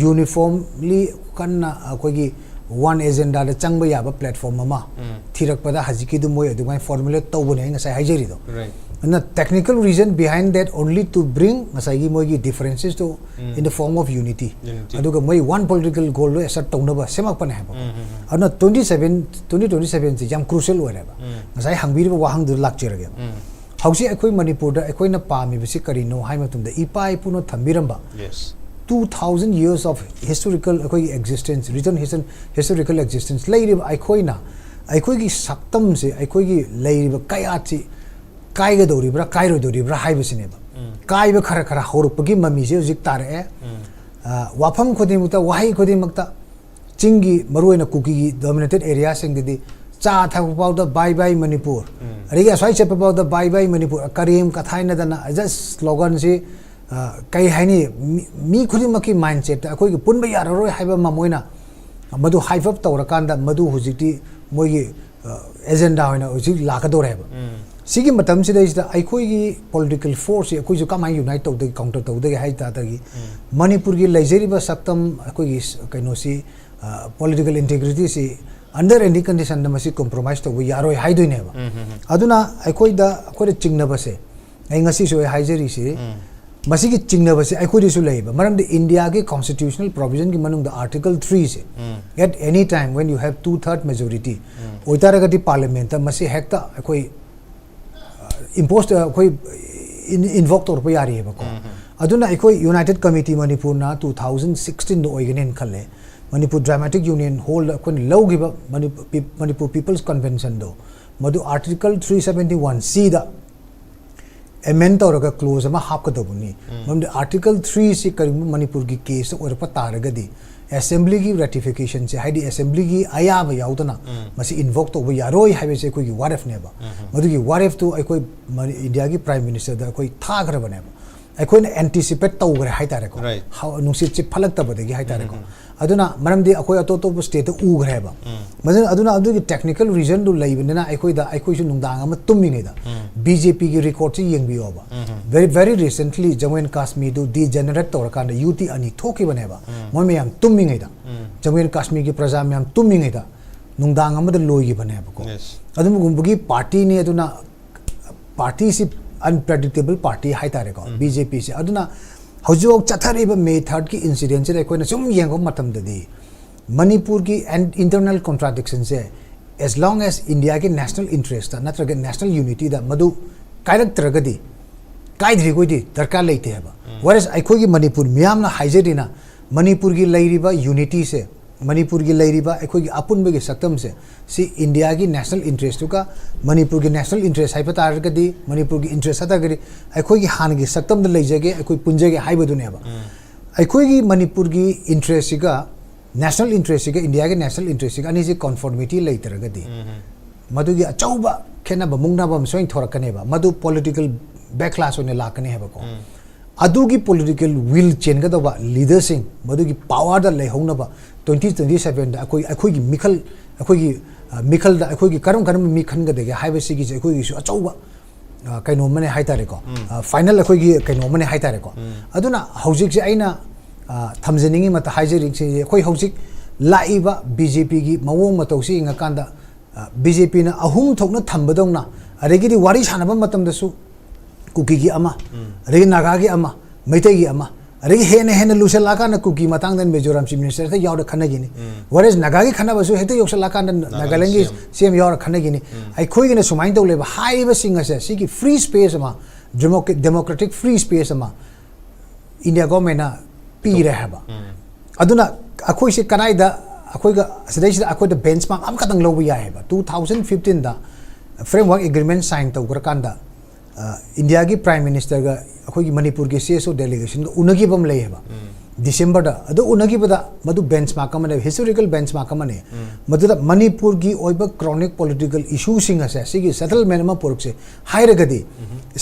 ꯌꯨꯅꯤꯐꯣꯔꯝꯂꯤ ꯀꯟꯅ ꯑꯩꯈꯣꯏꯒꯤ ꯋꯥꯟ ꯑꯦꯖꯦꯟꯗꯥꯗ ꯆꯪꯕ ꯌꯥꯕ ꯄ꯭ꯂꯦꯠꯐꯣꯔꯝ ꯑꯃ ꯊꯤꯔꯛꯄꯗ ꯍꯧꯖꯤꯛꯀꯤꯗꯨ ꯃꯣꯏ ꯑꯗꯨꯃꯥꯏꯅ ꯐꯣꯔꯃꯨꯂꯦꯠ ꯇꯧꯕꯅꯦ ꯑꯩ ꯉꯁꯥꯏ ꯍꯥꯏꯖꯔꯤꯗꯣ꯫ Right. ꯑꯗꯨꯅ technical reason behind that only to bring ꯉꯁꯥꯏꯒꯤ ꯃꯣꯏꯒꯤ differences to Mm. in the form of unity. Unity. ꯑꯗꯨꯒ ꯃꯣꯏ ꯋꯥꯟ ꯄꯣꯂꯤꯇꯤꯀꯦꯜ ꯒꯣꯜꯗꯣ ꯑꯦꯁꯔꯠ ꯇꯧꯅꯕ ꯁꯦꯝꯃꯛꯄꯅꯦ ꯍꯥꯏꯕ꯫ Mm, mm, mm. ꯑꯗꯨꯅ twenty seven twenty twenty sevenꯁꯦ ꯌꯥꯝ crucial ꯑꯣꯏꯔꯦꯕ꯫ Mm. ꯉꯁꯥꯏ ꯍꯪꯕꯤꯔꯤꯕ ꯋꯥꯍꯪꯗꯨꯗ ꯂꯥꯛꯆꯔꯒꯦꯕ꯫ Mm. ꯍꯧꯖꯤꯛ ꯑꯩꯈꯣꯏ ꯃꯅꯤꯄꯨꯔꯗ ꯑꯩꯈꯣꯏꯅ ꯄꯥꯝꯃꯤꯕꯁꯤ ꯀꯔꯤꯅꯣ ꯍꯥꯏꯕ ꯃꯇꯝꯗ ꯏꯄꯥ ꯏꯄꯨꯅ ꯊꯝꯕꯤꯔꯝꯕ Yes. two thousand years of historical ꯑꯩꯈꯣꯏꯒꯤ existence, written his- historical existence ꯂꯩꯔꯤꯕ ꯑꯩꯈꯣꯏꯅ ꯑꯩꯈꯣꯏꯒꯤ ꯁꯛꯇꯝꯁꯦ, ꯑꯩꯈꯣꯏꯒꯤ ꯂꯩꯔꯤꯕ ꯀꯌꯥꯠꯁꯤ ꯀꯥꯏꯒꯗꯧꯔꯤꯕ꯭ꯔꯥ ꯀꯥꯏꯔꯣꯏꯗꯧꯔꯤꯕ꯭ꯔꯥ ꯍꯥꯏꯕꯁꯤꯅꯦꯕ꯫ Mm. ꯀꯥꯏꯕ ꯈꯔ ꯈꯔ ꯍꯧꯔꯛꯄꯒꯤ ꯃꯃꯤꯁꯦ ꯍꯧꯖꯤꯛ ꯇꯥꯔꯛꯑꯦ꯫ Mm. ꯑ, ꯋꯥꯐꯝ ꯈꯨꯗꯤꯡꯃꯛꯇ, ꯋꯥꯍꯩ ꯈꯨꯗꯤꯡꯃꯛꯇ ꯆꯤꯡꯒꯤ, ꯃꯔꯨꯑꯣꯏꯅ ꯀꯨꯀꯤꯒꯤ dominated areaꯁꯤꯡꯗꯗꯤ ꯆꯥ ꯊꯛꯄ ꯐꯥꯎꯗ "Bye bye ꯃꯅꯤꯄꯨꯔ", Mm. ꯑꯗꯒꯤ ꯑꯁ꯭ꯋꯥꯏ ꯆꯠꯄ ꯐꯥꯎꯗ "Bye bye ꯃꯅꯤꯄꯨꯔ", ꯀꯔꯦꯝ ꯀꯊꯥꯏꯅꯗꯅ just sloganꯁꯤ, ꯑ, ꯀꯩ ꯍꯥꯏꯅꯤ, ꯃꯤ, ꯃꯤ ꯈꯨꯗꯤꯡꯃꯛꯀꯤ mindsetꯇ ꯑꯩꯈꯣꯏꯒꯤ ꯄꯨꯟꯕ ꯌꯥꯔꯔꯣꯏ ꯍꯥꯏꯕ ꯑꯃ ꯃꯣꯏꯅ ꯃꯗꯨ hype up ꯇꯧꯔꯀꯥꯟꯗ ꯃꯗꯨ ꯍꯧꯖꯤꯛꯇꯤ ꯃꯣꯏꯒꯤ ꯑꯦꯖꯦꯟꯗꯥ ꯑꯣꯏꯅ ꯍꯧꯖꯤꯛ ꯂꯥꯛꯀꯗꯧꯔꯦꯕ꯫ Mm. ꯁꯤꯒꯤ ꯃꯇꯝꯁꯤꯗꯩꯁꯤꯗ ꯑꯩꯈꯣꯏꯒꯤ ꯄꯣꯂꯤꯇꯤꯀꯦꯜ ꯐꯣꯔꯁꯁꯤ ꯑꯩꯈꯣꯏꯁꯨ ꯀꯃꯥꯏꯅ unite ꯇꯧꯗꯒꯦ, counter ꯇꯧꯗꯒꯦ ꯍꯥꯏ ꯇꯥꯔꯗꯤ, Mm. ꯃꯅꯤꯄꯨꯔꯒꯤ ꯂꯩꯖꯔꯤꯕ ꯁꯛꯇꯝ ꯑꯩꯈꯣꯏꯒꯤ ꯁ-, ꯀꯩꯅꯣꯁꯤ, ꯄꯣꯂꯤꯇꯤꯀꯦꯜ ꯏꯟꯇꯤꯒ꯭ꯔꯤꯇꯤꯁꯤ under any conditionꯗ ꯃꯁꯤ compromise ꯇꯧꯕ ꯌꯥꯔꯣꯏ ꯍꯥꯏꯗꯣꯏꯅꯦꯕ꯫ Mm, mm, mm. ꯑꯗꯨꯅ ꯑꯩꯈꯣꯏꯗ, ꯑꯩꯈꯣꯏꯗ ꯆꯤꯡꯅꯕꯁꯦ, ꯑꯩ ꯉꯁꯤꯁꯨ ꯑꯩ ꯍꯥꯏꯖꯔꯤꯁꯤ, Mm. ꯃꯁꯤꯒꯤ ꯆꯤꯡꯅꯕꯁꯤ ꯑꯩꯈꯣꯏꯗꯁꯨ ꯂꯩꯌꯦꯕ꯫ ꯃꯔꯝꯗꯤ ꯏꯟꯗꯤꯌꯥꯒꯤ constitutional provisionꯒꯤ ꯃꯅꯨꯡꯗ article threeꯁꯦ, Mm. at any time when you have two third majority Mm. ꯑꯣꯏꯇꯥꯔꯒꯗꯤ parliamentꯇ ꯃꯁꯤ ꯍꯦꯛꯇ ꯑꯩꯈꯣꯏ impose, ꯑꯩꯈꯣꯏ invoke ꯇꯧꯔꯛꯄ ꯌꯥꯔꯤꯑꯕꯀꯣ꯫ Mm-hmm. ꯑꯗꯨꯅ ꯑꯩꯈꯣꯏ United Committee ꯃꯅꯤꯄꯨꯔꯅ two thousand sixteenꯗ ꯑꯣꯏꯒꯅꯦꯅ ꯈꯜꯂꯦ, ꯃꯅꯤꯄꯨꯔ Dramatic Union Hallꯗ ꯑꯩꯈꯣꯏꯅ ꯂꯧꯈꯤꯕ ꯃꯅꯤꯄꯨꯔ People's Conventionꯗꯣ, ꯃꯗꯨ article three seventy one Cꯗ amend ꯇꯧꯔꯒ clause ꯑꯃ ꯍꯥꯞꯀꯗꯧꯕꯅꯤ꯫ ꯎꯝ꯫ ꯃꯔꯝꯗꯤ article threeꯁꯤ ꯀꯔꯤꯒꯨꯝꯕ ꯃꯅꯤꯄꯨꯔꯒꯤ caseꯇ ꯑꯣꯏꯔꯛꯄ ꯇꯥꯔꯒꯗꯤ, assemblyꯒꯤ ratificationꯁꯦ, ꯍꯥꯏꯗꯤ assemblyꯒꯤ ꯑꯌꯥꯕ ꯌꯥꯎꯗꯅ ꯎꯝ꯫ ꯃꯁꯤ invoke ꯇꯧꯕ ꯌꯥꯔꯣꯏ ꯍꯥꯏꯕꯁꯦ ꯑꯩꯈꯣꯏꯒꯤ ꯋꯥꯔꯦꯞꯅꯦꯕ꯫ ꯎꯝ꯫ ꯃꯗꯨꯒꯤ ꯋꯥꯔꯦꯞꯇꯨ ꯑꯩꯈꯣꯏ ꯃꯅꯤ-, ꯏꯟꯗꯤꯌꯥꯒꯤ Prime Ministerꯗ ꯑꯩꯈꯣꯏ ꯊꯥꯈ꯭ꯔꯕꯅꯦꯕ꯫ ꯑꯩꯈꯣꯏꯅ ꯑꯦꯟꯇꯤꯁꯤꯄꯦꯠ ꯇꯧꯈ꯭ꯔꯦ ꯍꯥꯏꯇꯥꯔꯦꯀꯣ꯫ Right. ꯍꯥ- ꯅꯨꯡꯁꯤꯠꯁꯤ ꯐꯠꯂꯛꯇꯕꯗꯒꯤ ꯍꯥꯏꯇꯥꯔꯦꯀꯣ꯫ ꯑꯗꯨꯅ ꯃꯔꯝꯗꯤ ꯑꯩꯈꯣꯏ ꯑꯇꯣꯞ ꯑꯇꯣꯞꯄ ꯁ꯭ꯇꯦꯠꯇ ꯎꯈ꯭ꯔꯦꯕ꯫ ꯃꯗꯨꯅ ꯑꯗꯨꯅ ꯑꯗꯨꯒꯤ ꯇꯦꯛꯅꯤꯀꯦꯜ ꯔꯤꯖꯟꯗꯨ ꯂꯩꯕꯅꯤꯅ ꯑꯩꯈꯣꯏꯗ, ꯑꯩꯈꯣꯏꯁꯨ ꯅꯨꯡꯗꯥꯡ ꯑꯃ ꯇꯨꯝꯃꯤꯉꯩꯗ ꯕꯤ ꯖꯦ ꯄꯤꯒꯤ ꯔꯦꯀꯣꯔꯗꯁꯤ ꯌꯦꯡꯕꯤꯌꯣꯕ꯫ Very very recently Jammu and ꯀꯥꯁꯃꯤꯔꯗꯨ ꯗꯤꯖꯦꯅꯔꯦꯠ ꯇꯧꯔꯀꯥꯟꯗ ꯌꯨ ꯇꯤ ꯑꯅꯤ ꯊꯣꯛꯈꯤꯕꯅꯦꯕ꯫ ꯃꯣꯏ ꯃꯌꯥꯝ ꯇꯨꯝꯃꯤꯉꯩꯗ, ꯖꯃꯨ ꯑꯦꯟ ꯀꯥꯁꯃꯤꯔꯒꯤ ꯄ꯭ꯔꯖꯥ ꯃꯌꯥꯝ ꯇꯨꯝꯃꯤꯉꯩꯗ ꯅꯨꯡꯗꯥꯡ ꯑꯃꯗ ꯂꯣꯏꯈꯤꯕꯅꯦꯕꯀꯣ꯫ Yes. ꯑꯗꯨꯒꯨꯝꯕꯒꯤ ꯄꯥꯔꯇꯤꯅꯤ꯫ ꯑꯗꯨꯅ ꯄꯥꯔꯇꯤꯁꯤ ꯑꯟꯄ꯭ꯔꯦꯗꯤꯛꯇꯦꯕꯜ ꯄꯥꯔꯇꯤ ꯍꯥꯏꯇꯥꯔꯦꯀꯣ꯫ ꯕꯤ ꯖꯦ ꯄꯤꯁꯦ ꯑꯗꯨꯅ ꯍꯧꯖꯤꯛꯐꯥꯎ ꯆꯠꯊꯔꯤꯕ ꯃꯦ ꯊꯥꯔꯠꯀꯤ ꯏꯟꯁꯤꯗꯦꯟꯁꯤꯗ ꯑꯩꯈꯣꯏꯅ ꯁꯨꯝ ꯌꯦꯡꯕ ꯃꯇꯝꯗꯗꯤ ꯃꯅꯤꯄꯨꯔꯒꯤ ꯑꯦꯟ ꯏꯟꯇꯔꯅꯦꯜ ꯀꯣꯟꯇ꯭ꯔꯥꯗꯤꯛꯁꯟꯁꯦ, as long as ꯏꯟꯗꯤꯌꯥꯒꯤ ꯅꯦꯁꯅꯦꯜ ꯏꯟꯇꯔꯦꯁꯇ ꯅꯠꯇ꯭ꯔꯒ ꯅꯦꯁꯅꯦꯜ ꯌꯨꯅꯤꯇꯤꯗ ꯃꯗꯨ ꯀꯥꯏꯔꯛꯇ꯭ꯔꯒꯗꯤ, ꯀꯥꯏꯗ꯭ꯔꯤꯈꯣꯏꯗꯤ ꯗꯔꯀꯥꯔ ꯂꯩꯇꯦ ꯍꯥꯏꯕ꯫ ꯋꯦꯔꯦꯁ ꯑꯩꯈꯣꯏꯒꯤ ꯃꯅꯤꯄꯨꯔ ꯃꯤꯌꯥꯝꯅ ꯍꯥꯏꯖꯔꯤꯅ ꯃꯅꯤꯄꯨꯔꯒꯤ ꯂꯩꯔꯤꯕ ꯌꯨꯅꯤꯇꯤꯁꯦ, ꯃꯅꯤꯄꯨꯔꯒꯤ ꯂꯩꯔꯤꯕ ꯑꯩꯈꯣꯏꯒꯤ ꯑꯄꯨꯟꯕꯒꯤ ꯁꯛꯇꯝꯁꯦ, ꯁꯤ ꯏꯟꯗꯤꯌꯥꯒꯤ ꯅꯦꯁꯅꯦꯜ ꯏꯟꯇꯔꯦꯁꯇꯨꯒ ꯃꯅꯤꯄꯨꯔꯒꯤ ꯅꯦꯁꯅꯦꯜ ꯏꯟꯇꯔꯦꯁ ꯍꯥꯏꯕ ꯇꯥꯔꯒꯗꯤ, ꯃꯅꯤꯄꯨꯔꯒꯤ ꯏꯟꯇꯔꯦꯁ ꯍꯥꯏ ꯇꯥꯔꯒꯗꯤ ꯑꯩꯈꯣꯏꯒꯤ ꯍꯥꯟꯅꯒꯤ ꯁꯛꯇꯝꯗ ꯂꯩꯖꯒꯦ, ꯑꯩꯈꯣꯏ ꯄꯨꯟꯖꯒꯦ ꯍꯥꯏꯕꯗꯨꯅꯦꯕ꯫ ꯑꯩꯈꯣꯏꯒꯤ ꯃꯅꯤꯄꯨꯔꯒꯤ ꯏꯟꯇꯔꯦꯁꯁꯤꯒ ꯅꯦꯁꯅꯦꯜ ꯏꯟꯇꯔꯦꯁꯁꯤꯒ ꯏꯟꯗꯤꯌꯥꯒꯤ ꯅꯦꯁꯅꯦꯜ ꯏꯟꯇꯔꯦꯁꯁꯤꯒ ꯑꯅꯤꯁꯤ ꯀꯟꯐꯣꯔꯃꯤꯇꯤ ꯂꯩꯇ꯭ꯔꯒꯗꯤ ꯃꯗꯨꯒꯤ ꯑꯆꯧꯕ ꯈꯦꯠꯅꯕ ꯃꯨꯛꯅꯕ ꯑꯃ ꯁꯣꯏꯅ ꯊꯣꯔꯛꯀꯅꯦꯕ꯫ ꯃꯗꯨ ꯄꯣꯂꯤꯇꯤꯀꯦꯜ ꯕꯦꯛꯂꯥꯁ ꯑꯣꯏꯅ ꯂꯥꯛꯀꯅꯤ ꯍꯥꯏꯕꯀꯣ꯫ ꯑꯗꯨꯒꯤ ꯄꯣꯂꯤꯇꯤꯀꯦꯜ ꯋꯤꯜ ꯆꯦꯟꯒꯗꯧꯕ ꯂꯤꯗꯔꯁꯤꯡ, ꯃꯗꯨꯒꯤ ꯄꯋꯥꯔꯗ ꯂꯩꯍꯧꯅꯕ ꯇ꯭ꯋꯦꯟꯇꯤ ꯇ꯭ꯋꯦꯟꯇꯤ ꯁꯚꯦꯟꯗ ꯑꯩꯈꯣꯏ, ꯑꯩꯈꯣꯏꯒꯤ ꯃꯤꯈꯜ, ꯑꯩꯈꯣꯏꯒꯤ, ꯑ, ꯃꯤꯈꯜꯗ ꯑꯩꯈꯣꯏꯒꯤ ꯀꯔꯝ ꯀꯔꯝꯕ ꯃꯤ ꯈꯟꯒꯗꯒꯦ ꯍꯥꯏꯕꯁꯤꯒꯤꯁꯦ ꯑꯩꯈꯣꯏꯒꯤꯁꯨ ꯑꯆꯧꯕ, ꯑ, ꯀꯩꯅꯣ ꯑꯃꯅꯦ ꯍꯥꯏꯇꯥꯔꯦꯀꯣ꯫ ꯑ, ꯐꯥꯏꯅꯦꯜ ꯑꯩꯈꯣꯏꯒꯤ ꯀꯩꯅꯣ ꯑꯃꯅꯦ ꯍꯥꯏꯇꯥꯔꯦꯀꯣ꯫ ꯑꯗꯨꯅ ꯍꯧꯖꯤꯛꯁꯦ ꯑꯩꯅ, ꯑ, ꯊꯝꯖꯅꯤꯡꯉꯤ ꯃꯇ-, ꯍꯥꯏꯖꯔꯤꯁꯦ, ꯑꯩꯈꯣꯏ ꯍꯧꯖꯤꯛ ꯂꯥꯛꯏꯕ ꯕꯤ ꯖꯦ ꯄꯤꯒꯤ ꯃꯑꯣꯡ ꯃꯇꯧꯁꯤ ꯌꯦꯡꯉꯀꯥꯟꯗ, ꯕꯤ ꯖꯦ ꯄꯤꯅ ꯑꯍꯨꯝ ꯊꯣꯛꯅ ꯊꯝꯕꯗꯧꯅ, ꯑꯗꯒꯤꯗꯤ ꯋꯥꯔꯤ ꯁꯥꯟꯅꯕ ꯃꯇꯝꯗꯁꯨ ꯀꯨꯀꯤꯒꯤ ꯑꯃ, ꯑꯗꯒꯤ ꯅꯥꯒꯥꯒꯤ ꯑꯃ, ꯃꯩꯇꯩꯒꯤ ꯑꯃ, ꯑꯗꯒꯤ ꯍꯦꯟꯅ ꯍꯦꯟꯅ ꯂꯨꯁꯜꯂꯛꯑꯀꯥꯟꯗ ꯀꯨꯀꯤ ꯃꯇꯥꯡꯗ ꯃꯤꯖꯣꯔꯥꯝ ꯆꯤꯐ ꯃꯤꯅꯤꯁꯇꯔ ꯍꯦꯛꯇ ꯌꯥꯎꯔ ꯈꯟꯅꯈꯤꯅꯤ꯫ ꯋꯦꯔꯦꯁ ꯅꯥꯒꯥꯒꯤ ꯈꯟꯅꯕꯁꯨ ꯍꯦꯛꯇ ꯌꯧꯁꯜꯂꯛꯑꯀꯥꯟꯗ ꯅꯥꯒꯥꯂꯦꯟꯒꯤ ꯁꯤ ꯑꯦꯝ ꯌꯥꯎꯔ ꯈꯟꯅꯈꯤꯅꯤ꯫ ꯑꯩꯈꯣꯏꯒꯤꯅ ꯁꯨꯃꯥꯏꯅ ꯇꯧ ꯂꯩꯕ, ꯍꯥꯏꯔꯤꯕꯁꯤꯡ ꯑꯁꯦ ꯁꯤꯒꯤ ꯐ꯭ꯔꯤ ꯁ꯭ꯄꯦꯁ ꯑꯃ, ꯗꯦꯃꯣꯀ꯭ꯔꯦꯇꯤꯛ ꯐ꯭ꯔꯤ ꯁ꯭ꯄꯦꯁ ꯑꯃ ꯏꯟꯗꯤꯌꯥ ꯒꯣꯔꯃꯦꯟꯅ ꯄꯤꯔꯦ ꯍꯥꯏꯕ꯫ ꯑꯗꯨꯅ ꯑꯩꯈꯣꯏꯁꯦ ꯀꯗꯥꯏꯗ, ꯑꯩꯈꯣꯏꯒ ꯁꯤꯗꯩꯁꯤꯗ ꯑꯩꯈꯣꯏꯗ ꯕꯦꯟꯆꯃꯥꯔꯛ ꯑꯃꯈꯛꯇꯪ ꯂꯧꯕ ꯌꯥꯏ ꯍꯥꯏꯕ꯫ ꯇꯨ ꯊꯥꯎꯖꯟ ꯐꯤꯐꯇꯤꯟꯗ ꯐ꯭ꯔꯦꯝꯋꯥꯔꯛ ꯑꯦꯒ꯭ꯔꯤꯃꯦꯟ ꯁꯥꯏꯟ ꯇꯧꯈ꯭ꯔꯀꯥꯟꯗ, ꯑ, ꯏꯟꯗꯤꯌꯥꯒꯤ ꯄ꯭ꯔꯥꯏꯝ ꯃꯤꯅꯤꯁꯇꯔꯒ ꯑꯩꯈꯣꯏꯒꯤ ꯃꯅꯤꯄꯨꯔꯒꯤ ꯁꯤ ꯑꯦꯁ ꯑꯣ ꯗꯦꯂꯤꯒꯦꯁꯟꯒ ꯎꯅꯈꯤꯕ ꯑꯃ ꯂꯩꯌꯦꯕ꯫ ꯗꯤꯁꯦꯝꯕꯔꯗ ꯑꯗꯨ ꯎꯅꯈꯤꯕꯗ, ꯃꯗꯨ ꯕꯦꯟꯆꯃꯥꯔꯛ ꯑꯃꯅꯦ, ꯍꯤꯁꯇꯣꯔꯤꯀꯦꯜ ꯕꯦꯟꯆꯃꯥꯔꯛ ꯑꯃꯅꯦ꯫ ꯃꯗꯨꯗ ꯃꯅꯤꯄꯨꯔꯒꯤ ꯑꯣꯏꯕ ꯀ꯭ꯔꯣꯅꯤꯛ ꯄꯣꯂꯤꯇꯤꯀꯦꯜ ꯏꯁꯨꯁꯤꯡ ꯑꯁꯦ, ꯁꯤꯒꯤ ꯁꯦꯇꯜꯃꯦꯟ ꯑꯃ ꯄꯨꯔꯛꯁꯦ ꯍꯥꯏꯔꯒꯗꯤ,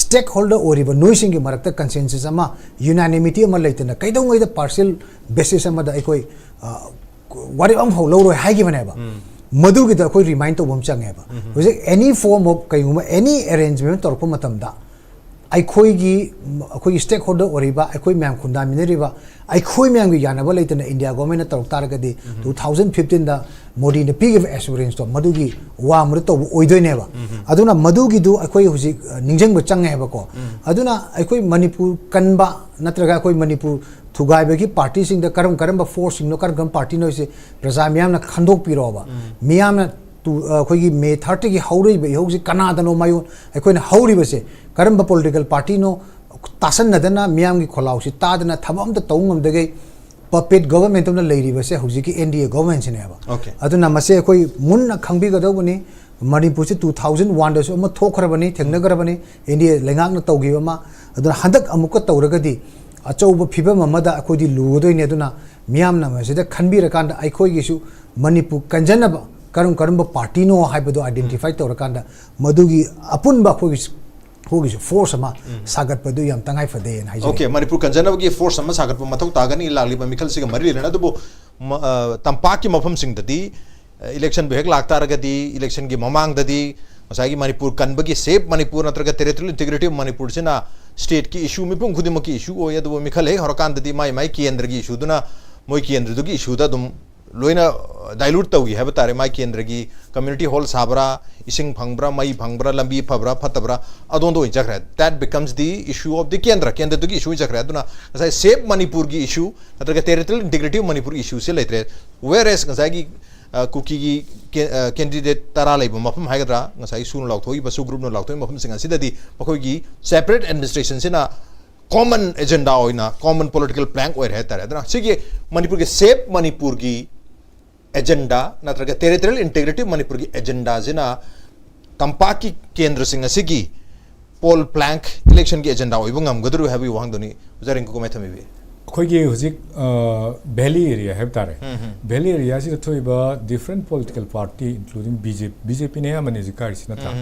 ꯁ꯭ꯇꯦꯛ ꯍꯣꯜꯗꯔ ꯑꯣꯏꯔꯤꯕ ꯅꯣꯏꯁꯤꯡꯒꯤ ꯃꯔꯛꯇ ꯀꯟꯁꯦꯟꯁꯁ ꯑꯃ, ꯌꯨꯅꯥꯅꯤꯃꯤꯇꯤ ꯑꯃ ꯂꯩꯇꯅ ꯀꯩꯗꯧꯉꯩꯗ ꯄꯥꯔꯁꯤꯌꯦꯜ ꯕꯦꯁꯤꯁ ꯑꯃꯗ ꯑꯩꯈꯣꯏ, ꯑ, ꯋꯥꯔꯦꯞ ꯑꯃꯐꯥꯎ ꯂꯧꯔꯣꯏ ꯍꯥꯏꯈꯤꯕꯅꯦꯕ꯫ ꯃꯗꯨꯒꯤꯗ ꯑꯩꯈꯣꯏ ꯔꯤꯃꯥꯏꯟ ꯇꯧꯕ ꯑꯃ ꯆꯪꯉꯦꯕ꯫ ꯍꯧꯖꯤꯛ ꯑꯦꯅꯤ ꯐꯣꯔꯝ ꯑꯣꯐ ꯀꯩꯒꯨꯝꯕ ꯑꯦꯅꯤ ꯑꯦꯔꯦꯟꯖꯃꯦꯟ ꯇꯧꯔꯛꯄ ꯃꯇꯝꯗ, ꯑꯩꯈꯣꯏꯒꯤ, ꯑꯩꯈꯣꯏꯒꯤ ꯁ꯭ꯇꯦꯛ ꯍꯣꯜꯗꯔ ꯑꯣꯏꯔꯤꯕ, ꯑꯩꯈꯣꯏ ꯃꯌꯥꯝ ꯈꯨꯟꯗꯥꯃꯤꯟꯅꯔꯤꯕ, ꯑꯩꯈꯣꯏ ꯃꯌꯥꯝꯒꯤ ꯌꯥꯅꯕ ꯂꯩꯇꯅ ꯏꯟꯗꯤꯌꯥ ꯒꯣꯔꯃꯦꯟꯅ ꯇꯧꯔꯛ ꯇꯥꯔꯒꯗꯤ, ꯇꯨ ꯊꯥꯎꯖꯟ ꯐꯤꯐꯇꯤꯟꯗ ꯃꯣꯗꯤꯅ ꯄꯤꯈꯤꯕ ꯑꯦꯁꯨꯔꯦꯟꯁꯇꯣ, ꯃꯗꯨꯒꯤ ꯋꯥꯡꯃꯗ ꯇꯧꯕ ꯑꯣꯏꯗꯣꯏꯅꯦꯕ꯫ ꯑꯗꯨꯅ ꯃꯗꯨꯒꯤꯗꯨ ꯑꯩꯈꯣꯏ ꯍꯧꯖꯤꯛ, ꯑ, ꯅꯤꯡꯁꯤꯡꯕ ꯆꯪꯉꯦ ꯍꯥꯏꯕꯀꯣ꯫ ꯑꯗꯨꯅ ꯑꯩꯈꯣꯏ ꯃꯅꯤꯄꯨꯔ ꯀꯟꯕ ꯅꯠꯇ꯭ꯔꯒ ꯑꯩꯈꯣꯏ ꯃꯅꯤꯄꯨꯔ ꯊꯨꯒꯥꯏꯕꯒꯤ ꯄꯥꯔꯇꯤꯁꯤꯡꯗ ꯀꯔꯝ ꯀꯔꯝꯕ ꯐꯣꯔꯁꯁꯤꯡꯅꯣ, ꯀꯔꯝ ꯀꯔꯝꯕ ꯄꯥꯔꯇꯤꯅꯣ ꯍꯥꯏꯁꯦ ꯄ꯭ꯔꯖꯥ ꯃꯤꯌꯥꯝꯅ ꯈꯟꯗꯣꯛꯄꯤꯔꯛꯑꯣꯕ꯫ ꯃꯤꯌꯥꯝꯅ ꯇꯨ-, ꯑ, ꯑꯩꯈꯣꯏꯒꯤ ꯃꯦ ꯊꯥꯔꯇꯤꯒꯤ ꯍꯧꯔꯛꯏꯕ ꯏꯍꯧꯁꯤ ꯀꯅꯥꯗꯅꯣ ꯃꯥꯌꯣꯟ, ꯑꯩꯈꯣꯏꯅ ꯍꯧꯔꯤꯕꯁꯦ ꯀꯔꯝꯕ ꯄꯣꯂꯤꯇꯤꯀꯦꯜ ꯄꯥꯔꯇꯤꯅꯣ, ꯇꯥꯁꯟꯅꯗꯅ ꯃꯤꯌꯥꯝꯒꯤ ꯈꯣꯜꯂꯥꯎꯁꯤ ꯇꯥꯗꯅ ꯊꯕꯛ ꯑꯝꯇ ꯇꯧ ꯉꯝꯗꯒꯩ ꯄꯄꯦꯠ ꯒꯣꯚꯔꯟꯃꯦꯟꯠ ꯑꯃꯅ ꯂꯩꯔꯤꯕꯁꯦ ꯍꯧꯖꯤꯛꯀꯤ ꯑꯦꯟ ꯗꯤ ꯑꯦ ꯒꯣꯚꯔꯟꯃꯦꯟꯠꯁꯤꯅꯦꯕ꯫ Okay. ꯑꯗꯨꯅ ꯃꯁꯦ ꯑꯩꯈꯣꯏ ꯃꯨꯟꯅ ꯈꯪꯕꯤꯒꯗꯧꯕꯅꯤ꯫ ꯃꯅꯤꯄꯨꯔꯁꯤ ꯇꯨ ꯊꯥꯎꯖꯟ ꯋꯥꯟꯗꯁꯨ ꯑꯃ ꯊꯣꯛꯈ꯭ꯔꯕꯅꯤ, ꯊꯦꯡꯅꯈ꯭ꯔꯕꯅꯤ, ꯑꯦꯟ ꯗꯤ ꯑꯦ ꯂꯩꯉꯥꯛꯅ ꯇꯧꯈꯤꯕ ꯑꯃ꯫ ꯑꯗꯨꯅ ꯍꯟꯗꯛ ꯑꯃꯨꯛꯀ ꯇꯧꯔꯒꯗꯤ ꯑꯆꯧꯕ ꯐꯤꯕꯝ ꯑꯃꯗ ꯑꯩꯈꯣꯏꯗꯤ ꯂꯨꯒꯗꯣꯏꯅꯤ꯫ ꯑꯗꯨꯅ ꯃꯤꯌꯥꯝꯅ ꯃꯁꯤꯗ ꯈꯟꯕꯤꯔꯀꯥꯟꯗ ꯑꯩꯈꯣꯏꯒꯤꯁꯨ ꯃꯅꯤꯄꯨꯔ ꯀꯟꯖꯅꯕ ꯀꯔꯝ ꯀꯔꯝꯕ ꯄꯥꯔꯇꯤꯅꯣ ꯍꯥꯏꯕꯗꯣ ꯑꯥꯏꯗꯦꯟꯇꯤꯐꯥꯏ ꯇꯧꯔꯀꯥꯟꯗ ꯃꯗꯨꯒꯤ ꯑꯄꯨꯟꯕ ꯑꯩꯈꯣꯏꯒꯤ, ꯑꯩꯈꯣꯏꯒꯤꯁꯨ ꯐꯣꯔꯁ ꯑꯃ ꯁꯥꯒꯠꯄꯗꯨ ꯌꯥꯝ ꯇꯉꯥꯏ ꯐꯗꯦꯅ ꯍꯥꯏꯖꯒꯦ꯫ Okay, ꯃꯅꯤꯄꯨꯔ ꯀꯟꯖꯅꯕꯒꯤ ꯐꯣꯔꯁ ꯑꯃ ꯁꯥꯒꯠꯄ ꯃꯊꯧ ꯇꯥꯒꯅꯤ ꯂꯥꯛꯂꯤꯕ ꯃꯤꯈꯜꯁꯤꯒ ꯃꯔꯤ ꯂꯩꯅꯅ꯫ ꯑꯗꯨꯕꯨ ꯃ-, ꯑ, ꯇꯝꯄꯥꯛꯀꯤ ꯃꯐꯝꯁꯤꯡꯗꯗꯤ, ꯑ, ꯏꯂꯦꯛꯁꯟꯕꯨ ꯍꯦꯛ ꯂꯥꯛꯇꯥꯔꯒꯗꯤ, ꯏꯂꯦꯛꯁꯟꯒꯤ ꯃꯃꯥꯡꯗꯗꯤ ꯉꯁꯥꯏꯒꯤ ꯃꯅꯤꯄꯨꯔ ꯀꯟꯕꯒꯤ ꯁꯦꯞ ꯃꯅꯤꯄꯨꯔ ꯅꯠꯇ꯭ꯔꯒ ꯇꯦꯔꯤꯇꯣꯔꯤꯌꯦꯜ ꯏꯟꯇꯤꯒ꯭ꯔꯤꯇꯤ ꯑꯣꯐ ꯃꯅꯤꯄꯨꯔꯁꯤꯅ ꯁ꯭ꯇꯦꯠꯀꯤ ꯏꯁꯨ ꯃꯤꯄꯨꯝ ꯈꯨꯗꯤꯡꯃꯛꯀꯤ ꯏꯁꯨ ꯑꯣꯏ꯫ ꯑꯗꯨꯕꯨ ꯃꯤꯈꯜ ꯍꯦꯛ ꯍꯧꯔꯀꯥꯟꯗꯗꯤ ꯃꯥꯏ ꯃꯥꯏ ꯀꯦꯟꯗ꯭ꯔꯒꯤ ꯏꯁꯨꯗꯨꯅ ꯃꯣꯏ ꯀꯦꯟꯗ꯭ꯔꯗꯨꯒꯤ ꯏꯁꯨꯗ ꯑꯗꯨꯝ ꯂꯣꯏꯅ, ꯑ, ꯗꯥꯏꯂꯨꯠ ꯇꯧꯈꯤ ꯍꯥꯏꯕ ꯇꯥꯔꯦ꯫ ꯃꯥꯏ ꯀꯦꯟꯗ꯭ꯔꯒꯤ ꯀꯝꯃ꯭ꯌꯨꯅꯤꯇꯤ ꯍꯣꯜ ꯁꯥꯕ꯭ꯔꯥ, ꯏꯁꯤꯡ ꯐꯪꯕ꯭ꯔꯥ, ꯃꯩ ꯐꯪꯕ꯭ꯔꯥ, ꯂꯝꯕꯤ ꯐꯕ꯭ꯔꯥ ꯐꯠꯇꯕ꯭ꯔꯥ, ꯑꯗꯣꯝꯗ ꯑꯣꯏꯅ ꯆꯠꯈ꯭ꯔꯦ꯫ That becomes the issue of the ꯀꯦꯟꯗ꯭ꯔ, ꯀꯦꯟꯗ꯭ꯔꯗꯨꯒꯤ ꯏꯁꯨ ꯑꯣꯏꯅ ꯆꯠꯈ꯭ꯔꯦ꯫ ꯑꯗꯨꯅ ꯉꯁꯥꯏ ꯁꯦꯞ ꯃꯅꯤꯄꯨꯔꯒꯤ ꯏꯁꯨ ꯅꯠꯇ꯭ꯔꯒ ꯇꯦꯔꯤꯇꯣꯔꯤꯌꯦꯜ ꯏꯟꯇꯤꯒ꯭ꯔꯤꯇꯤ ꯑꯣꯐ ꯃꯅꯤꯄꯨꯔꯒꯤ ꯏꯁꯨꯁꯦ ꯂꯩꯇ꯭ꯔꯦ꯫ Whereas ꯉꯁꯥꯏꯒꯤ, ꯑ, ꯀꯨꯀꯤꯒꯤ ꯀꯦ-, ꯑ, ꯀꯦꯟꯗꯤꯗꯦꯠ ꯇꯔꯥ ꯂꯩꯕ ꯃꯐꯝ ꯍꯥꯏꯒꯗ꯭ꯔꯥ, ꯉꯁꯥꯏꯒꯤ ꯁꯨꯅ ꯂꯥꯎꯊꯣꯛꯏꯕ, ꯁꯨ ꯒ꯭ꯔꯨꯞꯅ ꯂꯥꯎꯊꯣꯛꯏꯕ ꯃꯐꯝꯁꯤꯡ ꯑꯁꯤꯗꯗꯤ ꯃꯈꯣꯏꯒꯤ ꯁꯦꯄꯔꯦꯠ ꯑꯦꯗꯃꯤꯅꯤꯁꯇ꯭ꯔꯦꯁꯟꯁꯤꯅ ꯀꯣꯃꯟ ꯑꯦꯖꯦꯟꯗꯥ ꯑꯣꯏꯅ, ꯀꯣꯃꯟ ꯄꯣꯂꯤꯇꯤꯀꯦꯜ ꯄ꯭ꯂꯥꯡꯛ ꯑꯣꯏꯔꯦ ꯍꯥꯏꯇꯥꯔꯦ꯫ ꯑꯗꯨꯅ ꯁꯤꯒꯤ ꯃꯅꯤꯄꯨꯔꯒꯤ ꯁꯦꯞ ꯃꯅꯤꯄꯨꯔꯒꯤ ꯑꯦꯖꯦꯟꯗꯥ ꯅꯠꯇ꯭ꯔꯒ ꯇꯦꯔꯤꯇꯣꯔꯤꯌꯦꯜ ꯏꯟꯇꯤꯒ꯭ꯔꯤꯇꯤ ꯃꯅꯤꯄꯨꯔꯒꯤ ꯑꯦꯖꯦꯟꯗꯥꯁꯤꯅ ꯇꯝꯄꯥꯛꯀꯤ ꯀꯦꯟꯗ꯭ꯔꯁꯤꯡ ꯑꯁꯤꯒꯤ ꯄꯣꯜ ꯄ꯭ꯂꯥꯡꯛ ꯏꯂꯦꯛꯁꯟꯒꯤ ꯑꯦꯖꯦꯟꯗꯥ ꯑꯣꯏꯕ ꯉꯝꯒꯗ꯭ꯔꯣ ꯍꯥꯏꯕꯒꯤ ꯋꯥꯍꯪꯗꯨꯅꯤ ꯑꯣꯖꯥ ꯔꯤꯡꯀꯨ ꯀꯃꯥꯏ ꯊꯝꯕꯤꯕꯤ? ꯑꯩꯈꯣꯏꯒꯤ ꯍꯧꯖꯤꯛ ꯚꯦꯂꯤ ꯑꯦꯔꯤꯌꯥ ꯍꯥꯏꯕ ꯇꯥꯔꯦ, ꯚꯦꯂꯤ ꯑꯦꯔꯤꯌꯥꯁꯤꯗ ꯊꯣꯛꯏꯕ different political party including B J P, B J Pꯅ ꯑꯌꯥꯝꯕꯅꯦ ꯍꯧꯖꯤꯛ ꯀꯥꯔꯤꯁꯤ ꯅꯠꯇ꯭ꯔꯥ?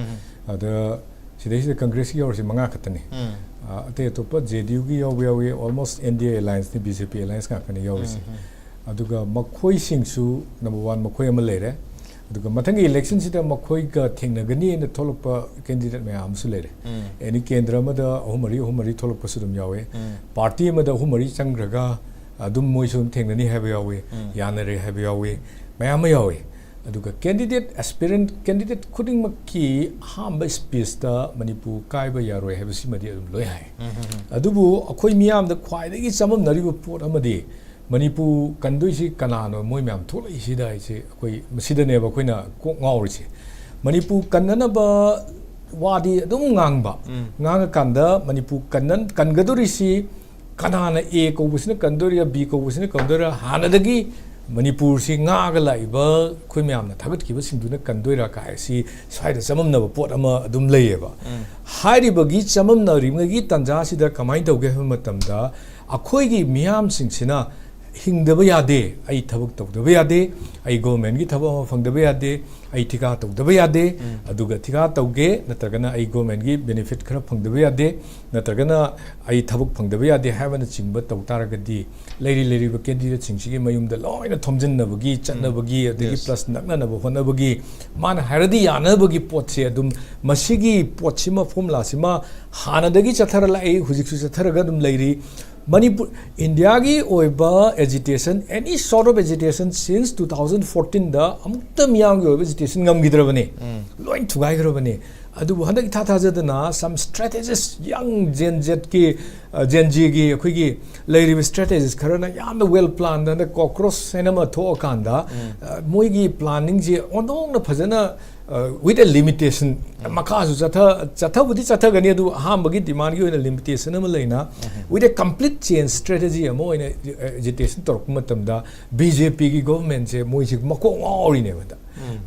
ꯑꯗ ꯁꯤꯗꯩꯁꯤꯗ ꯀꯪꯒ꯭ꯔꯦꯁꯀꯤ ꯌꯥꯎꯔꯤꯁꯤ ꯃꯉꯥ ꯈꯛꯇꯅꯤ꯫ ꯑ, ꯑꯇꯩ ꯑꯇꯣꯞꯄ J D Uꯒꯤ ꯌꯥꯎꯕ ꯌꯥꯎꯏ, almost N D A allianceꯅꯤ, B J P alliance ꯉꯥꯛꯇꯅꯤ ꯌꯥꯎꯔꯤꯁꯤ꯫ ꯑꯗꯨꯒ ꯃꯈꯣꯏꯁꯤꯡꯁꯨ number one ꯃꯈꯣꯏ ꯑꯃ ꯂꯩꯔꯦ, ꯑꯗꯨꯒ ꯃꯊꯪꯒꯤ electionꯁꯤꯗ ꯃꯈꯣꯏꯒ ꯊꯦꯡꯅꯒꯅꯤ ꯍꯥꯏꯅ ꯊꯣꯛꯂꯛꯄ candidate ꯃꯌꯥꯝ ꯑꯃꯁꯨ ꯂꯩꯔꯦ꯫ Any ꯀꯦꯟꯗ꯭ꯔ ꯑꯃꯗ ꯑꯍꯨꯝ ꯃꯔꯤ ꯑꯍꯨꯝ ꯃꯔꯤ ꯊꯣꯛꯂꯛꯄꯁꯨ ꯑꯗꯨꯝ ꯌꯥꯎꯋꯦ꯫ Party ꯑꯃꯗ ꯑꯍꯨꯝ ꯃꯔꯤ ꯆꯪꯈ꯭ꯔꯒ ꯑꯗꯨꯝ ꯃꯣꯏꯁꯨ ꯑꯗꯨꯝ ꯊꯦꯡꯅꯅꯤ ꯍꯥꯏꯕ ꯌꯥꯎꯋꯤ, ꯌꯥꯅꯔꯦ ꯍꯥꯏꯕ ꯌꯥꯎꯋꯤ, ꯃꯌꯥꯝ ꯑꯃ ꯌꯥꯎꯋꯤ꯫ ꯑꯗꯨꯒ candidate, aspirant candidate ꯈꯨꯗꯤꯡꯃꯛꯀꯤ ꯑꯍꯥꯟꯕ speechꯇ ꯃꯅꯤꯄꯨꯔ ꯀꯥꯏꯕ ꯌꯥꯔꯣꯏ ꯍꯥꯏꯕꯁꯤꯃꯗꯤ ꯑꯗꯨꯝ ꯂꯣꯏ ꯍꯥꯏ꯫ ꯑꯗꯨꯕꯨ ꯑꯩꯈꯣꯏ ꯃꯤꯌꯥꯝꯗ ꯈ꯭ꯋꯥꯏꯗꯒꯤ ꯆꯃꯝꯅꯔꯤꯕ ꯄꯣꯠ ꯑꯃꯗꯤ ꯃꯅꯤꯄꯨꯔ ꯀꯟꯗꯣꯏꯁꯤ ꯀꯅꯥꯅꯣ? ꯃꯣꯏ ꯃꯌꯥꯝ ꯊꯣꯛꯂꯛꯏꯁꯤꯗ ꯑꯩꯁꯦ, ꯑꯩꯈꯣꯏ ꯃꯁꯤꯗꯅꯦꯕ ꯑꯩꯈꯣꯏꯅ ꯀꯣꯛ ꯉꯥꯎꯔꯤꯁꯦ꯫ ꯃꯅꯤꯄꯨꯔ ꯀꯟꯅꯅꯕ ꯋꯥꯗꯤ ꯑꯗꯨꯝ ꯉꯥꯡꯕ, ꯉꯥꯡꯉꯀꯥꯟꯗ ꯃꯅꯤꯄꯨꯔ ꯀꯟꯅ-, ꯀꯟꯒꯗꯧꯔꯤꯁꯤ ꯀꯅꯥꯅ A ꯀꯧꯕꯁꯤꯅ ꯀꯟꯗꯣꯏꯔꯥ, B ꯀꯧꯕꯁꯤꯅ ꯀꯟꯗꯣꯏꯔꯥ, ꯍꯥꯟꯅꯗꯒꯤ ꯃꯅꯤꯄꯨꯔꯁꯤ ꯉꯥꯛꯑꯒ ꯂꯥꯛꯏꯕ ꯑꯩꯈꯣꯏ ꯃꯌꯥꯝꯅ ꯊꯥꯒꯠꯈꯤꯕꯁꯤꯡꯗꯨꯅ ꯀꯟꯗꯣꯏꯔꯥ ꯀꯥꯏꯁꯤ ꯁ꯭ꯋꯥꯏꯗ ꯆꯃꯝꯅꯕ ꯄꯣꯠ ꯑꯃ ꯑꯗꯨꯝ ꯂꯩꯌꯦꯕ꯫ ꯍꯥꯏꯔꯤꯕꯒꯤ ꯆꯃꯝꯅꯔꯤꯉꯩꯒꯤ ꯇꯥꯟꯖꯥꯁꯤꯗ ꯀꯃꯥꯏꯅ ꯇꯧꯒꯦ ꯍꯥꯏꯕ ꯃꯇꯝꯗ, ꯑꯩꯈꯣꯏꯒꯤ ꯃꯤꯌꯥꯝꯁꯤꯡꯁꯤꯅ ꯍꯤꯡꯗꯕ ꯌꯥꯗꯦ, ꯑꯩ ꯊꯕꯛ ꯇꯧꯗꯕ ꯌꯥꯗꯦ, ꯑꯩ governmentꯀꯤ ꯊꯕꯛ ꯑꯃ ꯐꯪꯗꯕ ꯌꯥꯗꯦ, ꯑꯩ ꯊꯤꯀꯥ ꯇꯧꯗꯕ ꯌꯥꯗꯦ, ꯑꯗꯨꯒ ꯊꯤꯀꯥ ꯇꯧꯒꯦ ꯅꯠꯇ꯭ꯔꯒꯅ ꯑꯩ governmentꯀꯤ benefit ꯈꯔ ꯐꯪꯗꯕ ꯌꯥꯗꯦ, ꯅꯠꯇ꯭ꯔꯒꯅ ꯑꯩ ꯊꯕꯛ ꯐꯪꯗꯕ ꯌꯥꯗꯦ ꯍꯥꯏꯕꯅꯆꯤꯡꯕ ꯇꯧ ꯇꯥꯔꯒꯗꯤ, ꯂꯩꯔꯤ ꯂꯩꯔꯤꯕ candidateꯁꯤꯡꯁꯤꯒꯤ ꯃꯌꯨꯝꯗ ꯂꯣꯏꯅ ꯊꯣꯝꯖꯤꯟꯅꯕꯒꯤ, ꯆꯠꯅꯕꯒꯤ, ꯑꯗꯒꯤ plus ꯅꯛꯅꯅꯕ ꯍꯣꯠꯅꯕꯒꯤ, ꯃꯥꯅ ꯍꯥꯏꯔꯗꯤ ꯌꯥꯅꯕꯒꯤ ꯄꯣꯠꯁꯦ ꯑꯗꯨꯝ, ꯃꯁꯤꯒꯤ ꯄꯣꯠꯁꯤꯃ, formulaꯁꯤꯃ ꯍꯥꯟꯅꯗꯒꯤ ꯆꯠꯊꯔ ꯂꯥꯛꯏ, ꯍꯧꯖꯤꯛꯁꯨ ꯆꯠꯊꯔꯒ ꯑꯗꯨꯝ ꯂꯩꯔꯤ꯫ ꯃꯅꯤꯄꯨꯔ, ꯏꯟꯗꯤꯌꯥꯒꯤ ꯑꯣꯏꯕ agitation, any sort of agitation since two thousand fourteenꯗ ꯑꯃꯨꯛꯇ ꯃꯤꯌꯥꯝꯒꯤ ꯑꯣꯏꯕ agitation ꯉꯝꯈꯤꯗ꯭ꯔꯕꯅꯤ, ꯂꯣꯏ ꯊꯨꯒꯥꯏꯈ꯭ꯔꯕꯅꯤ꯫ ꯑꯗꯨꯕꯨ ꯍꯟꯗꯛ ꯏꯊꯥ ꯊꯥꯖꯗꯅ some strategist, young Gen Zꯒꯤ, ꯑ, Gen Zꯒꯤ ꯑꯩꯈꯣꯏꯒꯤ ꯂꯩꯔꯤꯕ strategist ꯈꯔꯅ ꯌꯥꯝꯅ well planned, ꯍꯟꯗꯛ cockroach ꯍꯥꯏꯅ ꯑꯃ ꯊꯣꯛꯑꯀꯥꯟꯗ, ꯑ, ꯃꯣꯏꯒꯤ planningꯁꯦ ꯑꯣꯟꯊꯣꯛꯅ ꯐꯖꯅ, ꯑ, with a limitation, ꯃꯈꯥꯁꯨ ꯆꯠꯊ-, ꯆꯠꯊꯕꯨꯗꯤ ꯆꯠꯊꯒꯅꯤ, ꯑꯗꯨ ꯑꯍꯥꯟꯕꯒꯤ demandꯒꯤ ꯑꯣꯏꯅ limitation ꯑꯃ ꯂꯩꯅ, with a complete change strategy ꯑꯃ ꯑꯣꯏꯅ, ꯑ, agitation ꯇꯧꯔꯛꯄ ꯃꯇꯝꯗ BJPꯒꯤ governmentꯁꯦ ꯃꯣꯏꯁꯤ ꯃꯀꯣꯛ ꯉꯥꯎꯔꯤꯅꯦꯕ ꯍꯟꯗꯛ꯫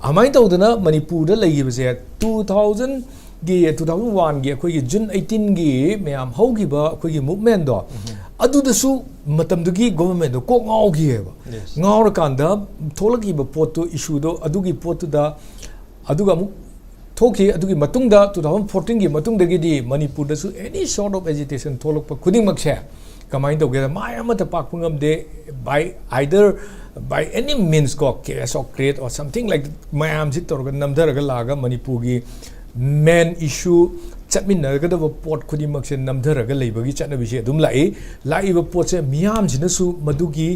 ꯑꯗꯨꯃꯥꯏꯅ ꯇꯧꯗꯅ ꯃꯅꯤꯄꯨꯔꯗ ꯂꯩꯈꯤꯕꯁꯦ two thousandꯒꯤ, two thousand oneꯒꯤ ꯑꯩꯈꯣꯏꯒꯤ June eighteenꯒꯤ ꯃꯌꯥꯝ ꯍꯧꯈꯤꯕ ꯑꯩꯈꯣꯏꯒꯤ movementꯗꯣ, ꯑꯗꯨꯗꯁꯨ ꯃꯇꯝꯗꯨꯒꯤ ꯒꯣꯕꯔꯃꯦꯟꯗꯣ ꯀꯣꯛ ꯉꯥꯎꯈꯤꯑꯕ꯫ Yes. ꯉꯥꯎꯔꯀꯥꯟꯗ ꯊꯣꯛꯂꯛꯈꯤꯕ ꯄꯣꯠꯇꯣ, ꯏꯁꯨꯗꯣ, ꯑꯗꯨꯒꯤ ꯄꯣꯠꯇꯨꯗ, ꯑꯗꯨꯒ ꯑꯃꯨꯛ ꯊꯣꯛꯈꯤ꯫ ꯑꯗꯨꯒꯤ ꯃꯇꯨꯡꯗ, two thousand fourteen ꯒꯤ ꯃꯇꯨꯡꯗꯒꯤꯗꯤ ꯃꯅꯤꯄꯨꯔꯗꯁꯨ any sort of agitation ꯊꯣꯛꯂꯛꯄ ꯈꯨꯗꯤꯡꯃꯛꯁꯦ ꯀꯃꯥꯏꯅ ꯇꯧꯒꯦꯗ, ꯃꯥꯏ ꯑꯃꯠꯇ ꯄꯥꯛꯄ ꯉꯝꯗꯦ꯫ By either, by any means ꯀꯣ, chaos or create or something like that, ꯃꯌꯥꯝꯁꯤ ꯇꯧꯔꯒ ꯅꯝꯊꯔꯒ ꯂꯥꯛꯑꯒ ꯃꯅꯤꯄꯨꯔꯒꯤ main issue, ꯆꯠꯃꯤꯟꯅꯒꯗꯕ ꯄꯣꯠ ꯈꯨꯗꯤꯡꯃꯛꯁꯦ ꯅꯝꯊꯔꯒ ꯂꯩꯕꯒꯤ ꯆꯠꯅꯕꯤꯁꯦ ꯑꯗꯨꯝ ꯂꯥꯛꯏ꯫ ꯂꯥꯛꯏꯕ ꯄꯣꯠꯁꯦ ꯃꯤꯌꯥꯝꯁꯤꯅꯁꯨ ꯃꯗꯨꯒꯤ,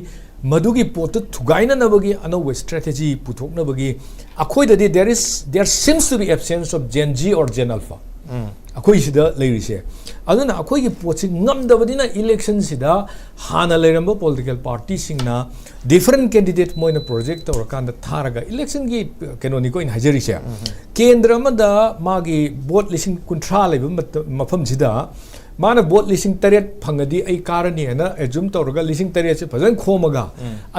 ꯃꯗꯨꯒꯤ ꯄꯣꯠꯇꯨ ꯊꯨꯒꯥꯏꯅꯅꯕꯒꯤ ꯑꯅꯧꯕ strategy ꯄꯨꯊꯣꯛꯅꯕꯒꯤ ꯑꯩꯈꯣꯏꯗꯗꯤ there is, there seems to be absence of Gen Z or Gen Alpha꯫ ꯑꯩꯈꯣꯏ ꯁꯤꯗ ꯂꯩꯔꯤꯁꯦ꯫ ꯑꯗꯨꯅ ꯑꯩꯈꯣꯏꯒꯤ ꯄꯣꯠꯁꯤ ꯉꯝꯗꯕꯅꯤꯅ election ꯁꯤꯗ ꯍꯥꯟꯅ ꯂꯩꯔꯝꯕ political party ꯁꯤꯡꯅ different candidate ꯃꯣꯏꯅ project ꯇꯧꯔꯀꯥꯟꯗ ꯊꯥꯔꯒ election ꯒꯤ ꯀꯩꯅꯣꯅꯤꯀꯣ ꯑꯩꯅ ꯍꯥꯏꯖꯔꯤꯁꯦ꯫ ꯀꯦꯟꯗ꯭ꯔ ꯑꯃꯗ ꯃꯥꯒꯤ vote ꯂꯤꯁꯤꯡ ꯀꯨꯟꯊ꯭ꯔꯥ ꯂꯩꯕ ꯃꯇꯝ, ꯃꯐꯝꯁꯤꯗ ꯃꯥꯅ vote ꯂꯤꯁꯤꯡ ꯇꯔꯦꯠ ꯐꯪꯉꯗꯤ ꯑꯩ ꯀꯥꯔꯅꯤ ꯍꯥꯏꯅ assume ꯇꯧꯔꯒ ꯂꯤꯁꯤꯡ ꯇꯔꯦꯠꯁꯦ ꯐꯖꯅ ꯈꯣꯝꯃꯒ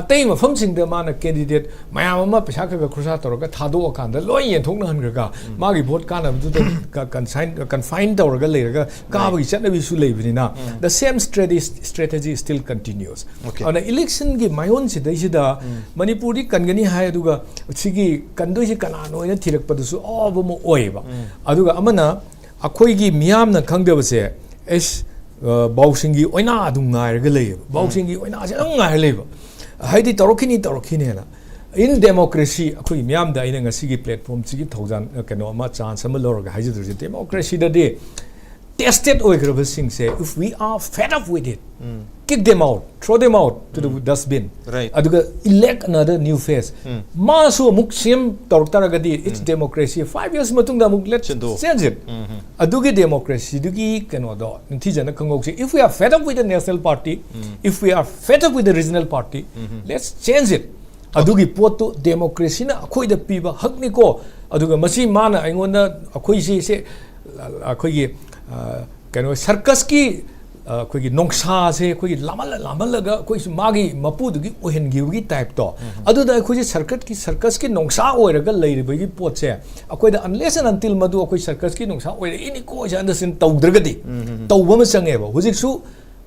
ꯑꯇꯩ ꯃꯐꯝꯁꯤꯡꯗ ꯃꯥꯅ candidate ꯃꯌꯥꯝ ꯑꯃ ꯄꯩꯁꯥ ꯈꯔ ꯈꯔ ꯈꯣꯔꯁꯥ ꯇꯧꯔꯒ ꯊꯥꯗꯣꯛꯑꯀꯥꯟꯗ ꯂꯣꯏ ꯌꯦꯟꯊꯣꯛꯅꯍꯟꯈ꯭ꯔꯒ ꯃꯥꯒꯤ vote ꯀꯥꯟꯅꯕꯗꯨꯗ ꯀ-, consign, confine ꯇꯧꯔꯒ ꯂꯩꯔꯒ ꯀꯥꯕꯒꯤ ꯆꯠꯅꯕꯤꯁꯨ ꯂꯩꯕꯅꯤꯅ the same strategy, strategy still continues꯫ Okay. ꯑꯗꯨꯅ election ꯒꯤ ꯃꯥꯏꯑꯣꯟꯁꯤꯗꯩꯁꯤꯗ ꯃꯅꯤꯄꯨꯔꯗꯤ ꯀꯟꯒꯅꯤ ꯍꯥꯏ, ꯑꯗꯨꯒ ꯁꯤꯒꯤ ꯀꯟꯗꯣꯏꯁꯤ ꯀꯅꯥꯅꯣ ꯍꯥꯏꯅ ꯊꯤꯔꯛꯄꯗꯁꯨ ꯑꯋꯥꯕ ꯑꯃ ꯑꯣꯏꯌꯦꯕ꯫ ꯑꯗꯨꯒ ꯑꯃꯅ ꯑꯩꯈꯣꯏꯒꯤ ꯃꯤꯌꯥꯝꯅ ꯈꯪꯗꯕꯁꯦ, ꯑꯦꯁ, ꯑ, ꯕꯥꯎꯁꯤꯡꯒꯤ ꯑꯣꯏꯅꯥ ꯑꯗꯨꯝ ꯉꯥꯏꯔꯒ ꯂꯩꯌꯦꯕ꯫ ꯕꯥꯎꯁꯤꯡꯒꯤ ꯑꯣꯏꯅꯥꯁꯦ ꯑꯗꯨꯝ ꯉꯥꯏꯔ ꯂꯩꯕ꯫ ꯍꯥꯏꯗꯤ ꯇꯧꯔꯛꯈꯤꯅꯤ, ꯇꯧꯔꯛꯈꯤꯅꯤꯅ꯫ In democracy, ꯑꯩꯈꯣꯏꯒꯤ ꯃꯤꯌꯥꯝꯗ ꯑꯩꯅ ꯉꯁꯤꯒꯤ platform ꯁꯤꯒꯤ ꯊꯧꯖꯥꯟ, ꯑ, ꯀꯩꯅꯣ ꯑꯃ, chance ꯑꯃ ꯂꯧꯔꯒ ꯍꯥꯏꯖꯗꯣꯏꯁꯦ, democracy ꯗꯗꯤ tested ꯑꯣꯏꯈ꯭ꯔꯕꯁꯤꯡꯁꯦ, if we are fed up with it, kick them out, throw them out to the dustbin, Right. ꯑꯗꯨꯒ elect another new face꯫ ꯃꯥꯁꯨ ꯑꯃꯨꯛ ꯁꯦꯝ ꯇꯧꯔꯛ ꯇꯥꯔꯒꯗꯤ, it's democracy, five years ꯃꯇꯨꯡꯗ ꯑꯃꯨꯛ let's ꯁꯤꯟꯗꯣꯛ꯫ change it꯫ ꯑꯗꯨꯒꯤ democracy ꯗꯨꯒꯤ ꯀꯩꯅꯣꯗꯣ ꯅꯤꯡꯊꯤꯖꯅ ꯈꯪꯍꯧꯁꯦ꯫ If we are fed up with the national party, if we are fed up with the regional party, let's change it꯫ ꯑꯗꯨꯒꯤ ꯄꯣꯠꯇꯨ democracy ꯅ ꯑꯩꯈꯣꯏꯗ ꯄꯤꯕ ꯍꯛꯅꯤꯀꯣ꯫ ꯑꯗꯨꯒ ꯃꯁꯤ ꯃꯥꯅ ꯑꯩꯉꯣꯟꯗ, ꯑꯩꯈꯣꯏꯁꯤ ꯁꯦ, ꯑꯩꯈꯣꯏꯒꯤ, ꯑ, ꯀꯩꯅꯣ, circus ꯀꯤ, ꯑ, ꯑꯩꯈꯣꯏꯒꯤ ꯅꯣꯡꯁꯥꯁꯦ ꯑꯩꯈꯣꯏꯒꯤ ꯂꯥꯝꯍꯜꯂ ꯂꯥꯝꯍꯜꯂꯒ ꯑꯩꯈꯣꯏꯁꯨ ꯃꯥꯒꯤ ꯃꯄꯨꯗꯨꯒꯤ ꯑꯣꯏꯍꯟꯈꯤꯕꯒꯤ type ꯇꯣ꯫ ꯑꯗꯨꯗ ꯑꯩꯈꯣꯏꯁꯦ circus ꯀꯤ, circus ꯀꯤ ꯅꯣꯡꯁꯥ ꯑꯣꯏꯔꯒ ꯂꯩꯔꯤꯕꯒꯤ ꯄꯣꯠꯁꯦ ꯑꯩꯈꯣꯏꯗ unless and until ꯃꯗꯨ ꯑꯩꯈꯣꯏ circus ꯀꯤ ꯅꯣꯡꯁꯥ ꯑꯣꯏꯔꯛꯏꯅꯤꯀꯣ ꯍꯥꯏꯁꯦ understand ꯇꯧꯗ꯭ꯔꯒꯗꯤ, ꯇꯧꯕ ꯑꯃ ꯆꯪꯉꯦꯕ꯫ ꯍꯧꯖꯤꯛꯁꯨ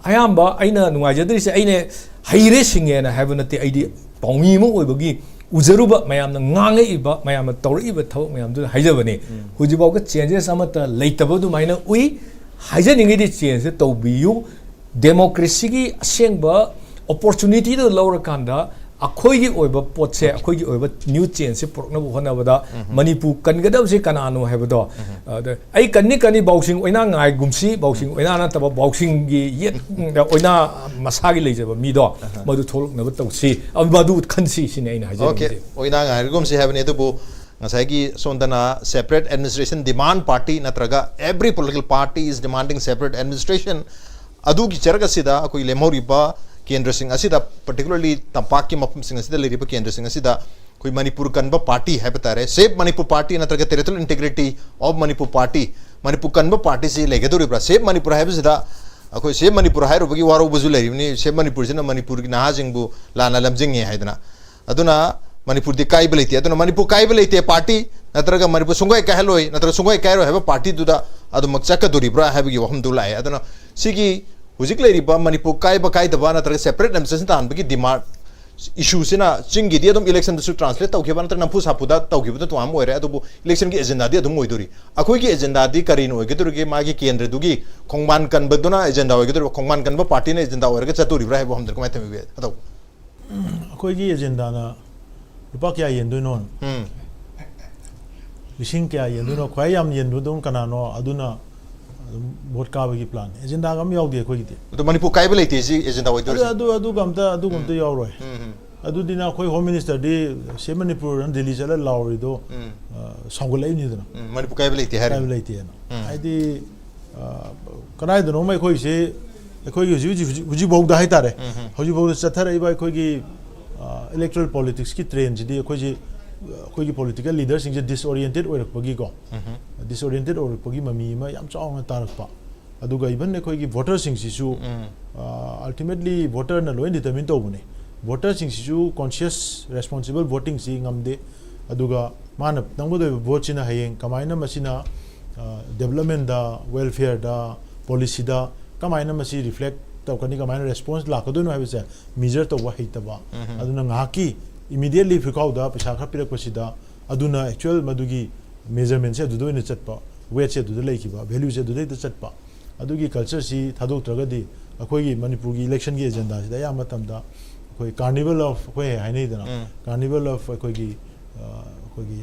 ꯑꯌꯥꯝꯕ ꯑꯩꯅ ꯅꯨꯡꯉꯥꯏꯖꯗ꯭ꯔꯤꯁꯦ, ꯑꯩꯅ ꯍꯩꯔꯦ ꯁꯤꯡꯉꯦꯅ ꯍꯥꯏꯕ ꯅꯠꯇꯦ, ꯑꯩꯗꯤ ꯄꯥꯎꯃꯤ ꯑꯃ ꯑꯣꯏꯕꯒꯤ ꯎꯖꯔꯨꯕ, ꯃꯌꯥꯝꯅ ꯉꯥꯡꯉꯛꯏꯕ, ꯃꯌꯥꯝꯅ ꯇꯧꯔꯛꯏꯕ ꯊꯕꯛ ꯃꯌꯥꯝꯗꯨꯗ ꯍꯥꯏꯖꯕꯅꯤ꯫ ꯍꯧꯖꯤꯛꯐꯥꯎꯗ ꯆꯦꯟꯖꯦꯁ ꯑꯃꯠꯇ ꯂꯩꯇꯕ ꯑꯗꯨꯃꯥꯏꯅ ꯎꯏ꯫ ꯍꯥꯏꯖꯅꯤꯡꯉꯤꯗꯤ ꯆꯦꯟꯖꯁꯦ ꯇꯧꯕꯤꯌꯨ, ꯗꯦꯃꯣꯀ꯭ꯔꯦꯁꯤꯒꯤ ꯑꯁꯦꯡꯕ ꯑꯣꯄꯣꯔꯆꯨꯅꯤꯇꯤꯗꯨ ꯂꯧꯔꯀꯥꯟꯗ ꯑꯩꯈꯣꯏꯒꯤ ꯑꯣꯏꯕ ꯄꯣꯠꯁꯦ, ꯑꯩꯈꯣꯏꯒꯤ ꯑꯣꯏꯕ ꯅ꯭ꯌꯨ ꯆꯦꯟꯖꯁꯦ ꯄꯨꯔꯛꯅꯕ ꯍꯣꯠꯅꯕꯗ ꯃꯅꯤꯄꯨꯔ ꯀꯟꯒꯗꯕꯁꯤ ꯀꯅꯥꯅꯣ ꯍꯥꯏꯕꯗꯣ, ꯑꯗ ꯑꯩ ꯀꯟꯅꯤ ꯀꯟꯅꯤ, ꯕꯥꯎꯁꯤꯡ ꯑꯣꯏꯅꯥ ꯉꯥꯏꯒꯨꯝꯁꯤ, ꯕꯥꯎꯁꯤꯡ ꯑꯣꯏꯅꯥ ꯅꯠꯇꯕ ꯕꯥꯎꯁꯤꯡꯒꯤ ꯌꯦꯠ ꯑꯣꯏꯅꯥ ꯃꯁꯥꯒꯤ ꯂꯩꯖꯕ ꯃꯤꯗꯣ ꯃꯗꯨ ꯊꯣꯛꯂꯛꯅꯕ ꯇꯧꯁꯤ, ꯑ, ꯃꯗꯨ ꯈꯟꯁꯤ ꯁꯤꯅꯤ ꯑꯩꯅ ꯑꯣꯀꯦ, ꯍꯥꯏꯖꯅꯤꯡꯉꯤꯁꯦ꯫ ꯑꯣꯏꯅꯥ ꯉꯥꯏꯔꯒꯨꯝꯁꯤ ꯍꯥꯏꯕꯅꯤ꯫ ꯑꯗꯨꯕꯨ ꯉꯁꯥꯏꯒꯤ ꯁꯣꯝꯗꯅ separate administration demand party ꯅꯠꯇ꯭ꯔꯒ every political party is demanding separate administration, ꯑꯗꯨꯒꯤ ꯆꯔꯛ ꯑꯁꯤꯗ ꯑꯩꯈꯣꯏ ꯂꯦꯝꯍꯧꯔꯤꯕ ꯀꯦꯟꯗ꯭ꯔꯁꯤꯡ ꯑꯁꯤꯗ, particularly ꯇꯝꯄꯥꯛꯀꯤ ꯃꯐꯝꯁꯤꯡ ꯑꯁꯤꯗ ꯂꯩꯔꯤꯕ ꯀꯦꯟꯗ꯭ꯔꯁꯤꯡ ꯑꯁꯤꯗ ꯑꯩꯈꯣꯏ ꯃꯅꯤꯄꯨꯔ ꯀꯟꯕ ꯄꯥꯔꯇꯤ ꯍꯥꯏꯕ ꯇꯥꯔꯦ, Save Manipur Party ꯅꯠꯇ꯭ꯔꯒ Territorial Integrity of Manipur Party, Manipur ꯀꯟꯕ ꯄꯥꯔꯇꯤꯁꯤ ꯂꯩꯒꯗꯧꯔꯤꯕ꯭ꯔꯥ? Save Manipur ꯍꯥꯏꯕꯁꯤꯗ ꯑꯩꯈꯣꯏ Save Manipur ꯍꯥꯏꯔꯨꯕꯒꯤ ꯋꯥꯔꯧꯕꯁꯨ ꯂꯩꯔꯤꯕꯅꯤ, Save Manipur ꯁꯤꯅ ꯃꯅꯤꯄꯨꯔꯒꯤ ꯅꯍꯥꯁꯤꯡꯕꯨ ꯂꯥꯟꯅ ꯂꯝꯖꯤꯡꯉꯦ ꯍꯥꯏꯗꯅ꯫ ꯑꯗꯨꯅ ꯃꯅꯤꯄꯨꯔꯗꯤ ꯀꯥꯏꯕ ꯂꯩꯇꯦ꯫ ꯑꯗꯨꯅ ꯃꯅꯤꯄꯨꯔ ꯀꯥꯏꯕ ꯂꯩꯇꯦ ꯄꯥꯔꯇꯤ, ꯅꯠꯇ꯭ꯔꯒ ꯃꯅꯤꯄꯨꯔ ꯁꯨꯡꯀꯥꯏ ꯀꯥꯏꯍꯜꯂꯣꯏ, ꯅꯠꯇ꯭ꯔꯒ ꯁꯨꯡꯀꯥꯏ ꯀꯥꯏꯔꯣꯏ ꯍꯥꯏꯕ ꯄꯥꯔꯇꯤꯗꯨꯗ ꯑꯗꯨꯃꯛ ꯆꯠꯀꯗꯣꯔꯤꯕ꯭ꯔꯥ ꯍꯥꯏꯕꯒꯤ ꯋꯥꯐꯝꯗꯨ ꯂꯥꯛꯑꯦ꯫ ꯑꯗꯨꯅ ꯁꯤꯒꯤ ꯍꯧꯖꯤꯛ ꯂꯩꯔꯤꯕ ꯃꯅꯤꯄꯨꯔ ꯀꯥꯏꯕ ꯀꯥꯏꯗꯕ ꯅꯠꯇ꯭ꯔꯒ separate administration ꯇꯥꯍꯟꯕꯒꯤ demand issue ꯁꯤꯅ ꯆꯤꯡꯒꯤꯗꯤ ꯑꯗꯨꯝ election ꯗꯁꯨ translate ꯇꯧꯈꯤꯕ ꯅꯠꯇ꯭ꯔꯒ ꯅꯝꯐꯨ ꯁꯥꯐꯨꯗ ꯇꯧꯈꯤꯕꯗꯨꯅ ꯇꯣꯉꯥꯟꯕ ꯑꯣꯏꯔꯦ꯫ ꯑꯗꯨꯕꯨ election ꯒꯤ agenda ꯗꯤ ꯑꯗꯨꯝ ꯑꯣꯏꯗꯣꯔꯤ꯫ ꯑꯩꯈꯣꯏꯒꯤ agenda ꯗꯤ ꯀꯔꯤꯅ ꯑꯣꯏꯒꯗꯧꯔꯤꯒꯦ? ꯃꯥꯒꯤ ꯀꯦꯟꯗ꯭ꯔꯗꯨꯒꯤ ꯈꯣꯡꯕꯥꯟ ꯀꯟꯕꯗꯨꯅ agenda ꯑꯣꯏꯒꯗꯧꯔꯤꯕ꯭ꯔꯥ, ꯈꯣꯡꯕꯥꯟ ꯀꯟꯕ ꯄꯥꯔꯇꯤꯅ agenda ꯑꯣꯏꯔꯒ ꯆꯠꯇꯣꯔꯤꯕ꯭ꯔꯥ ꯍꯥꯏꯕ ꯋꯥꯐꯝꯗꯨꯅ ꯀꯃꯥꯏꯅ ꯊꯝꯕꯤꯕ ꯌꯥꯏ? ꯑꯗꯣ ꯑꯩꯈꯣꯏꯒꯤ agenda ꯅ ꯂꯨꯄꯥ ꯀꯌꯥ ꯌꯦꯟꯗꯣꯏꯅꯣ, ꯎꯝ ꯂꯤꯁꯤꯡ ꯀꯌꯥ ꯌꯦꯟꯗꯣꯏꯅꯣ, ꯈ꯭ꯋꯥꯏ ꯌꯥꯝ ꯌꯦꯟꯕꯗꯨ ꯀꯅꯥꯅꯣ ꯑꯗꯨꯅ ꯑꯗꯨꯝ ꯚꯣꯠ ꯀꯥꯕꯒꯤ plan꯫ Agenda ꯒ ꯑꯃ ꯌꯥꯎꯗꯦ ꯑꯩꯈꯣꯏꯒꯤꯗꯤ꯫ ꯑꯗꯣ ꯃꯅꯤꯄꯨꯔ ꯀꯥꯏꯕ ꯂꯩꯇꯦ ꯁꯤ agenda ꯑꯗꯨ ꯑꯣꯏꯗꯣꯔꯤꯁꯦ꯫ ꯑꯗꯨ ꯑꯗꯨꯒ ꯑꯝꯇ ꯑꯗꯨꯒ ꯑꯝꯇ ꯌꯥꯎꯔꯣꯏ꯫ ꯎꯝ ꯑꯗꯨꯗꯤꯅ ꯑꯩꯈꯣꯏ Home Minister ꯗꯤ Save Manipur ꯅ ꯗꯤꯜꯂꯤ ꯆꯠꯂ ꯂꯥꯎꯔꯤꯗꯣ ꯎꯝ ꯑ, ꯁꯥꯎꯒꯠꯂꯛꯏꯅꯤꯗꯅ꯫ ꯎꯝ ꯃꯅꯤꯄꯨꯔ ꯀꯥꯏꯕ ꯂꯩꯇꯦ ꯍꯥꯏꯔꯦ꯫ ꯀꯥꯏꯕ ꯂꯩꯇꯦꯅ꯫ ꯎꯝ꯫ ꯍꯥꯏꯗꯤ ꯑ, ꯀꯗꯥꯏꯗꯅꯣꯃ ꯑꯩꯈꯣꯏꯁꯦ, ꯑꯩꯈꯣꯏꯒꯤ ꯍꯧꯖꯤꯛ ꯍꯧꯖꯤꯛ ꯍꯧꯖꯤꯛ ꯍꯧꯖꯤꯛꯐꯥꯎꯗ ꯍꯥꯏꯇꯥꯔꯦ, ꯎꯝ ꯍꯧꯖꯤꯛꯐꯥꯎꯗ ꯆꯠꯊꯔꯛꯏꯕ ꯑꯩꯈꯣꯏꯒꯤ electoral politics ꯀꯤ trend ꯁꯤꯗꯤ ꯑꯩꯈꯣꯏꯁꯦ, ꯑꯩꯈꯣꯏꯒꯤ political leader ꯁꯤꯡꯁꯦ disoriented ꯑꯣꯏꯔꯛꯄꯒꯤꯀꯣ, ꯎꯝ disoriented ꯑꯣꯏꯔꯛꯄꯒꯤ ꯃꯃꯤ ꯑꯃ ꯌꯥꯝ ꯆꯥꯎꯅ ꯇꯥꯔꯛꯄ꯫ ꯑꯗꯨꯒ even ꯑꯩꯈꯣꯏꯒꯤ voter ꯁꯤꯡꯁꯤꯁꯨ ꯎꯝ ultimately voter ꯅ ꯂꯣꯏ determine ꯇꯧꯕꯅꯦ꯫ Voter ꯁꯤꯡꯁꯤꯁꯨ conscious, responsible voting ꯁꯤ ꯉꯝꯗꯦ꯫ ꯑꯗꯨꯒ ꯃꯥꯅ ꯅꯝꯒꯗꯧꯔꯤꯕ ꯚꯣꯠꯁꯤꯅ ꯍꯌꯦꯡ ꯀꯃꯥꯏꯅ ꯃꯁꯤꯅ development ꯗ, welfare ꯗ, policy ꯗ ꯀꯃꯥꯏꯅ ꯃꯁꯤ reflect ꯇꯧꯔꯛꯀꯅꯤ, ꯀꯃꯥꯏꯅ ꯔꯦꯁꯄꯣꯟꯁ ꯂꯥꯛꯀꯗꯣꯏꯅꯣ ꯍꯥꯏꯕꯁꯦ ꯃꯦꯖꯔ ꯇꯧꯕ ꯍꯩꯇꯕ꯫ ꯑꯗꯨꯅ ꯉꯥꯏꯍꯥꯛꯀꯤ ꯏꯃꯤꯗꯤꯌꯦꯠꯂꯤ ꯐꯤꯈꯥꯎꯗ ꯄꯩꯁꯥ ꯈꯔ ꯄꯤꯔꯛꯄꯁꯤꯗ ꯑꯗꯨꯅ ꯑꯦꯛꯆꯨꯋꯦꯜ ꯃꯗꯨꯒꯤ ꯃꯦꯖꯔꯃꯦꯟꯁꯦ ꯑꯗꯨꯗ ꯑꯣꯏꯅ ꯆꯠꯄ, ꯋꯦꯠꯁꯦ ꯑꯗꯨꯗ ꯂꯩꯈꯤꯕ, ꯚꯦꯂ꯭ꯌꯨꯁꯦ ꯑꯗꯨꯗ ꯍꯦꯛꯇ ꯆꯠꯄ꯫ ꯑꯗꯨꯒꯤ ꯀꯜꯆꯔꯁꯤ ꯊꯥꯗꯣꯛꯇ꯭ꯔꯒꯗꯤ ꯑꯩꯈꯣꯏꯒꯤ ꯃꯅꯤꯄꯨꯔꯒꯤ ꯏꯂꯦꯛꯁꯟꯒꯤ ꯑꯦꯖꯦꯟꯗꯥꯁꯤꯗ ꯑꯌꯥꯝꯕ ꯃꯇꯝꯗ ꯑꯩꯈꯣꯏ carnival of, ꯑꯩꯈꯣꯏ ꯍꯥꯏꯅꯩꯗꯅ, carnival of ꯑꯩꯈꯣꯏꯒꯤ ꯑ, ꯑꯩꯈꯣꯏꯒꯤ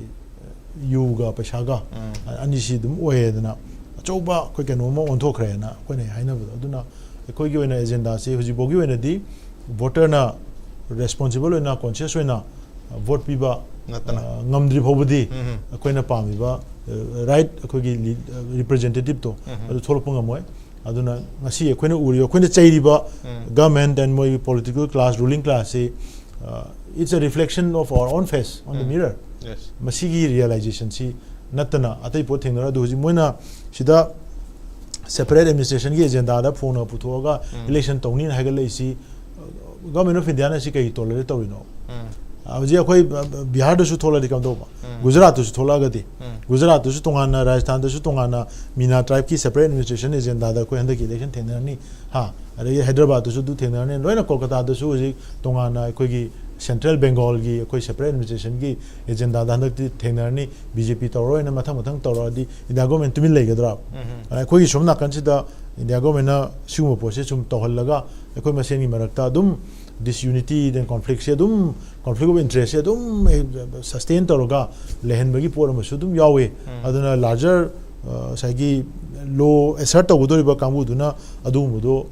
ꯌꯨꯒ ꯄꯩꯁꯥꯒ ꯑꯅꯤꯁꯤ ꯑꯗꯨꯝ ꯑꯣꯏꯌꯦꯗꯅ, ꯑꯆꯧꯕ ꯑꯩꯈꯣꯏ ꯀꯩꯅꯣꯝꯃ ꯑꯣꯟꯊꯣꯛꯈ꯭ꯔꯦꯅ ꯑꯩꯈꯣꯏꯅ ꯍꯥꯏꯅꯕꯗꯣ꯫ ꯑꯗꯨꯅ ꯑꯩꯈꯣꯏꯒꯤ ꯑꯣꯏꯅ ꯑꯦꯖꯦꯟꯗꯥꯁꯤ ꯍꯧꯖꯤꯛꯐꯥꯎꯒꯤ ꯑꯣꯏꯅꯗꯤ ꯚꯣꯇꯔꯅ ꯔꯦꯁꯄꯣꯟꯁꯤꯕꯜ ꯑꯣꯏꯅ, ꯀꯣꯟꯁꯤꯌꯁ ꯑꯣꯏꯅ ꯚꯣꯠ ꯄꯤꯕ ꯅꯠꯇꯅ꯫ ꯑ, ꯉꯝꯗ꯭ꯔꯤ ꯐꯥꯎꯕꯗꯤ ꯑꯩꯈꯣꯏꯅ ꯄꯥꯝꯃꯤꯕ ꯔꯥꯏꯠ ꯑꯩꯈꯣꯏꯒꯤ ꯔꯤꯄ꯭ꯔꯖꯦꯟꯇꯦꯇꯤꯞꯇꯣ ꯑꯗꯨ ꯊꯣꯛꯂꯛꯄ ꯉꯝꯃꯣꯏ꯫ ꯑꯗꯨꯅ ꯉꯁꯤ ꯑꯩꯈꯣꯏꯅ ꯎꯔꯤꯕ, ꯑꯩꯈꯣꯏꯅ ꯆꯩꯔꯤꯕ ꯒꯚꯔꯟꯃꯦꯟꯠ ꯑꯦꯟ ꯃꯣꯏꯒꯤ ꯄꯣꯂꯤꯇꯤꯀꯦꯜ ꯀ꯭ꯂꯥꯁ, ꯔꯨꯂꯤꯡ ꯀ꯭ꯂꯥꯁꯁꯤ, uh, it's a reflection of our own face on the mirror. ꯃꯁꯤꯒꯤ ꯔꯤꯌꯦꯂꯥꯏꯖꯦꯁꯟꯁꯤ ꯅꯠꯇꯅ ꯑꯇꯩ ꯄꯣꯠ ꯊꯦꯡꯅꯔꯣꯏ꯫ ꯑꯗꯨ ꯍꯧꯖꯤꯛ ꯃꯣꯏꯅ ꯁꯤꯗ ꯁꯦꯄꯔꯦꯠ ꯑꯦꯗꯃꯤꯅꯤꯁꯇ꯭ꯔꯦꯁꯟꯒꯤ ꯑꯦꯖꯦꯟꯗꯥꯗ ꯐꯣꯡꯅ ꯄꯨꯊꯣꯛꯑꯒ ꯏꯂꯦꯛꯁꯟ ꯇꯧꯅꯤꯅ ꯍꯥꯏꯒꯠꯂꯛꯏꯁꯤ, ꯒꯚꯔꯟꯃꯦꯟꯠ ꯑꯣꯐ ꯏꯟꯗꯤꯌꯥꯅ ꯁꯤ ꯀꯩꯒꯤ ꯇꯣꯂꯔꯦꯠ ꯇꯧꯔꯤꯅꯣ? ꯍꯧꯖꯤꯛ ꯑꯩꯈꯣꯏ, ꯑ, ꯕꯤꯍꯥꯔꯗꯁꯨ ꯊꯣꯛꯂꯛꯑꯗꯤ ꯀꯝꯗꯧꯕ? ꯒꯨꯖꯔꯥꯠꯇꯁꯨ ꯊꯣꯛꯂꯛꯑꯒꯗꯤ, ꯒꯨꯖꯔꯥꯠꯇꯁꯨ ꯇꯣꯉꯥꯟꯅ, ꯔꯥꯖꯁꯊꯥꯟꯗꯁꯨ ꯇꯣꯉꯥꯟꯅ ꯃꯤꯅꯥ ꯇ꯭ꯔꯥꯏꯕꯀꯤ ꯁꯦꯄꯔꯦꯠ ꯑꯦꯗꯃꯤꯅꯤꯁꯇ꯭ꯔꯦꯁꯟ ꯑꯦꯖꯦꯟꯗꯥꯗ ꯑꯩꯈꯣꯏ ꯍꯟꯗꯛꯀꯤ ꯏꯂꯦꯛꯁꯟ ꯊꯦꯡꯅꯔꯅꯤ, ꯍꯥ? ꯑꯗꯒꯤ ꯍꯥꯏꯗ꯭ꯔꯕꯥꯗꯇꯁꯨ ꯑꯗꯨ ꯊꯦꯡꯅꯔꯅꯤ꯫ ꯂꯣꯏꯅ ꯀꯣꯜꯀꯇꯥꯗꯁꯨ ꯍꯧꯖꯤꯛ ꯇꯣꯉꯥꯟꯅ ꯑꯩꯈꯣꯏꯒꯤ ꯁꯦꯟꯇ꯭ꯔꯦꯜ ꯕꯦꯡꯒꯣꯜꯒꯤ ꯑꯩꯈꯣꯏ ꯁꯦꯄꯔꯦꯠ ꯑꯦꯗꯃꯤꯅꯤꯁꯇ꯭ꯔꯦꯁꯟꯒꯤ ꯑꯦꯖꯦꯟꯗꯥꯗ ꯍꯟꯗꯛꯇꯤ ꯊꯦꯡꯅꯔꯅꯤ꯫ ꯕꯤ ꯖꯦ ꯄꯤ ꯇꯧꯔꯔꯣꯏꯅ ꯃꯊꯪ ꯃꯊꯪ ꯇꯧꯔꯛꯑꯗꯤ ꯏꯟꯗꯤꯌꯥ ꯒꯣꯔꯃꯦꯟ ꯇꯨꯃꯤꯟ ꯂꯩꯒꯗ꯭ꯔꯥ? ꯑꯗ ꯑꯩꯈꯣꯏꯒꯤ ꯁꯣꯝ ꯅꯥꯀꯟꯁꯤꯗ ꯏꯟꯗꯤꯌꯥ ꯒꯣꯔꯃꯦꯟꯅ ꯁꯤꯒꯨꯝꯕ ꯄꯣꯠꯁꯦ ꯁꯨꯝ ꯇꯧꯍꯜꯂꯒ ꯑꯩꯈꯣꯏ ꯃꯁꯦꯟꯒꯤ ꯃꯔꯛꯇ ꯑꯗꯨꯝ ꯗꯤꯁꯌꯨꯅꯤꯇꯤ, ꯗꯦꯟ ꯀꯣꯟꯐ꯭ꯂꯤꯛꯁꯦ ꯑꯗꯨꯝ, ꯀꯣꯟꯐ꯭ꯂꯤꯛ ꯑꯣꯐ ꯏꯟꯇꯔꯦꯁꯁꯦ ꯑꯗꯨꯝ ꯁꯁꯇꯦꯟ ꯇꯧꯔꯒ ꯂꯩꯍꯟꯕꯒꯤ ꯄꯣꯠ ꯑꯃꯁꯨ ꯑꯗꯨꯝ ꯌꯥꯎꯋꯦ꯫ ꯑꯗꯨꯅ ꯂꯥꯔꯖꯔ, ꯑ, ꯉꯁꯥꯏꯒꯤ ꯂꯣ ꯑꯦꯁꯔꯠ ꯇꯧꯒꯗꯧꯔꯤꯕ ꯀꯥꯡꯕꯨꯗꯨꯅ ꯑꯗꯨꯒꯨꯝꯕꯗꯣ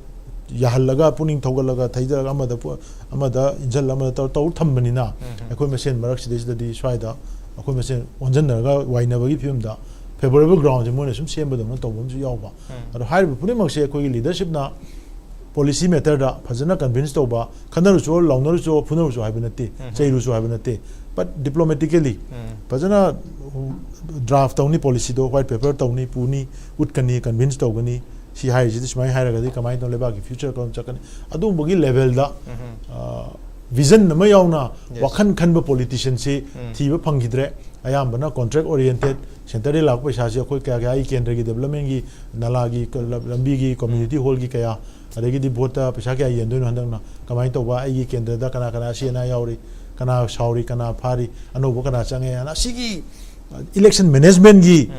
ꯌꯥꯍꯜꯂꯒ, ꯄꯨꯛꯅꯤꯡ ꯊꯧꯒꯠꯂꯒ, ꯊꯩꯗꯔꯒ ꯑꯃꯗ ꯄꯨ-, ꯑꯃꯗ ꯏꯟꯁꯤꯜꯂ ꯑꯃꯗ ꯇꯧ-, ꯇꯧ ꯊꯝꯕꯅꯤꯅ ꯑꯩꯈꯣꯏ ꯃꯁꯦꯟ ꯃꯔꯛꯁꯤꯗꯩꯁꯤꯗꯗꯤ ꯁ꯭ꯋꯥꯏꯗ ꯑꯩꯈꯣꯏ ꯃꯁꯦꯟ ꯑꯣꯟꯁꯤꯟꯅꯔꯒ ꯋꯥꯏꯅꯕꯒꯤ ꯐꯤꯕꯝꯗ ꯐꯦꯕꯔꯦꯕꯜ ꯒ꯭ꯔꯥꯎꯟꯁꯦ ꯃꯣꯏꯅ ꯁꯨꯝ ꯁꯦꯝꯕꯗꯧꯅ ꯇꯧꯕ ꯑꯃꯁꯨ ꯌꯥꯎꯕ꯫ ꯑꯗꯣ ꯍꯥꯏꯔꯤꯕ ꯄꯨꯝꯅꯃꯛꯁꯦ ꯑꯩꯈꯣꯏꯒꯤ ꯂꯤꯗꯔꯁꯤꯞꯅ ꯄꯣꯂꯤꯁꯤ ꯃꯦꯇꯔꯗ ꯐꯖꯅ ꯀꯟꯚꯤꯟꯁ ꯇꯧꯕ, ꯈꯟꯅꯔꯨꯆꯣ, ꯂꯥꯎꯅꯔꯨꯆꯣ, ꯐꯨꯅꯔꯨꯆꯣ ꯍꯥꯏꯕ ꯅꯠꯇꯦ, ꯆꯩꯔꯨꯆꯣ ꯍꯥꯏꯕ ꯅꯠꯇꯦ, but diplomatically ꯐꯖꯅ ꯗ꯭ꯔꯥꯐ ꯇꯧꯅꯤ, ꯄꯣꯂꯤꯁꯤꯗꯣ ꯋꯥꯏꯠ ꯄꯦꯄꯔ ꯇꯧꯅꯤ, ꯄꯨꯅꯤ, ꯎꯠꯀꯅꯤ, ꯀꯟꯚꯤꯟꯁ ꯇꯧꯒꯅꯤ, ꯁꯤ ꯍꯥꯏꯔꯤꯁꯤꯗꯤ ꯁꯨꯃꯥꯏꯅ ꯍꯥꯏꯔꯒꯗꯤ ꯀꯃꯥꯏꯅ ꯇꯧꯅ ꯂꯩꯕꯥꯛꯀꯤ ꯐ꯭ꯌꯨꯆꯔ ꯀꯔꯝ ꯆꯠꯀꯅꯤ, ꯑꯗꯨꯒꯨꯝꯕꯒꯤ ꯂꯦꯚꯦꯜꯗ, ꯑ, ꯚꯤꯖꯟ ꯑꯃ ꯌꯥꯎꯅ ꯋꯥꯈꯜ ꯈꯟꯕ ꯄꯣꯂꯤꯇꯤꯁꯤꯌꯟꯁꯤ ꯊꯤꯕ ꯐꯪꯈꯤꯗ꯭ꯔꯦ꯫ ꯑꯌꯥꯝꯕꯅ ꯀꯣꯟꯇ꯭ꯔꯦꯛ ꯑꯣꯔꯤꯌꯦꯟꯇꯦꯠ, ꯁꯦꯟꯇꯔꯗꯒꯤ ꯂꯥꯛꯄ ꯄꯩꯁꯥꯁꯤ ꯑꯩꯈꯣꯏ ꯀꯌꯥ ꯀꯌꯥ ꯑꯩ ꯀꯦꯟꯗ꯭ꯔꯒꯤ ꯗꯦꯕꯂꯞꯃꯦꯟꯒꯤ, ꯅꯂꯥꯒꯤ, ꯀ-, ꯂꯝ-, ꯂꯝꯕꯤꯒꯤ, ꯀꯝꯃ꯭ꯌꯨꯅꯤꯇꯤ ꯍꯣꯜꯒꯤ ꯀꯌꯥ, ꯑꯗꯒꯤꯗꯤ ꯚꯣꯠꯇ ꯄꯩꯁꯥ ꯀꯌꯥ ꯌꯦꯟꯗꯣꯏꯅꯣ ꯍꯟꯗꯛꯅ, ꯀꯃꯥꯏꯅ ꯇꯧꯕ, ꯑꯩꯒꯤ ꯀꯦꯟꯗ꯭ꯔꯗ ꯀꯅꯥ ꯀꯅꯥ ꯑꯁꯤ ꯑꯅꯥ ꯌꯥꯎꯔꯤ, ꯀꯅꯥ ꯁꯥꯎꯔꯤ, ꯀꯅꯥ ꯐꯥꯔꯤ, ꯑꯅꯧꯕ ꯀꯅꯥ ꯆꯪꯉꯦ ꯍꯥꯏꯅ ꯑꯁꯤꯒꯤ ꯏꯂꯦꯛꯁꯟ ꯃꯦꯅꯦꯖꯃꯦꯟꯒꯤ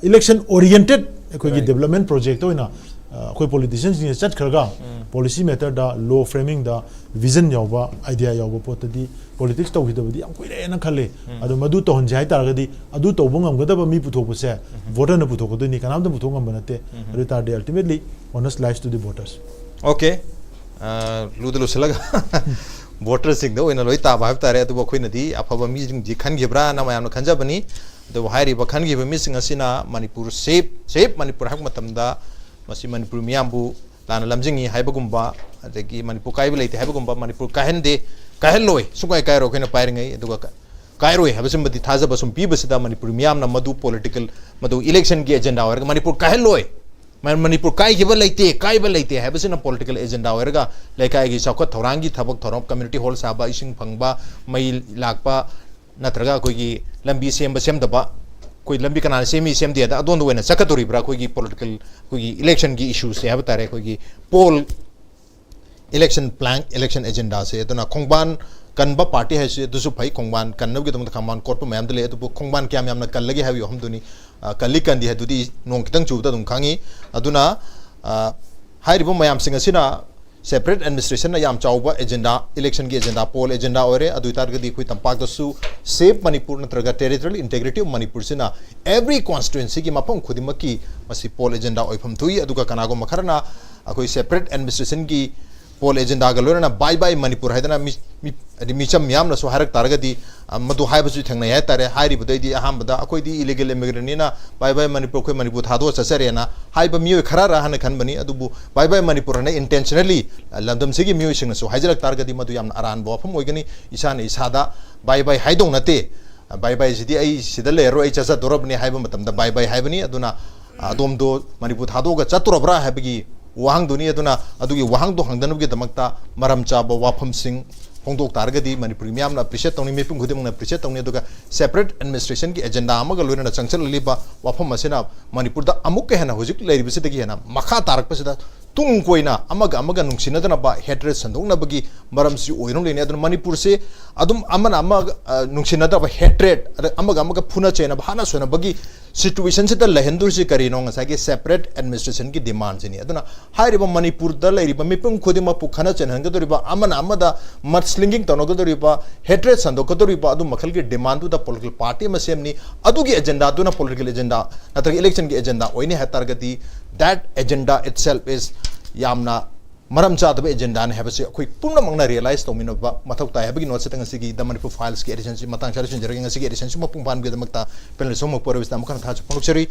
ꯏꯂꯦꯛꯁꯟ ꯑꯣꯔꯤꯌꯦꯟꯇꯦꯠ ꯑꯩꯈꯣꯏꯒꯤ ꯗꯦꯕꯂꯞꯃꯦꯟ ꯄ꯭ꯔꯣꯖꯦꯛꯇ ꯑꯣꯏꯅ ꯑꯩꯈꯣꯏ ꯄꯣꯂꯤꯇꯤꯁꯤꯌꯟꯁꯤꯡꯁꯦ ꯆꯠꯈ꯭ꯔꯒ ꯄꯣꯂꯤꯁꯤ ꯃꯦꯇꯔꯗ, ꯂꯣ ꯐ꯭ꯔꯦꯃꯤꯡꯗ, ꯚꯤꯖꯟ ꯌꯥꯎꯕ, ꯑꯥꯏꯗꯤꯌꯥ ꯌꯥꯎꯕ ꯄꯣꯠꯇꯗꯤ ꯄꯣꯂꯤꯇꯤꯛꯁ ꯇꯧꯈꯤꯗꯕꯗꯤ ꯌꯥꯝ ꯀꯨꯏꯔꯦꯅ ꯈꯜꯂꯦ꯫ ꯑꯗꯣ ꯃꯗꯨ ꯇꯧꯍꯟꯁꯦ ꯍꯥꯏꯇꯥꯔꯒꯗꯤ ꯑꯗꯨ ꯇꯧꯕ ꯉꯝꯒꯗꯕ ꯃꯤ ꯄꯨꯊꯣꯛꯄꯁꯦ ꯚꯣꯇꯔꯅ ꯄꯨꯊꯣꯛꯀꯗꯣꯏꯅꯤ, ꯀꯅꯥꯝꯇ ꯄꯨꯊꯣꯛ ꯉꯝꯕ ꯅꯠꯇꯦ꯫ ꯑꯗꯨ ꯑꯣꯏ ꯇꯥꯔꯗꯤ ultimately onus lies to the voters꯫ Okay, ꯂꯨꯗ ꯂꯨꯁꯤꯜꯂꯒ ꯚꯣꯇꯔꯁꯤꯡꯗ ꯑꯣꯏꯅ ꯂꯣꯏ ꯇꯥꯕ ꯍꯥꯏꯕ ꯇꯥꯔꯦ꯫ ꯑꯗꯨꯕꯨ ꯑꯩꯈꯣꯏꯅꯗꯤ ꯑꯐꯕ ꯃꯤꯁꯤꯡꯁꯤ ꯈꯟꯈꯤꯕ꯭ꯔꯥꯅ ꯃꯌꯥꯝꯅ ꯈꯟꯖꯕꯅꯤ꯫ ꯑꯗꯨꯕꯨ ꯍꯥꯏꯔꯤꯕ ꯈꯟꯈꯤꯕ ꯃꯤꯁꯤꯡ ꯑꯁꯤꯅ ꯃꯅꯤꯄꯨꯔ ꯁꯦꯞ ꯁꯦꯞ ꯃꯅꯤꯄꯨꯔ ꯍꯥꯏꯕ ꯃꯇꯝꯗ ꯃꯁꯤ ꯃꯅꯤꯄꯨꯔ ꯃꯤꯌꯥꯝꯕꯨ ꯂꯥꯟꯅ ꯂꯝꯖꯤꯡꯉꯤ ꯍꯥꯏꯕꯒꯨꯝꯕ, ꯑꯗꯒꯤ ꯃꯅꯤꯄꯨꯔ ꯀꯥꯏꯕ ꯂꯩꯇꯦ ꯍꯥꯏꯕꯒꯨꯝꯕ, ꯃꯅꯤꯄꯨꯔ ꯀꯥꯏꯍꯟꯗꯦ, ꯀꯥꯏꯍꯜꯂꯣꯏ, ꯁꯨꯡꯀꯥꯏ ꯀꯥꯏꯔꯣꯏ ꯑꯩꯈꯣꯏꯅ ꯄꯥꯏꯔꯤꯉꯩ, ꯑꯗꯨꯒ ꯀꯥꯏꯔꯣꯏ ꯍꯥꯏꯕꯁꯤꯃꯗꯤ ꯊꯥꯖꯕ ꯁꯨꯝ ꯄꯤꯕꯁꯤꯗ ꯃꯅꯤꯄꯨꯔ ꯃꯤꯌꯥꯝꯅ ꯃꯗꯨ ꯄꯣꯂꯤꯇꯤꯀꯦꯜ, ꯃꯗꯨ ꯏꯂꯦꯛꯁꯟꯒꯤ ꯑꯦꯖꯦꯟꯗꯥ ꯑꯣꯏꯔꯒ ꯃꯅꯤꯄꯨꯔ ꯀꯥꯏꯍꯜꯂꯣꯏ, ꯃꯅꯤꯄꯨꯔ ꯀꯥꯏꯈꯤꯕ ꯂꯩꯇꯦ, ꯀꯥꯏꯕ ꯂꯩꯇꯦ ꯍꯥꯏꯕꯁꯤꯅ ꯄꯣꯂꯤꯇꯤꯀꯦꯜ ꯑꯦꯖꯦꯟꯗꯥ ꯑꯣꯏꯔꯒ ꯂꯩꯀꯥꯏꯒꯤ ꯆꯥꯎꯈꯠ ꯊꯧꯔꯥꯡꯒꯤ ꯊꯕꯛ ꯊꯧꯔꯝ, ꯀꯝꯃ꯭ꯌꯨꯅꯤꯇꯤ ꯍꯣꯜ ꯁꯥꯕ, ꯏꯁꯤꯡ ꯐꯪꯕ, ꯃꯩ ꯂꯥꯛꯄ, ꯅꯠꯇ꯭ꯔꯒ ꯑꯩꯈꯣꯏꯒꯤ ꯂꯝꯕꯤ ꯁꯦꯝꯕ ꯁꯦꯝꯗꯕ, ꯑꯩꯈꯣꯏ ꯂꯝꯕꯤ ꯀꯅꯥꯅ ꯁꯦꯝꯃꯤ ꯁꯦꯝꯗꯦ ꯑꯗ ꯑꯗꯣꯝꯗ ꯑꯣꯏꯅ ꯆꯠꯀꯗꯧꯔꯤꯕ꯭ꯔꯥ? ꯑꯩꯈꯣꯏꯒꯤ ꯄꯣꯂꯤꯇꯤꯀꯦꯜ, ꯑꯩꯈꯣꯏꯒꯤ ꯏꯂꯦꯛꯁꯟꯒꯤ ꯏꯁꯨꯁꯦ ꯍꯥꯏꯕ ꯇꯥꯔꯦ, ꯑꯩꯈꯣꯏꯒꯤ ꯄꯣꯜ ꯏꯂꯦꯛꯁꯟ ꯄ꯭ꯂꯥꯟ, ꯏꯂꯦꯛꯁꯟ ꯑꯦꯖꯦꯟꯗꯥꯁꯦ꯫ ꯑꯗꯨꯅ ꯈꯣꯡꯕꯥꯟ ꯀꯟꯕ ꯄꯥꯔꯇꯤ ꯍꯥꯏꯁꯦ ꯑꯗꯨꯁꯨ ꯐꯩ, ꯈꯣꯡꯕꯥꯟ ꯀꯟꯅꯕꯒꯤꯗꯃꯛꯇ ꯈꯣꯡꯕꯥꯟ ꯀꯣꯠꯄ ꯃꯌꯥꯝꯗ ꯂꯩ꯫ ꯑꯗꯨꯕꯨ ꯈꯣꯡꯕꯥꯟ ꯀꯌꯥꯝ ꯌꯥꯝꯅ ꯀꯜꯂꯒꯦ ꯍꯥꯏꯕꯒꯤ ꯋꯥꯐꯝꯗꯨꯅꯤ꯫ ꯀꯜꯂꯤ ꯀꯟꯗꯦ ꯍꯥꯏꯗꯨꯗꯤ ꯅꯣꯡ ꯈꯤꯇꯪ ꯆꯨꯕꯗ ꯑꯗꯨꯝ ꯈꯪꯉꯤ꯫ ꯑꯗꯨꯅ ꯍꯥꯏꯔꯤꯕ ꯃꯌꯥꯝꯁꯤꯡ ꯑꯁꯤꯅ ꯁꯦꯄꯔꯦꯠ ꯑꯦꯗꯃꯤꯅꯤꯁꯇ꯭ꯔꯦꯁꯟꯅ ꯌꯥꯝ ꯆꯥꯎꯕ ꯑꯦꯖꯦꯟꯗꯥ, ꯏꯂꯦꯛꯁꯟꯒꯤ ꯑꯦꯖꯦꯟꯗꯥ, ꯄꯣꯜ ꯑꯦꯖꯦꯟꯗꯥ ꯑꯣꯏꯔꯦ꯫ ꯑꯗꯨ ꯑꯣꯏꯇꯥꯔꯒꯗꯤ ꯑꯩꯈꯣꯏ ꯇꯝꯄꯥꯛꯇꯁꯨ ꯁꯦꯞ ꯃꯅꯤꯄꯨꯔ ꯅꯠꯇ꯭ꯔꯒ ꯇꯦꯔꯤꯇꯣꯔꯤꯌꯦꯜ ꯏꯟꯇꯦꯒ꯭ꯔꯤꯇꯤ ꯑꯣꯐ ꯃꯅꯤꯄꯨꯔꯁꯤꯅ ꯑꯦꯕ꯭ꯔꯤ ꯀꯣꯟꯁꯇꯤꯇ꯭ꯋꯦꯟꯁꯤꯒꯤ ꯃꯐꯝ ꯈꯨꯗꯤꯡꯃꯛꯀꯤ ꯃꯁꯤ ꯄꯣꯜ ꯑꯦꯖꯦꯟꯗꯥ ꯑꯣꯏꯐꯝ ꯊꯣꯛꯏ꯫ ꯑꯗꯨꯒ ꯀꯅꯥꯒꯨꯝꯕ ꯈꯔꯅ ꯑꯩꯈꯣꯏ ꯁꯦꯄꯔꯦꯠ ꯑꯦꯗꯃꯤꯅꯤꯁꯇ꯭ꯔꯦꯁꯟꯒꯤ ꯄꯣꯜ ꯑꯦꯖꯦꯟꯗꯥꯒ ꯂꯣꯏꯅꯅ ꯕꯥꯏ ꯕꯥꯏ ꯃꯅꯤꯄꯨꯔ ꯍꯥꯏꯗꯅ ꯃꯤ, ꯃꯤ, ꯍꯥꯏꯗꯤ ꯃꯤꯆꯝ ꯃꯤꯌꯥꯝꯅꯁꯨ ꯍꯥꯏꯔꯛ ꯇꯥꯔꯒꯗꯤ, ꯑ, ꯃꯗꯨ ꯍꯥꯏꯕꯁꯨ ꯊꯦꯡꯅꯩ ꯍꯥꯏꯇꯥꯔꯦ꯫ ꯍꯥꯏꯔꯤꯕꯗꯩꯗꯤ ꯑꯍꯥꯟꯕꯗ ꯑꯩꯈꯣꯏꯗꯤ ꯏꯂꯤꯒꯦꯜ ꯏꯃꯤꯒ꯭ꯔꯦꯟꯅꯤꯅ ꯕꯥꯏ ꯕꯥꯏ ꯃꯅꯤꯄꯨꯔ, ꯑꯩꯈꯣꯏ ꯃꯅꯤꯄꯨꯔ ꯊꯥꯗꯣꯛꯑ ꯆꯠꯆꯔꯦꯅ ꯍꯥꯏꯕ ꯃꯤꯑꯣꯏ ꯈꯔꯔ ꯍꯥꯏꯅ ꯈꯟꯕꯅꯤ꯫ ꯑꯗꯨꯕꯨ ꯕꯥꯏ ꯕꯥꯏ ꯃꯅꯤꯄꯨꯔ ꯍꯥꯏꯅ ꯏꯟꯇꯦꯟꯁꯅꯦꯜꯂꯤ ꯂꯝꯗꯝꯁꯤꯒꯤ ꯃꯤꯑꯣꯏꯁꯤꯡꯅꯁꯨ ꯍꯥꯏꯖꯔꯛ ꯇꯥꯔꯒꯗꯤ ꯃꯗꯨ ꯌꯥꯝꯅ ꯑꯔꯥꯟꯕ ꯋꯥꯐꯝ ꯑꯣꯏꯒꯅꯤ꯫ ꯏꯁꯥꯅ ꯏꯁꯥꯗ ꯕꯥꯏ ꯕꯥꯏ ꯍꯥꯏꯗꯧ ꯅꯠꯇꯦ, ꯕꯥꯏ ꯕꯥꯏꯁꯤꯗꯤ ꯑꯩ ꯁꯤꯗ ꯂꯩꯔꯔꯣꯏ, ꯑꯩ ꯆꯠꯆꯗꯣꯔꯕꯅꯤ ꯍꯥꯏꯕ ꯃꯇꯝꯗ ꯕꯥꯏ ꯕꯥꯏ ꯍꯥꯏꯕꯅꯤ꯫ ꯑꯗꯨꯅ ꯑꯗꯣꯝꯗꯣ ꯃꯅꯤꯄꯨꯔ ꯊꯥꯗꯣꯛꯑꯒ ꯆꯠꯇꯣꯔꯕ꯭ꯔꯥ ꯍꯥꯏꯕꯒꯤ ꯋꯥꯍꯪꯗꯨꯅꯤ꯫ ꯑꯗꯨꯅ ꯑꯗꯨꯒꯤ ꯋꯥꯍꯪꯗꯣ ꯍꯪꯗꯅꯕꯒꯤꯗꯃꯛꯇ ꯃꯔꯝ ꯆꯥꯕ ꯋꯥꯐꯝꯁꯤꯡ ꯐꯣꯡꯗꯣꯛ ꯇꯥꯔꯒꯗꯤ ꯃꯅꯤꯄꯨꯔꯒꯤ ꯃꯤꯌꯥꯝꯅ ꯑꯦꯄ꯭ꯔꯤꯁꯤꯌꯦꯠ ꯇꯧꯅꯤ, ꯃꯤꯄꯨꯝ ꯈꯨꯗꯤꯡꯃꯛꯅ ꯑꯦꯄ꯭ꯔꯤꯁꯤꯌꯦꯠ ꯇꯧꯅꯤ꯫ ꯑꯗꯨꯒ ꯁꯦꯄꯔꯦꯠ ꯑꯦꯗꯃꯤꯅꯤꯁꯇ꯭ꯔꯦꯁꯟꯒꯤ ꯑꯦꯖꯦꯟꯗꯥ ꯑꯃꯒ ꯂꯣꯏꯅꯅ ꯆꯪꯁꯤꯜꯂꯛꯂꯤꯕ ꯋꯥꯐꯝ ꯑꯁꯤꯅ ꯃꯅꯤꯄꯨꯔꯗ ꯑꯃꯨꯛꯀ ꯍꯦꯟꯅ ꯍꯧꯖꯤꯛ ꯂꯩꯔꯤꯕꯁꯤꯗꯒꯤ ꯍꯦꯟꯅ ꯃꯈꯥ ꯇꯥꯔꯛꯄꯁꯤꯗ ꯇꯨꯡ ꯀꯣꯏꯅ ꯑꯃꯒ ꯑꯃꯒ ꯅꯨꯡꯁꯤꯅꯗꯅꯕ hatred ꯁꯟꯗꯣꯛꯅꯕꯒꯤ ꯃꯔꯝꯁꯤ ꯑꯣꯏꯔꯣꯝꯂꯤꯅꯤ꯫ ꯑꯗꯨꯅ ꯃꯅꯤꯄꯨꯔꯁꯦ ꯑꯗꯨꯝ ꯑꯃꯅ ꯑꯃꯒ ꯅꯨꯡꯁꯤꯅꯗꯕ hatred, ꯑꯗ ꯑꯃꯒ ꯑꯃꯒ ꯐꯨꯅ ꯆꯩꯅꯕ, ꯍꯥꯠꯅ ꯁꯣꯏꯅꯕꯒꯤ situationꯁꯤꯗ ꯂꯩꯍꯟꯗꯣꯔꯤꯁꯤ ꯀꯔꯤꯅꯣ? ꯉꯁꯥꯏꯒꯤ separate administrationꯒꯤ demandꯁꯤꯅꯤ꯫ ꯑꯗꯨꯅ ꯍꯥꯏꯔꯤꯕ ꯃꯅꯤꯄꯨꯔꯗ ꯂꯩꯔꯤꯕ ꯃꯤꯄꯨꯝ ꯈꯨꯗꯤꯡꯃꯛꯄꯨ ꯈꯠꯅ ꯆꯩꯅꯍꯟꯒꯗꯧꯔꯤꯕ, ꯑꯃꯅ ꯑꯃꯗ mudslinging ꯇꯧꯅꯒꯗꯧꯔꯤꯕ, hatred ꯁꯟꯗꯣꯛꯀꯗꯧꯔꯤꯕ ꯑꯗꯨ ꯃꯈꯜꯒꯤ demandꯗꯨꯗ political party ꯑꯃ ꯁꯦꯝꯅꯤ꯫ ꯑꯗꯨꯒꯤ agendaꯗꯨꯅ political agenda ꯅꯠꯇ꯭ꯔꯒ electionꯒꯤ agenda ꯑꯣꯏꯅꯤ ꯍꯥꯏ ꯇꯥꯔꯒꯗꯤ, that agenda itself is ꯌꯥꯝꯅ ꯃꯔꯝ ꯆꯥꯗꯕ agendaꯅꯤ ꯍꯥꯏꯕꯁꯤ ꯑꯩꯈꯣꯏ ꯄꯨꯝꯅꯃꯛꯅ realize ꯇꯧꯃꯤꯟꯅꯕ ꯃꯊꯧ ꯇꯥꯏ ꯍꯥꯏꯕꯒꯤ noteꯁꯤꯗ ꯉꯁꯤꯒꯤ The Manipur Filesꯀꯤ editionꯁꯤ ꯃꯇꯥꯡ ꯁ꯭ꯋꯥꯏꯗ ꯂꯣꯏꯁꯤꯟꯖꯔꯒꯦ꯫ ꯉꯁꯤꯒꯤ editionꯁꯤ ꯃꯄꯨꯡ ꯐꯥꯍꯟꯕꯒꯤꯗꯃꯛꯇ panelist ꯑꯍꯨꯝꯃꯛꯄꯨ ꯑꯔꯣꯏꯕꯁꯤꯗ ꯑꯃꯨꯛ ꯍꯟꯅ ꯊꯥꯒꯠꯆꯕ ꯐꯣꯡꯗꯣꯛꯆꯔꯤ꯫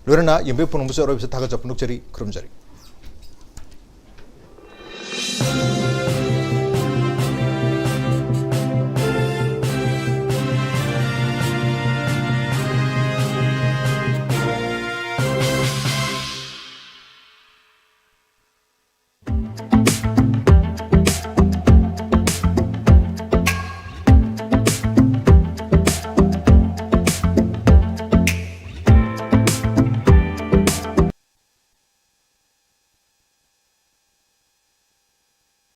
ꯂꯣꯏꯅꯅ ꯌꯦꯡꯕꯤꯕ ꯄꯨꯝꯅꯃꯛꯄꯨꯁꯨ ꯑꯔꯣꯏꯕꯁꯤꯗ ꯊꯥꯒꯠꯆꯕ ꯐꯣꯡꯗꯣꯛꯆꯔꯤ꯫ ꯈꯨꯔꯨꯝꯖꯔꯤ꯫